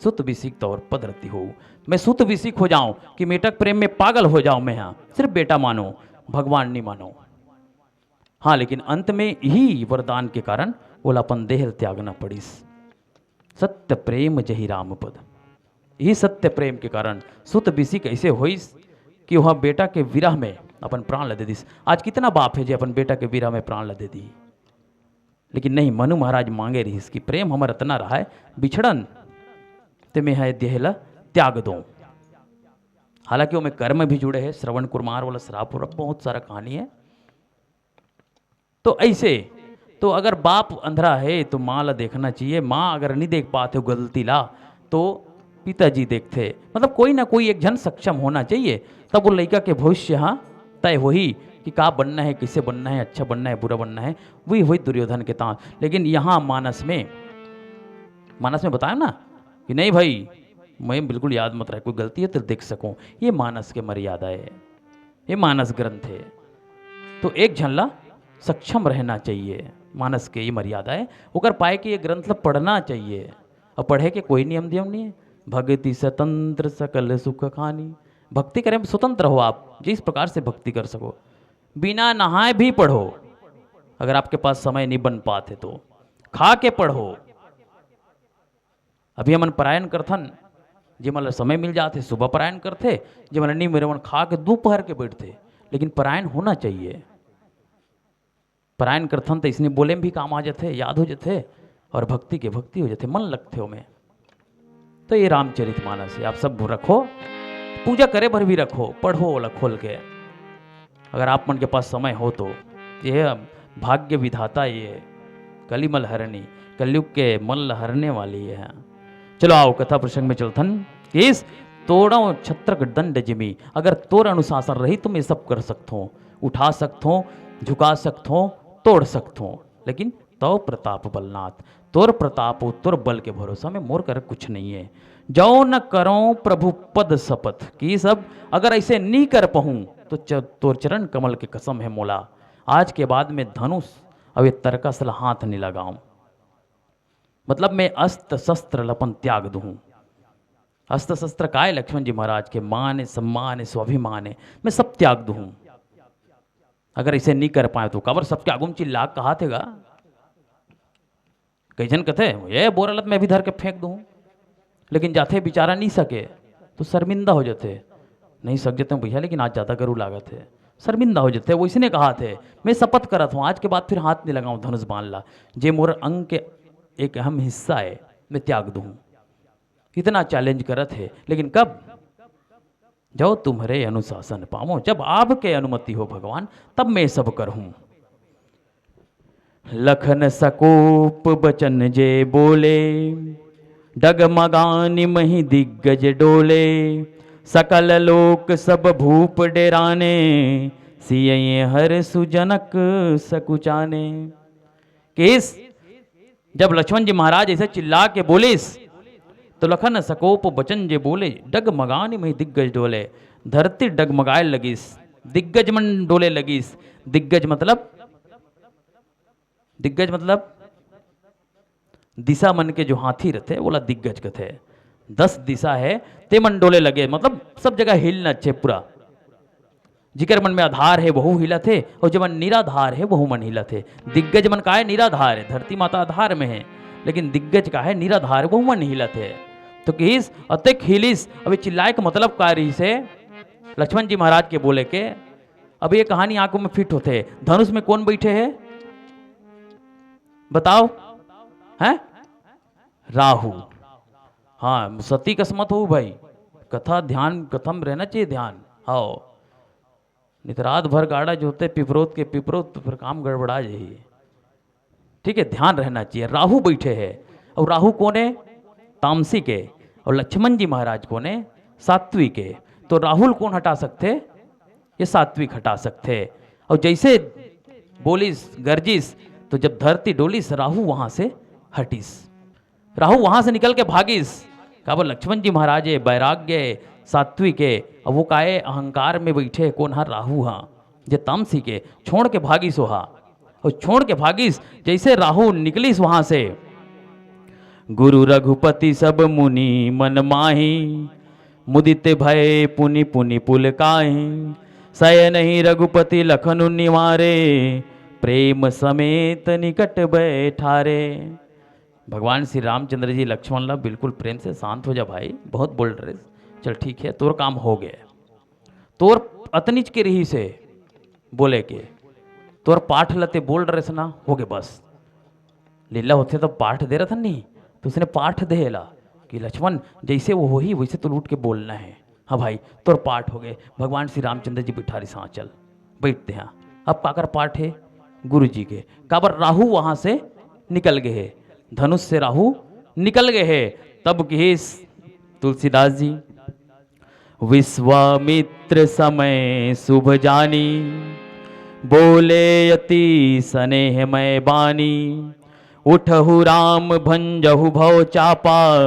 "सुत बिसिक तौर पदरती हो।" मैं सुत बिसिक हो जाऊं कि मेटक प्रेम में पागल हो जाऊं मैं हा, सिर्फ बेटा मानो, भगवान नहीं मानो। हाँ, लेकिन अंत में यही वरदान के कारण ओला अपन देह ल त्यागना पड़िस। सत्य प्रेम जही राम पद, यही सत्य प्रेम के कारण सुत बिसिक ऐसे होइस कि वह बेटा के विरह में अपन प्राण ल दे दिस। आज कितना बाप है जे अपन बेटा के विरह में प्राण ल दे दी? लेकिन नहीं, मनु महाराज मांगे रहिस कि प्रेम हमर अतना रहाय, बिछड़न ते मेंह ए देह ल त्याग दों। हालांकि ओमे कर्म भी जुड़े है, श्रवण कुमार वाला श्राप और बहुत सारा कहानी है। तो ऐसे, तो अगर बाप अंधरा है तो माँ ला देखना चाहिए, माँ अगर नहीं देख पाते हो गलती ला तो पिताजी देखते, मतलब कोई ना कोई एक झन सक्षम होना चाहिए, तब वो लइका के भविष्य हा तय होही कि का बनना है, किसे बनना है, अच्छा बनना है, बुरा बनना है, वही होई दुर्योधन के तांत। लेकिन यहाँ मानस में, मानस में बताया ना कि नहीं भाई, मैं बिल्कुल याद मत रहे, कोई गलती है तो देख सकूं, ये मानस के मर्यादा है, ये मानस ग्रंथ है। तो एक झन ला सक्षम रहना चाहिए, मानस के ये मर्यादा है, ओकर पाए के ये ग्रंथ ला पढ़ना चाहिए। और पढ़े के कोई नियम नियम नहीं है। "भक्ति स्वतंत्र सकल सुख खानी।" भक्ति करे में स्वतंत्र हो आप, जिस प्रकार से भक्ति कर सको। बिना नहाए भी पढ़ो, अगर आपके पास समय नहीं बन पाते तो। खा के पढ़ो। अभी हमन परायण करथन, जेमन ल समय मिल जाथे, सुबह परायण करथे, जेमन ल नहीं मिले, ओमन खा के दोपहर के बैठथे, लेकिन परायण होना चाहिए। परायण करथन त इसने बोले में भी काम आ जाथे, याद हो जाथे, और भक्ति के भक्ति हो जाथे, मन लगथे ओमे। तो ये रामचरित मानस है, आप सब रखो, पूजा करे भर भी रखो, पढ़ो ओला खोल के, अगर आप मन के पास समय हो तो। ये भाग्य विधाता ये कलिमल हरणी, कलयुग के मल हरने वाली ये है। चलो आओ कथा प्रसंग में चलथन। केस तोड़ो छत्रक दंड जिमी, अगर तोर अनुशासन रही तो मैं सब कर सकथों, उठा सकथों, झुका सकथों, तोड़ सकथों, लेकिन तव प्रताप बलनाथ, तोर प्रताप, तोर बल के भरोसा में मोर कर कुछ नहीं है। जो न करो प्रभु पद शपथ, कि सब अगर ऐसे नहीं कर पाऊं तो च-, तोर चरण कमल के कसम है मोला, आज के बाद में धनुष अउ ये तरकस ला हाथ नहीं लगाऊं। मतलब मैं अस्त्र शस्त्र लपन त्याग दूं। अस्त्र शस्त्र काय लक्ष्मण जी महाराज के मान है, सम्मान है, स्वाभिमान है, मैं सब त्याग दूं। अगर इसे नहीं कर पाए तो काबर सबके आगू में चिल्ला कहा थेगा। कई झन कथे, "ये बोरा लत मैं भी धर के फेंक दूं।" लेकिन जाथे बेचारा नहीं सके तो शर्मिंदा हो जाथे। "नहीं सक जाते हूँ भैया, लेकिन आज ज़्यादा गरु लागत है।" शर्मिंदा हो जाथे। वो इसने कहा थे, "मैं शपथ करत हूँ, आज के बाद फिर हाथ नहीं लगाऊँ धनुष बाण ला। जे मोर अंग के एक अहम हिस्सा है, मैं त्याग दूँ।" इतना चैलेंज करत है, लेकिन कब? "जो तुम्हरे अनुशासन पावो", जब आपके अनुमति हो भगवान, तब मैं सब करहूँ। लखन सकोप बचन जे बोले, डगमगानि महि दिग्गज डोले। सकल लोक सब भूप डेराने, सियहि हरषु जनक सकुचाने। केस, जब लक्ष्मण जी महाराज ऐसे चिल्ला के बोलिस, तो लखन सकोप बचन जे बोले, डगमगानि महि दिग्गज डोले, धरती डगमगाए लगिस, दिग्गज मन डोले लगिस। दिग्गज मतलब, दिग्गज मतलब दिशा मन के जो हाथी रहते, ओला दिग्गज कहते। दस दिशा है, ते मन डोले लगे, मतलब सब जगह हिलना चाहिए पूरा। जिकर मन में आधार है, वहू हिलत हे, और जे मन निराधार है, वहू मन हिलत हे। दिग्गज मन का है? निराधार है, धरती माता आधार में है, लेकिन दिग्गज का है? निराधार, वहू मन हिलत हे। तो किहिस, "अतेक हिलिस।" अब ये चिल्लाए के मतलब का रहिस हे? लक्ष्मण जी महाराज के बोले के, अब ये कहानी आंखों में फिट होते है। धनुष में कौन बैठे है, बताओ? हैं? राहु। हाँ, सती कस मत हो भाई, कथा ध्यान, कथा में रहना चाहिए ध्यान। हाँ, नहीं तो रात भर गाड़ा जोते पिपरोत के पिपरोत, तो फिर काम गड़बड़ा जाही। ठीक है, ध्यान रहना चाहिए। राहु बैठे है, और राहु कौन है? तामसिक है। और लक्ष्मण जी महाराज कौन है? सात्विक है। तो राहु ल कौन हटा सकथे? ये सात्विक हटा सकथे। और जैसे बोलिस, गर्जिस, तो जब धरती डोलिस, राहु वहां से हटिस, राहु वहां से निकल के भागिस। काबर? लक्ष्मण जी महाराज है, वैराग्य है, सात्विक है। अब वो काहे अहंकार में बैठे है? कौन हा? राहु हा, जे तामसिक है, छोड़ के भागिस ओहा। और छोड़ के भागिस, जैसे राहु निकलिस वहां से, "गुरु रघुपति सब मुनि मन माही, मुदित भय पुनि पुनि पुलकाही। सयनहिं रघुपति लखनु निवारे, प्रेम समेत निकट बैठारे।" भगवान श्री रामचंद्र जी लक्ष्मण ला बिल्कुल प्रेम से, "शांत हो जा भाई, बहुत बोल रहे, चल ठीक है, तोर काम हो गया।" तोर अतनीच के रहिस हे बोले के, तोर पाठ ल ते बोल रहे ना, हो गे बस। लीला होथे तो पाठ दे रहथन नहीं, तो उसने पाठ दे ला कि लक्ष्मण जैसे वो होही वैसे तो लूट के बोलना है। हाँ भाई, तोर पाठ हो गए। भगवान श्री रामचंद्र जी बिठारिस, "हाँ चल, बैठते हैं।" अब काकर पाठ है? गुरु जी के। काबर? राहु वहां से निकल गए है, धनुष से राहु निकल गए है। तब किहिस तुलसीदास जी, "विश्वामित्र समय शुभ जानी, बोले अति स्नेहमय बानी। उठहु राम भंजहु भव चापा,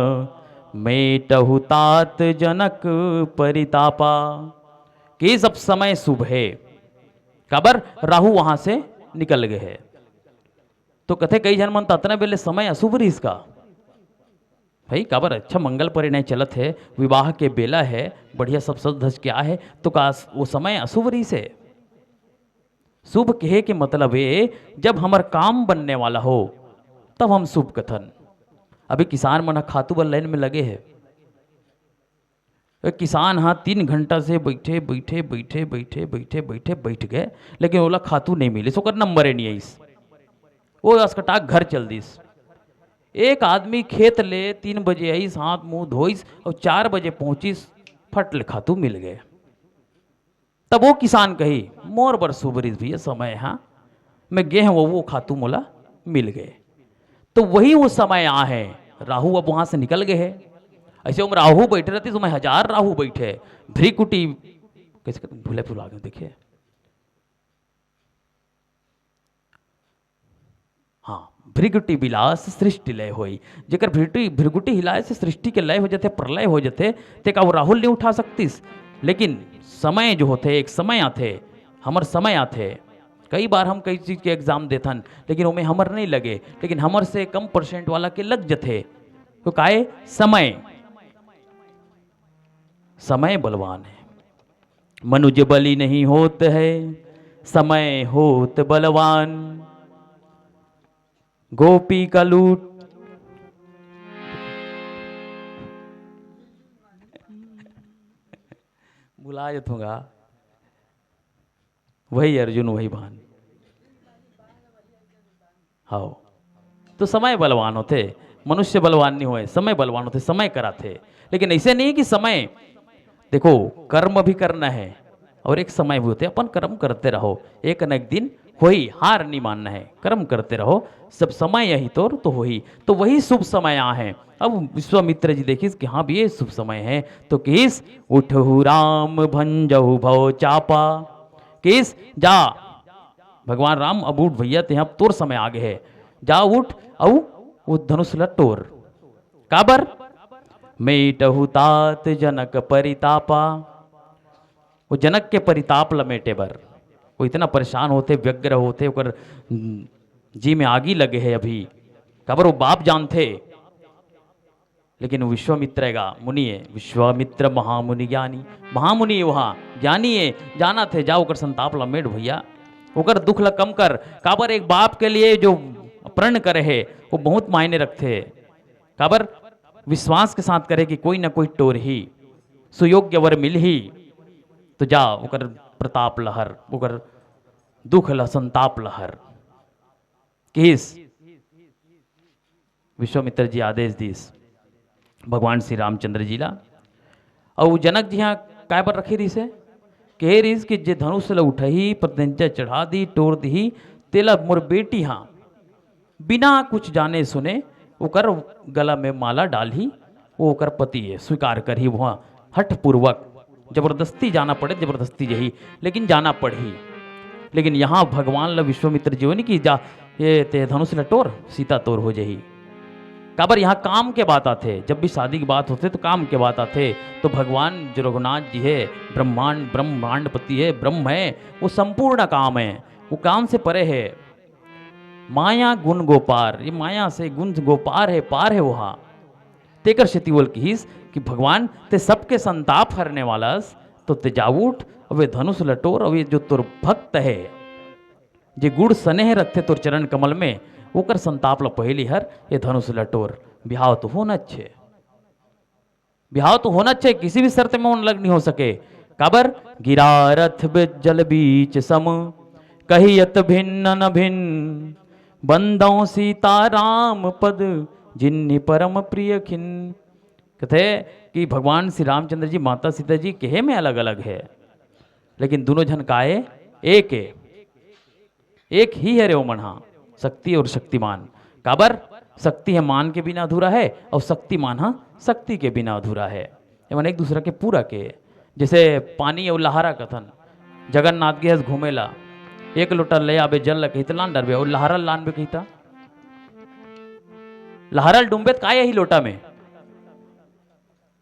मेटहु तात जनक परितापा।" कि सब समय शुभ है। काबर? राहु वहां से निकल गए है। तो कथे कई झन मन, "त अतना बेले समय अशुभ रहिस का?" भाई, काबर? अच्छा मंगल परिणय चलत है, विवाह के बेला है, बढ़िया सब सज धज के आए है, तो का वो समय अशुभ रहिस है? शुभ कहे के मतलब ये, जब हमर काम बनने वाला हो, तब हम शुभ कथन। अभी किसान मन ह खातू बर लाइन में लगे है, वो किसान ह तीन घंटा से बइठे, बइठे, बइठे, बइठे, बइठे, बइठे, बइठ गे, लेकिन ओला खातू नइ मिलिस, ओकर नंबरे नइ आइस। वो असकटाक घर चल दिस। एक आदमी खेत ले तीन बजे आइस, हाथ मुंह धोइस अउ चार बजे पहुंचिस, फट ले खातू मिल गे। तब वो किसान कही, "मोर बर सुभ रिहिस भैया समय, हाँ, मैं गे हंव, वो खातू मोला मिल गे।" तो वही वो समय आ हे, राहु अब वहां से निकल गे हे। अइसे ओमा राहु बइठे रहितिस, ओमा हजार राहु बइठे, भृकुटी, कइसे कहते, भूले भुला गे, देखिए। हाँ, भृगुटी बिलास सृष्टि लय होई। जेकर भृगुटी, भृगुटी हिलाए से सृष्टि के लय हो जथे, प्रलय हो जथे, ते का वो राहु ल नइ उठा सकतिस? लेकिन समय जो होथे, एक समय आथे, हमर समय आथे। कई बार हम कई चीज के exam देथन, लेकिन ओमे हमर नइ लगे, लेकिन हमर से कम percent वाला के लग जथे। तो काहे? समय। समय बलवान हे। मनुज बली नहीं होत है, समय होत बलवान। गोपी का लूट। भुला जथों गा। वही अर्जुन, वही भान। हव। तो समय बलवान होथे, मनुष्य बलवान नइ होय, समय बलवान होथे, समय कराथे। लेकिन अइसे नइ हे कि समय, देखो, कर्म भी करना हे अउ एक समय भी होथे, अपन कर्म करते रहो, एक न एक दिन होही, हार नइ मानना हे, कर्म करते रहो, सब समय यही तोर तो होही। तो वही शुभ समय आ हे। अब विश्वामित्र जी देखिस कि हाँ भी ये शुभ समय हे, तो किहिस, "उठहु राम भंजहु भव चापा।" किहिस, "जा, भगवान राम, अब उठ भैया, तेहा तोर समय आ गे हे, जा उठ, अउ वो धनुष ल टोर।" काबर? "मेटहु तात जनक परितापा।" वो जनक के परिताप ल मेटे बर, वो इतना परेशान होथे, व्यग्र होथे, ओकर जी में आगी लगे हे अभी, काबर वो बाप जानथे। लेकिन विश्वामित्र हे गा, मुनि हे, विश्वामित्र महामुनि ज्ञानी, महामुनि हे, वहाँ ज्ञानी हे, जानत हे, जा ओकर संताप ल मेट भैया, ओकर दुख ल कम कर। काबर, एक बाप के लिए जो प्रण करे हे, वो बहुत मायने रखथे। काबर, विश्वास के साथ करे कि कोई ना कोई टोरही, सुयोग्य वर मिलही, तो जा ओकर प्रताप ल हर, ओकर दुख ल, संताप ल हर। किहिस, विश्वामित्र जी आदेश दिस भगवान श्री रामचंद्र जी ला। अउ जनक जी हा काय बर रखे रिहिस हे? कहे रिहिस कि जे धनुष ल उठही, प्रत्यंचा चढ़ा दी, टोर दिही, तेला मोर बेटी हा बिना कुछ जाने सुने ओकर गला में माला डालही, वो ओकर पति हे, स्वीकार करही, वहाँ हठपूर्वक जबरदस्ती जाना पड़े, जबरदस्ती जही, लेकिन जाना पड़ही। लेकिन यहाँ भगवान ल विश्वामित्र जी होनी कि जा, ये ते धनुष ल टोर, सीता तोर हो जही। काबर, यहाँ काम के बात आथे, जब भी शादी की बात होथे तो काम के बात आथे। तो भगवान जो रघुनाथ जी हे, ब्रह्मांड, ब्रह्मांडपति हे, ब्रह्म हे, वो संपूर्ण काम हे, वो काम से परे हे। माया गुण गोपार, ये माया से गुण गोपार हे, पार हे वहाँ। तेकर सेती ओला किहिस कि भगवान, ते सबके संताप हरने वाला अस, तो ते जा उठ, अउ ये धनुष ल टोर, अउ ये जो तोर भक्त हे, जे गुड़ स्नेह रखथे तोर चरण कमल में, ओकर संताप ल पहिली हर, ये धनुष ल टोर। बिहाव तो होना हे, बिहाव तो होना हे, किसी भी शर्त में ओन अलग नइ हो सके। काबर? "गिरा रथ बि-, जल बीच सम, कहि अति भिन्न न भिन्न, बंदौ सीता राम पद, जिन्हि परम प्रिय खिन्न।" कथे कि भगवान श्री रामचंद्र जी, माता सीता जी केहे में अलग-अलग हे, लेकिन दूनों झन काय? एक हे। एक ही हरे ओमन हा, शक्ति अउ शक्तिमान। काबर? शक्ति ह मान के बिना अधूरा हे अउ शक्तिमान ह शक्ति के बिना अधूरा हे। एमन एक दूसरा के पूरक हे। जइसे पानी अउ लहरा कथन, जगन्नाथ गे हस घूमे ला, एक लोटा ले आबे जल ल कही त लान डरबे, अउ लहरा ल लानबे कही त, लहरा ल डूबबे त काय आही लोटा में?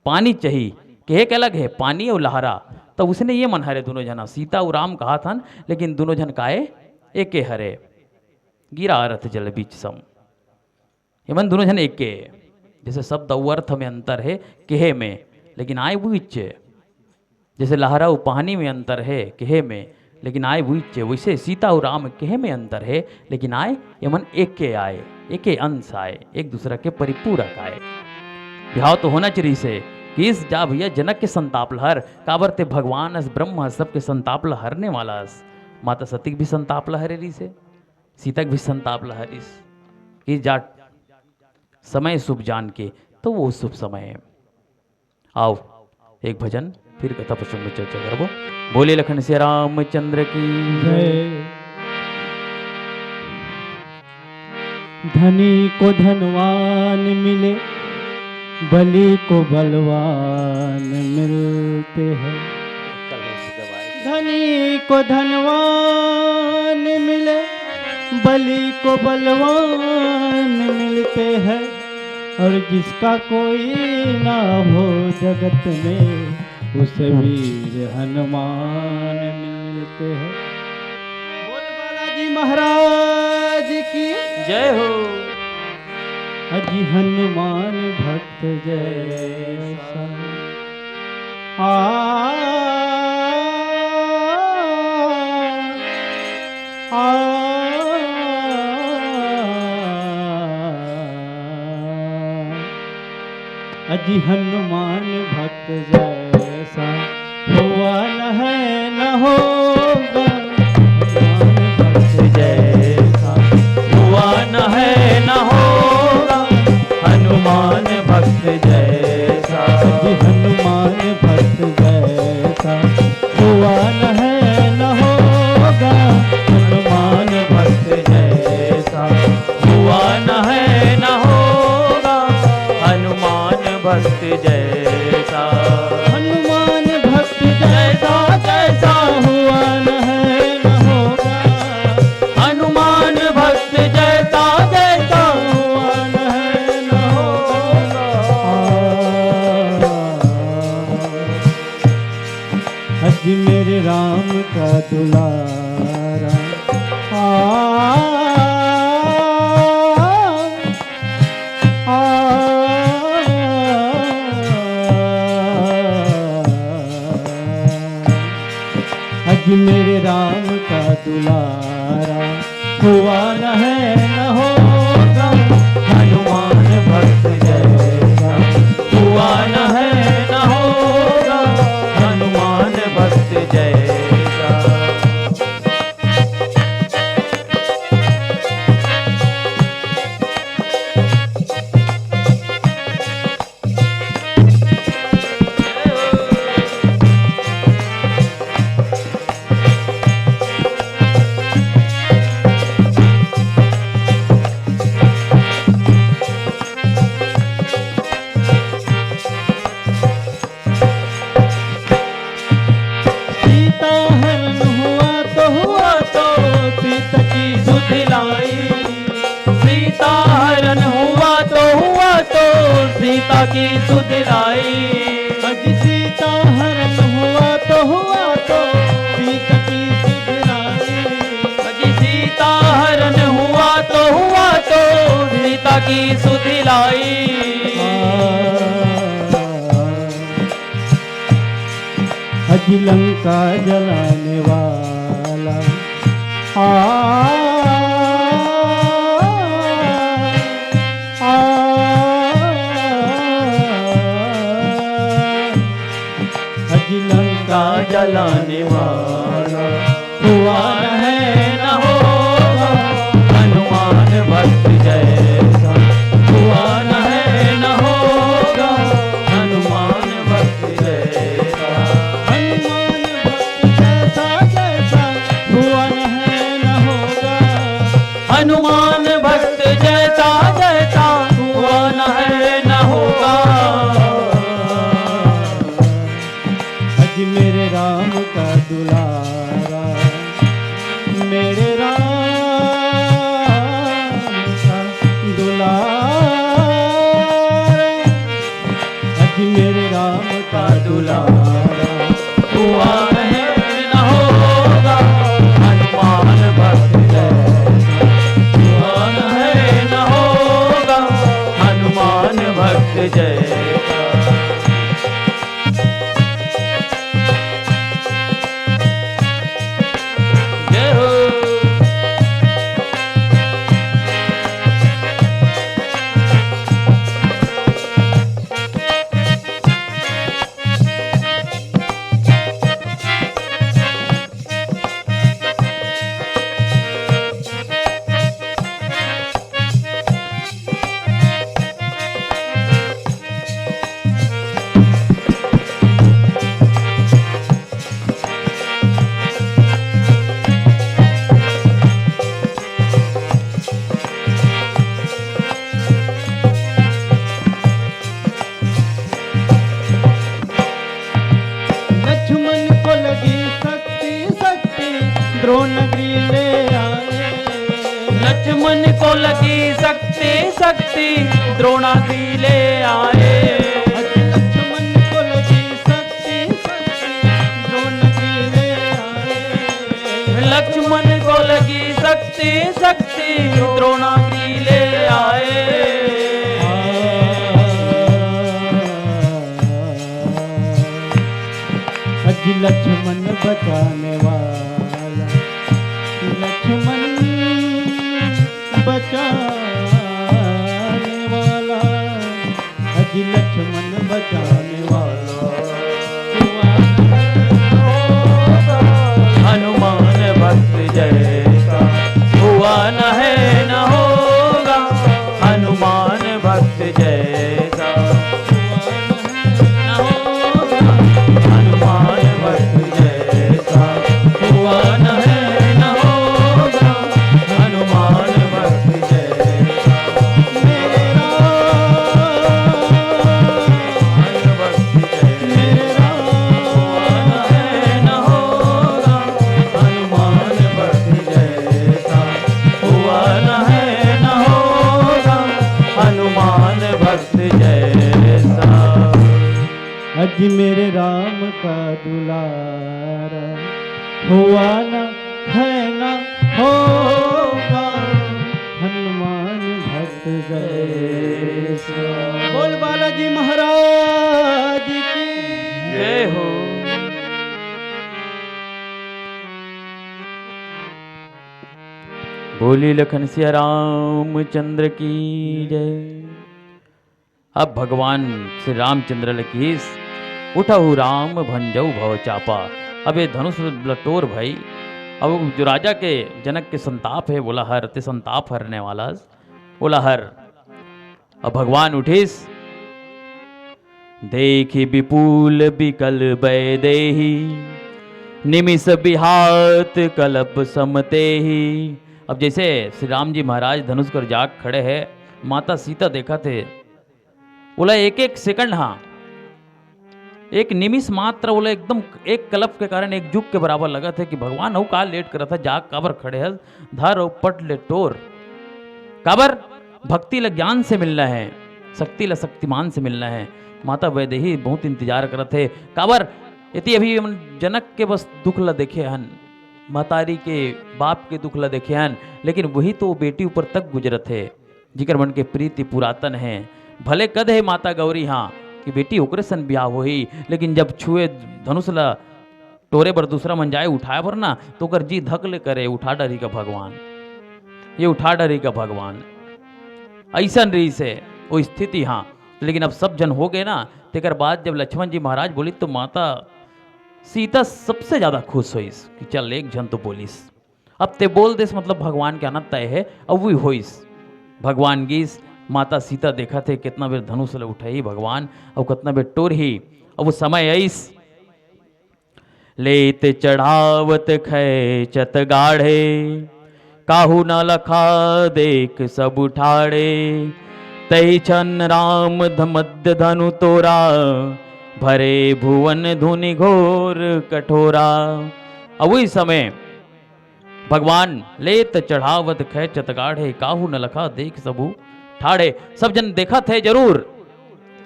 पानी चाही, केहे के अलग हे, पानी अउ लहरा। त उसने ये मन हरे दूनों झन, सीता अउ राम कहाथन, लेकिन दूनों झन काय? एके हरे। गिरा रथ जल बीच सम। एमन दूनों झन एके। जइसे शब्द अउ अर्थ में अंतर हे, केहे में, लेकिन आय उहीच हे। जइसे लहरा अउ पानी में अंतर हे, केहे में, लेकिन आय उहीच हे, वइसे सीता अउ राम केहे में अंतर हे, लेकिन आय एमन एके आय, एके अंश आय, एक दूसरा के परिपूरक आय। बिहाव तो होना चाहिए से, कि जा भैया, जनक के संताप ल हर, काबर ते भगवान अस, ब्रह्म अस, सबके संताप ल हरने वाला अस। माता सती के भी संताप ल हरे रिहिस हे, सीता के भी संताप ल हरिस। कि जा समय शुभ जान के, तो वो शुभ समय हे। आओ, एक भजन, फिर कथा प्रसंग में चर्चा करबो। बोले लखन सिया रामचंद्र की जय। धनी को धनवान मिले, बली को बलवान मिलते हैं। धनी को धनवान मिले, बली को बलवान मिलते हैं, और जिसका कोई ना हो जगत में, उसे वीर हनुमान मिलते हैं। बोल बालाजी महाराज की जय हो। अजी हनुमान भक्त जैसा। आ, आ, अजी हनुमान भक्त जैसा हुआ न है न होगा। हनुमान भक्त जैसा हुआ न है न होगा। हनुमान भक्त जैसा। अजी हनुमान भक्त जैसा हुआ न है न होगा। हनुमान भक्त जैसा हुआ न है न होगा। हनुमान भक्त जैसा। हनुमान भक्त जैसा, जैसा हुआ न है न होगा। हनुमान भक्त जैसा, जैसा हुआ न है न होगा। अजी मेरे राम का दुलारा। आ, आ, अजी मेरे राम का दुलारा। हुआ न है न होगा हनुमान भक्त जैसा। हुआ न है न होगा हनुमान भक्त जैसा। सीता हरण हुआ तो हुआ तो सीता की सुध लाई। सीता हरण हुआ तो हुआ तो सीता की सुध लाई। अजी सीता हरण हुआ तो हुआ तो सीता की सुध लाई। अजी सीता हरण हुआ तो हुआ तो सीता की सुध लाई। अजी लंका जलाने वाला। आ, आ, अजी लंका जलाने वाला। हुआ न है न होगा हनुमान भक्त जैसा। हुआ न है न होगा हनुमान भक्त जैसा। हनुमान भक्त जैसा, जैसा हुआ न है न होगा। हनुमान भक्त जैसा, जैसा हुआ न है न होगा। अजी मेरे राम का दुलारा, मेरे राम का दुलारा। अजी मेरे राम का दुलारा। हुआ है न होगा हनुमान भक्त जैसा। हुआ है न होगा हनुमान भक्त जैसा। जय हो। शक्ति द्रोणा की ले आए। लक्ष्मण को लगी शक्ति, शक्ति द्रोण की ले आए। लक्ष्मण को लगी शक्ति, शक्ति द्रोणा की ले आए। अज लक्ष्मण बचाने वाला, लक्ष्मण बचाने वाला, अज लक्ष्मण बचाने वाला। हनुमान भक्त जैसा हुआ न है न होगा, हनुमान भक्त जैसा। हनुमान भक्त जैसा हुआ न है न होगा, हनुमान भक्त जैसा। मेरे राम, हनुमान भक्त जैसा मेरे राम हुआ न है न होगा, हनुमान भक्त जैसा हुआ न है न होगा, हनुमान भक्त जैसा। अज मेरे राम का दुलारा हुआ ना है ना होगा, हनुमान भक्त जैसा। बोल बालाजी महाराज की जय हो। बोली लखन सिया रामचंद्र की जय। अब भगवान श्री रामचंद्र ल किहिस, "उठहु राम भंजउ भव चापा।" अब ये धनुष ल टोर भाई, अब जो राजा के जनक के संताप हे, वोला हर, ते संताप हरने वाला हस, वोला हर। अब भगवान उठिस, "देखि विपुल विकल वैदेही, निमिष विहात कलप सम तेहि।" अब जैसे श्री राम जी महाराज धनुष कर जाग खड़े हे, माता सीता देखत हे, ओला एक एक सेकंड, हाँ, एक निमिष मात्र ओला एकदम एक कलप के कारण एक जुग के बराबर लगत हे कि भगवान, अउ का लेट करत हे, जाग काबर खड़े हस, धर अउ पट ले टोर। काबर? भक्ति ल ज्ञान से मिलना हे, शक्ति ल शक्तिमान से मिलना हे। माता वैदेही बहुत इंतजार करत हे। काबर? एती अभी हमन जनक के बस दुख ल देखे हन, महतारी के, बाप के दुख ल देखे हन, लेकिन वही तो बेटी ऊपर तक गुजरत हे। जिकर मन के प्रीति पुरातन हे। भले कद हे माता गौरी हाँ कि बेटी ओकरे सन बिहाव होही, लेकिन जब छुए धनुष ला टोरे बर दूसरा मन जाए उठाए बर ना, तो ओकर जी धक ले करे, उठा डरी का भगवान, ये उठा डरी का भगवान। अइसन रहिस हे वो स्थिति हाँ। लेकिन अब सब झन हो गए ना, तेकर बाद जब लक्ष्मण जी महाराज बोलिस तो माता सीता सबसे ज्यादा खुश होइस कि चल एक झन तो बोलिस। अब ते बोल देस, मतलब भगवान के आना तय हे, अउ वही होइस। भगवान गिस, माता सीता देखत हे, कितना बेर धनुष ल उठाही भगवान, अउ कितना बेर टोरही। अब वो समय आइस, लेत चढ़ावत खय चत गाढ़े, काहू न लखा देख सब ठाढ़े। तही क्षण राम ध-, मध्य धनु तोरा, भरे भुवन धुनि घोर कठोरा। अब वही समय भगवान लेत चढ़ावत खय चत गाढ़े, काहू न लखा देख सबू ठाढ़े। सब झन देखत हे जरूर,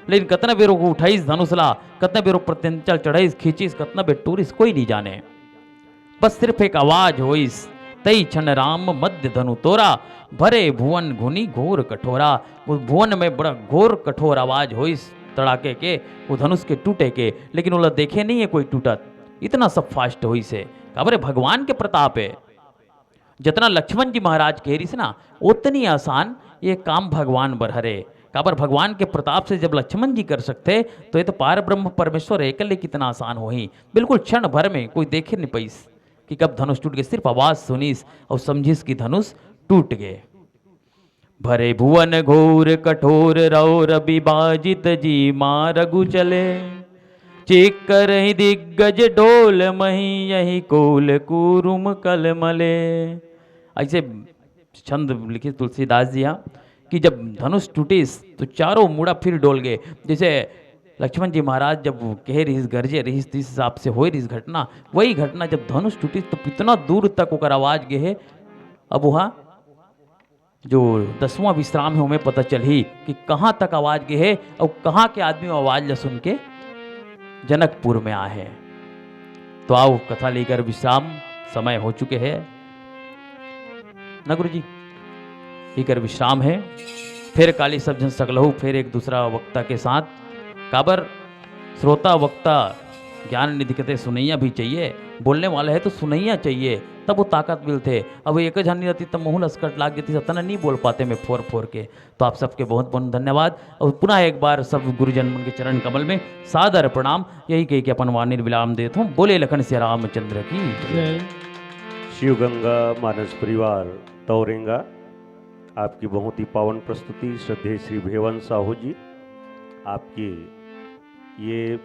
लेकिन कतना बेर वो उठाइस धनुष ला, कतना बेर वो प्रत्यंचल चढ़ाइस, खींचिस, कतना बेर टोरिस, कोई नहीं जाने। बस सिर्फ एक आवाज होइस, "तई क्षण राम मध्य धनु तोरा, भरे भुवन धुनि घोर कठोरा।" वो भुवन में बड़ा घोर कठोर आवाज होइस तड़ाके के, वो धनुष के टूटे के, लेकिन ओला देखे नहीं हे कोई टूटत। इतना सब fast होइस हे, काबर भगवान के प्रताप हे। जतना लक्ष्मण जी महाराज कहे रहिस ना, ओतनी आसान ये काम भगवान बर हरे। काबर भगवान के प्रताप से जब लक्ष्मण जी कर सकथे, तो ये तो पार ब्रह्म परमेश्वर हे, एकर ले कितना आसान होही। बिल्कुल क्षण भर में कोई देखे नहीं पाइस कि कब धनुष टूट गे, सिर्फ आवाज सुनिस अउ समझिस कि धनुष टूट गे। भरे भुवन घोर कठोर रौ रवि बाजित जी मारगु चले। चिक करहि दिग्गज डोल मही यही कोल कूरुम कल मले। ऐसे छंद लिखिस तुलसीदास जी हाँ कि जब धनुष टूटिस तो चारों मुड़ा फिर डोल गए। जैसे लक्ष्मण जी महाराज जब कहे रहिस, गरजे रहिस, तो इस हिसाब से होए रहिस घटना, वही घटना जब धनुष टूटिस तो इतना दूर तक ओकर आवाज गे हे। अब वहाँ जो दसवां विश्राम हे, ओमे पता चलही कि कहां तक आवाज गे हे अउ कहां के आदमी आवाज ल सुन के जनकपुर में आए हे। तो आओ, कथा लेकर विश्राम, समय हो चुके हे ना गुरुजी, इकर विश्राम हे। फिर काली सब झन सकलहू, फिर एक दूसरा वक्ता के साथ, काबर श्रोता वक्ता ज्ञान निधि कथे, सुनैया भी चाहिए, बोलने वाला है तो सुनैया चाहिए, तब वो ताकत मिलथे। अब एक झन नहीं रहती तब मुँह लसकट लाग जाती, सतना नहीं बोल पाते मैं फोर फोर के। तो आप सबके बहुत बहुत धन्यवाद और पुनः एक बार सब गुरुजन मन के चरण कमल में सादर प्रणाम। यही कह के अपन वाणी विराम देत हूँ। बोले लखन सिया रामचंद्र की जय। शिव गंगा मानस परिवार तौरेंगा, आपकी बहुत ही पावन प्रस्तुति श्रद्धेय श्री भेवन साहू जी, आपकी ये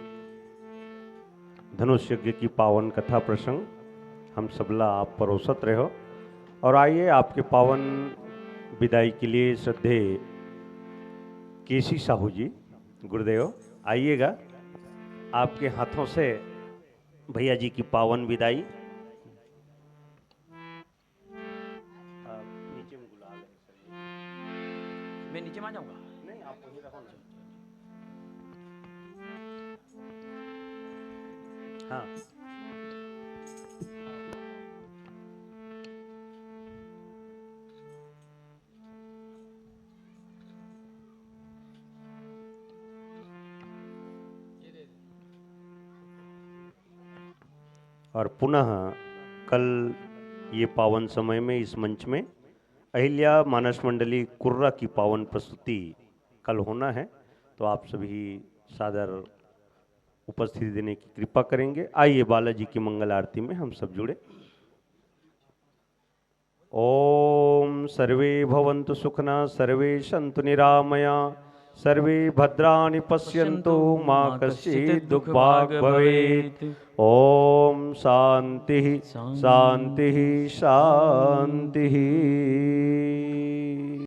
धनुष यज्ञ की पावन कथा प्रसंग हम सबला आप परोसत रहो। और आइए, आपके पावन विदाई के लिए श्रद्धेय केसी साहू जी, गुरुदेव, आइएगा, आपके हाथों से भैया जी की पावन विदाई। आ, नीचे में गुलाल है सर। मैं नीचे में आ जाऊंगा? नहीं, आप वहीं रहो ना। हाँ। और पुनः कल ये पावन समय में इस मंच में अहिल्या मानस मंडली कुर्रा की पावन प्रस्तुति कल होना है, तो आप सभी सादर उपस्थिति देने की कृपा करेंगे। आइए, बालाजी की मंगल आरती में हम सब जुड़े। ओम सर्वे भवन्तु सुखिनः, सर्वे सन्तु निरामया, सर्वे भद्राणि पश्यन्तु, मा कश्चित् दुःखभाग् भवेत्। ओम शांति, शांति, शांति।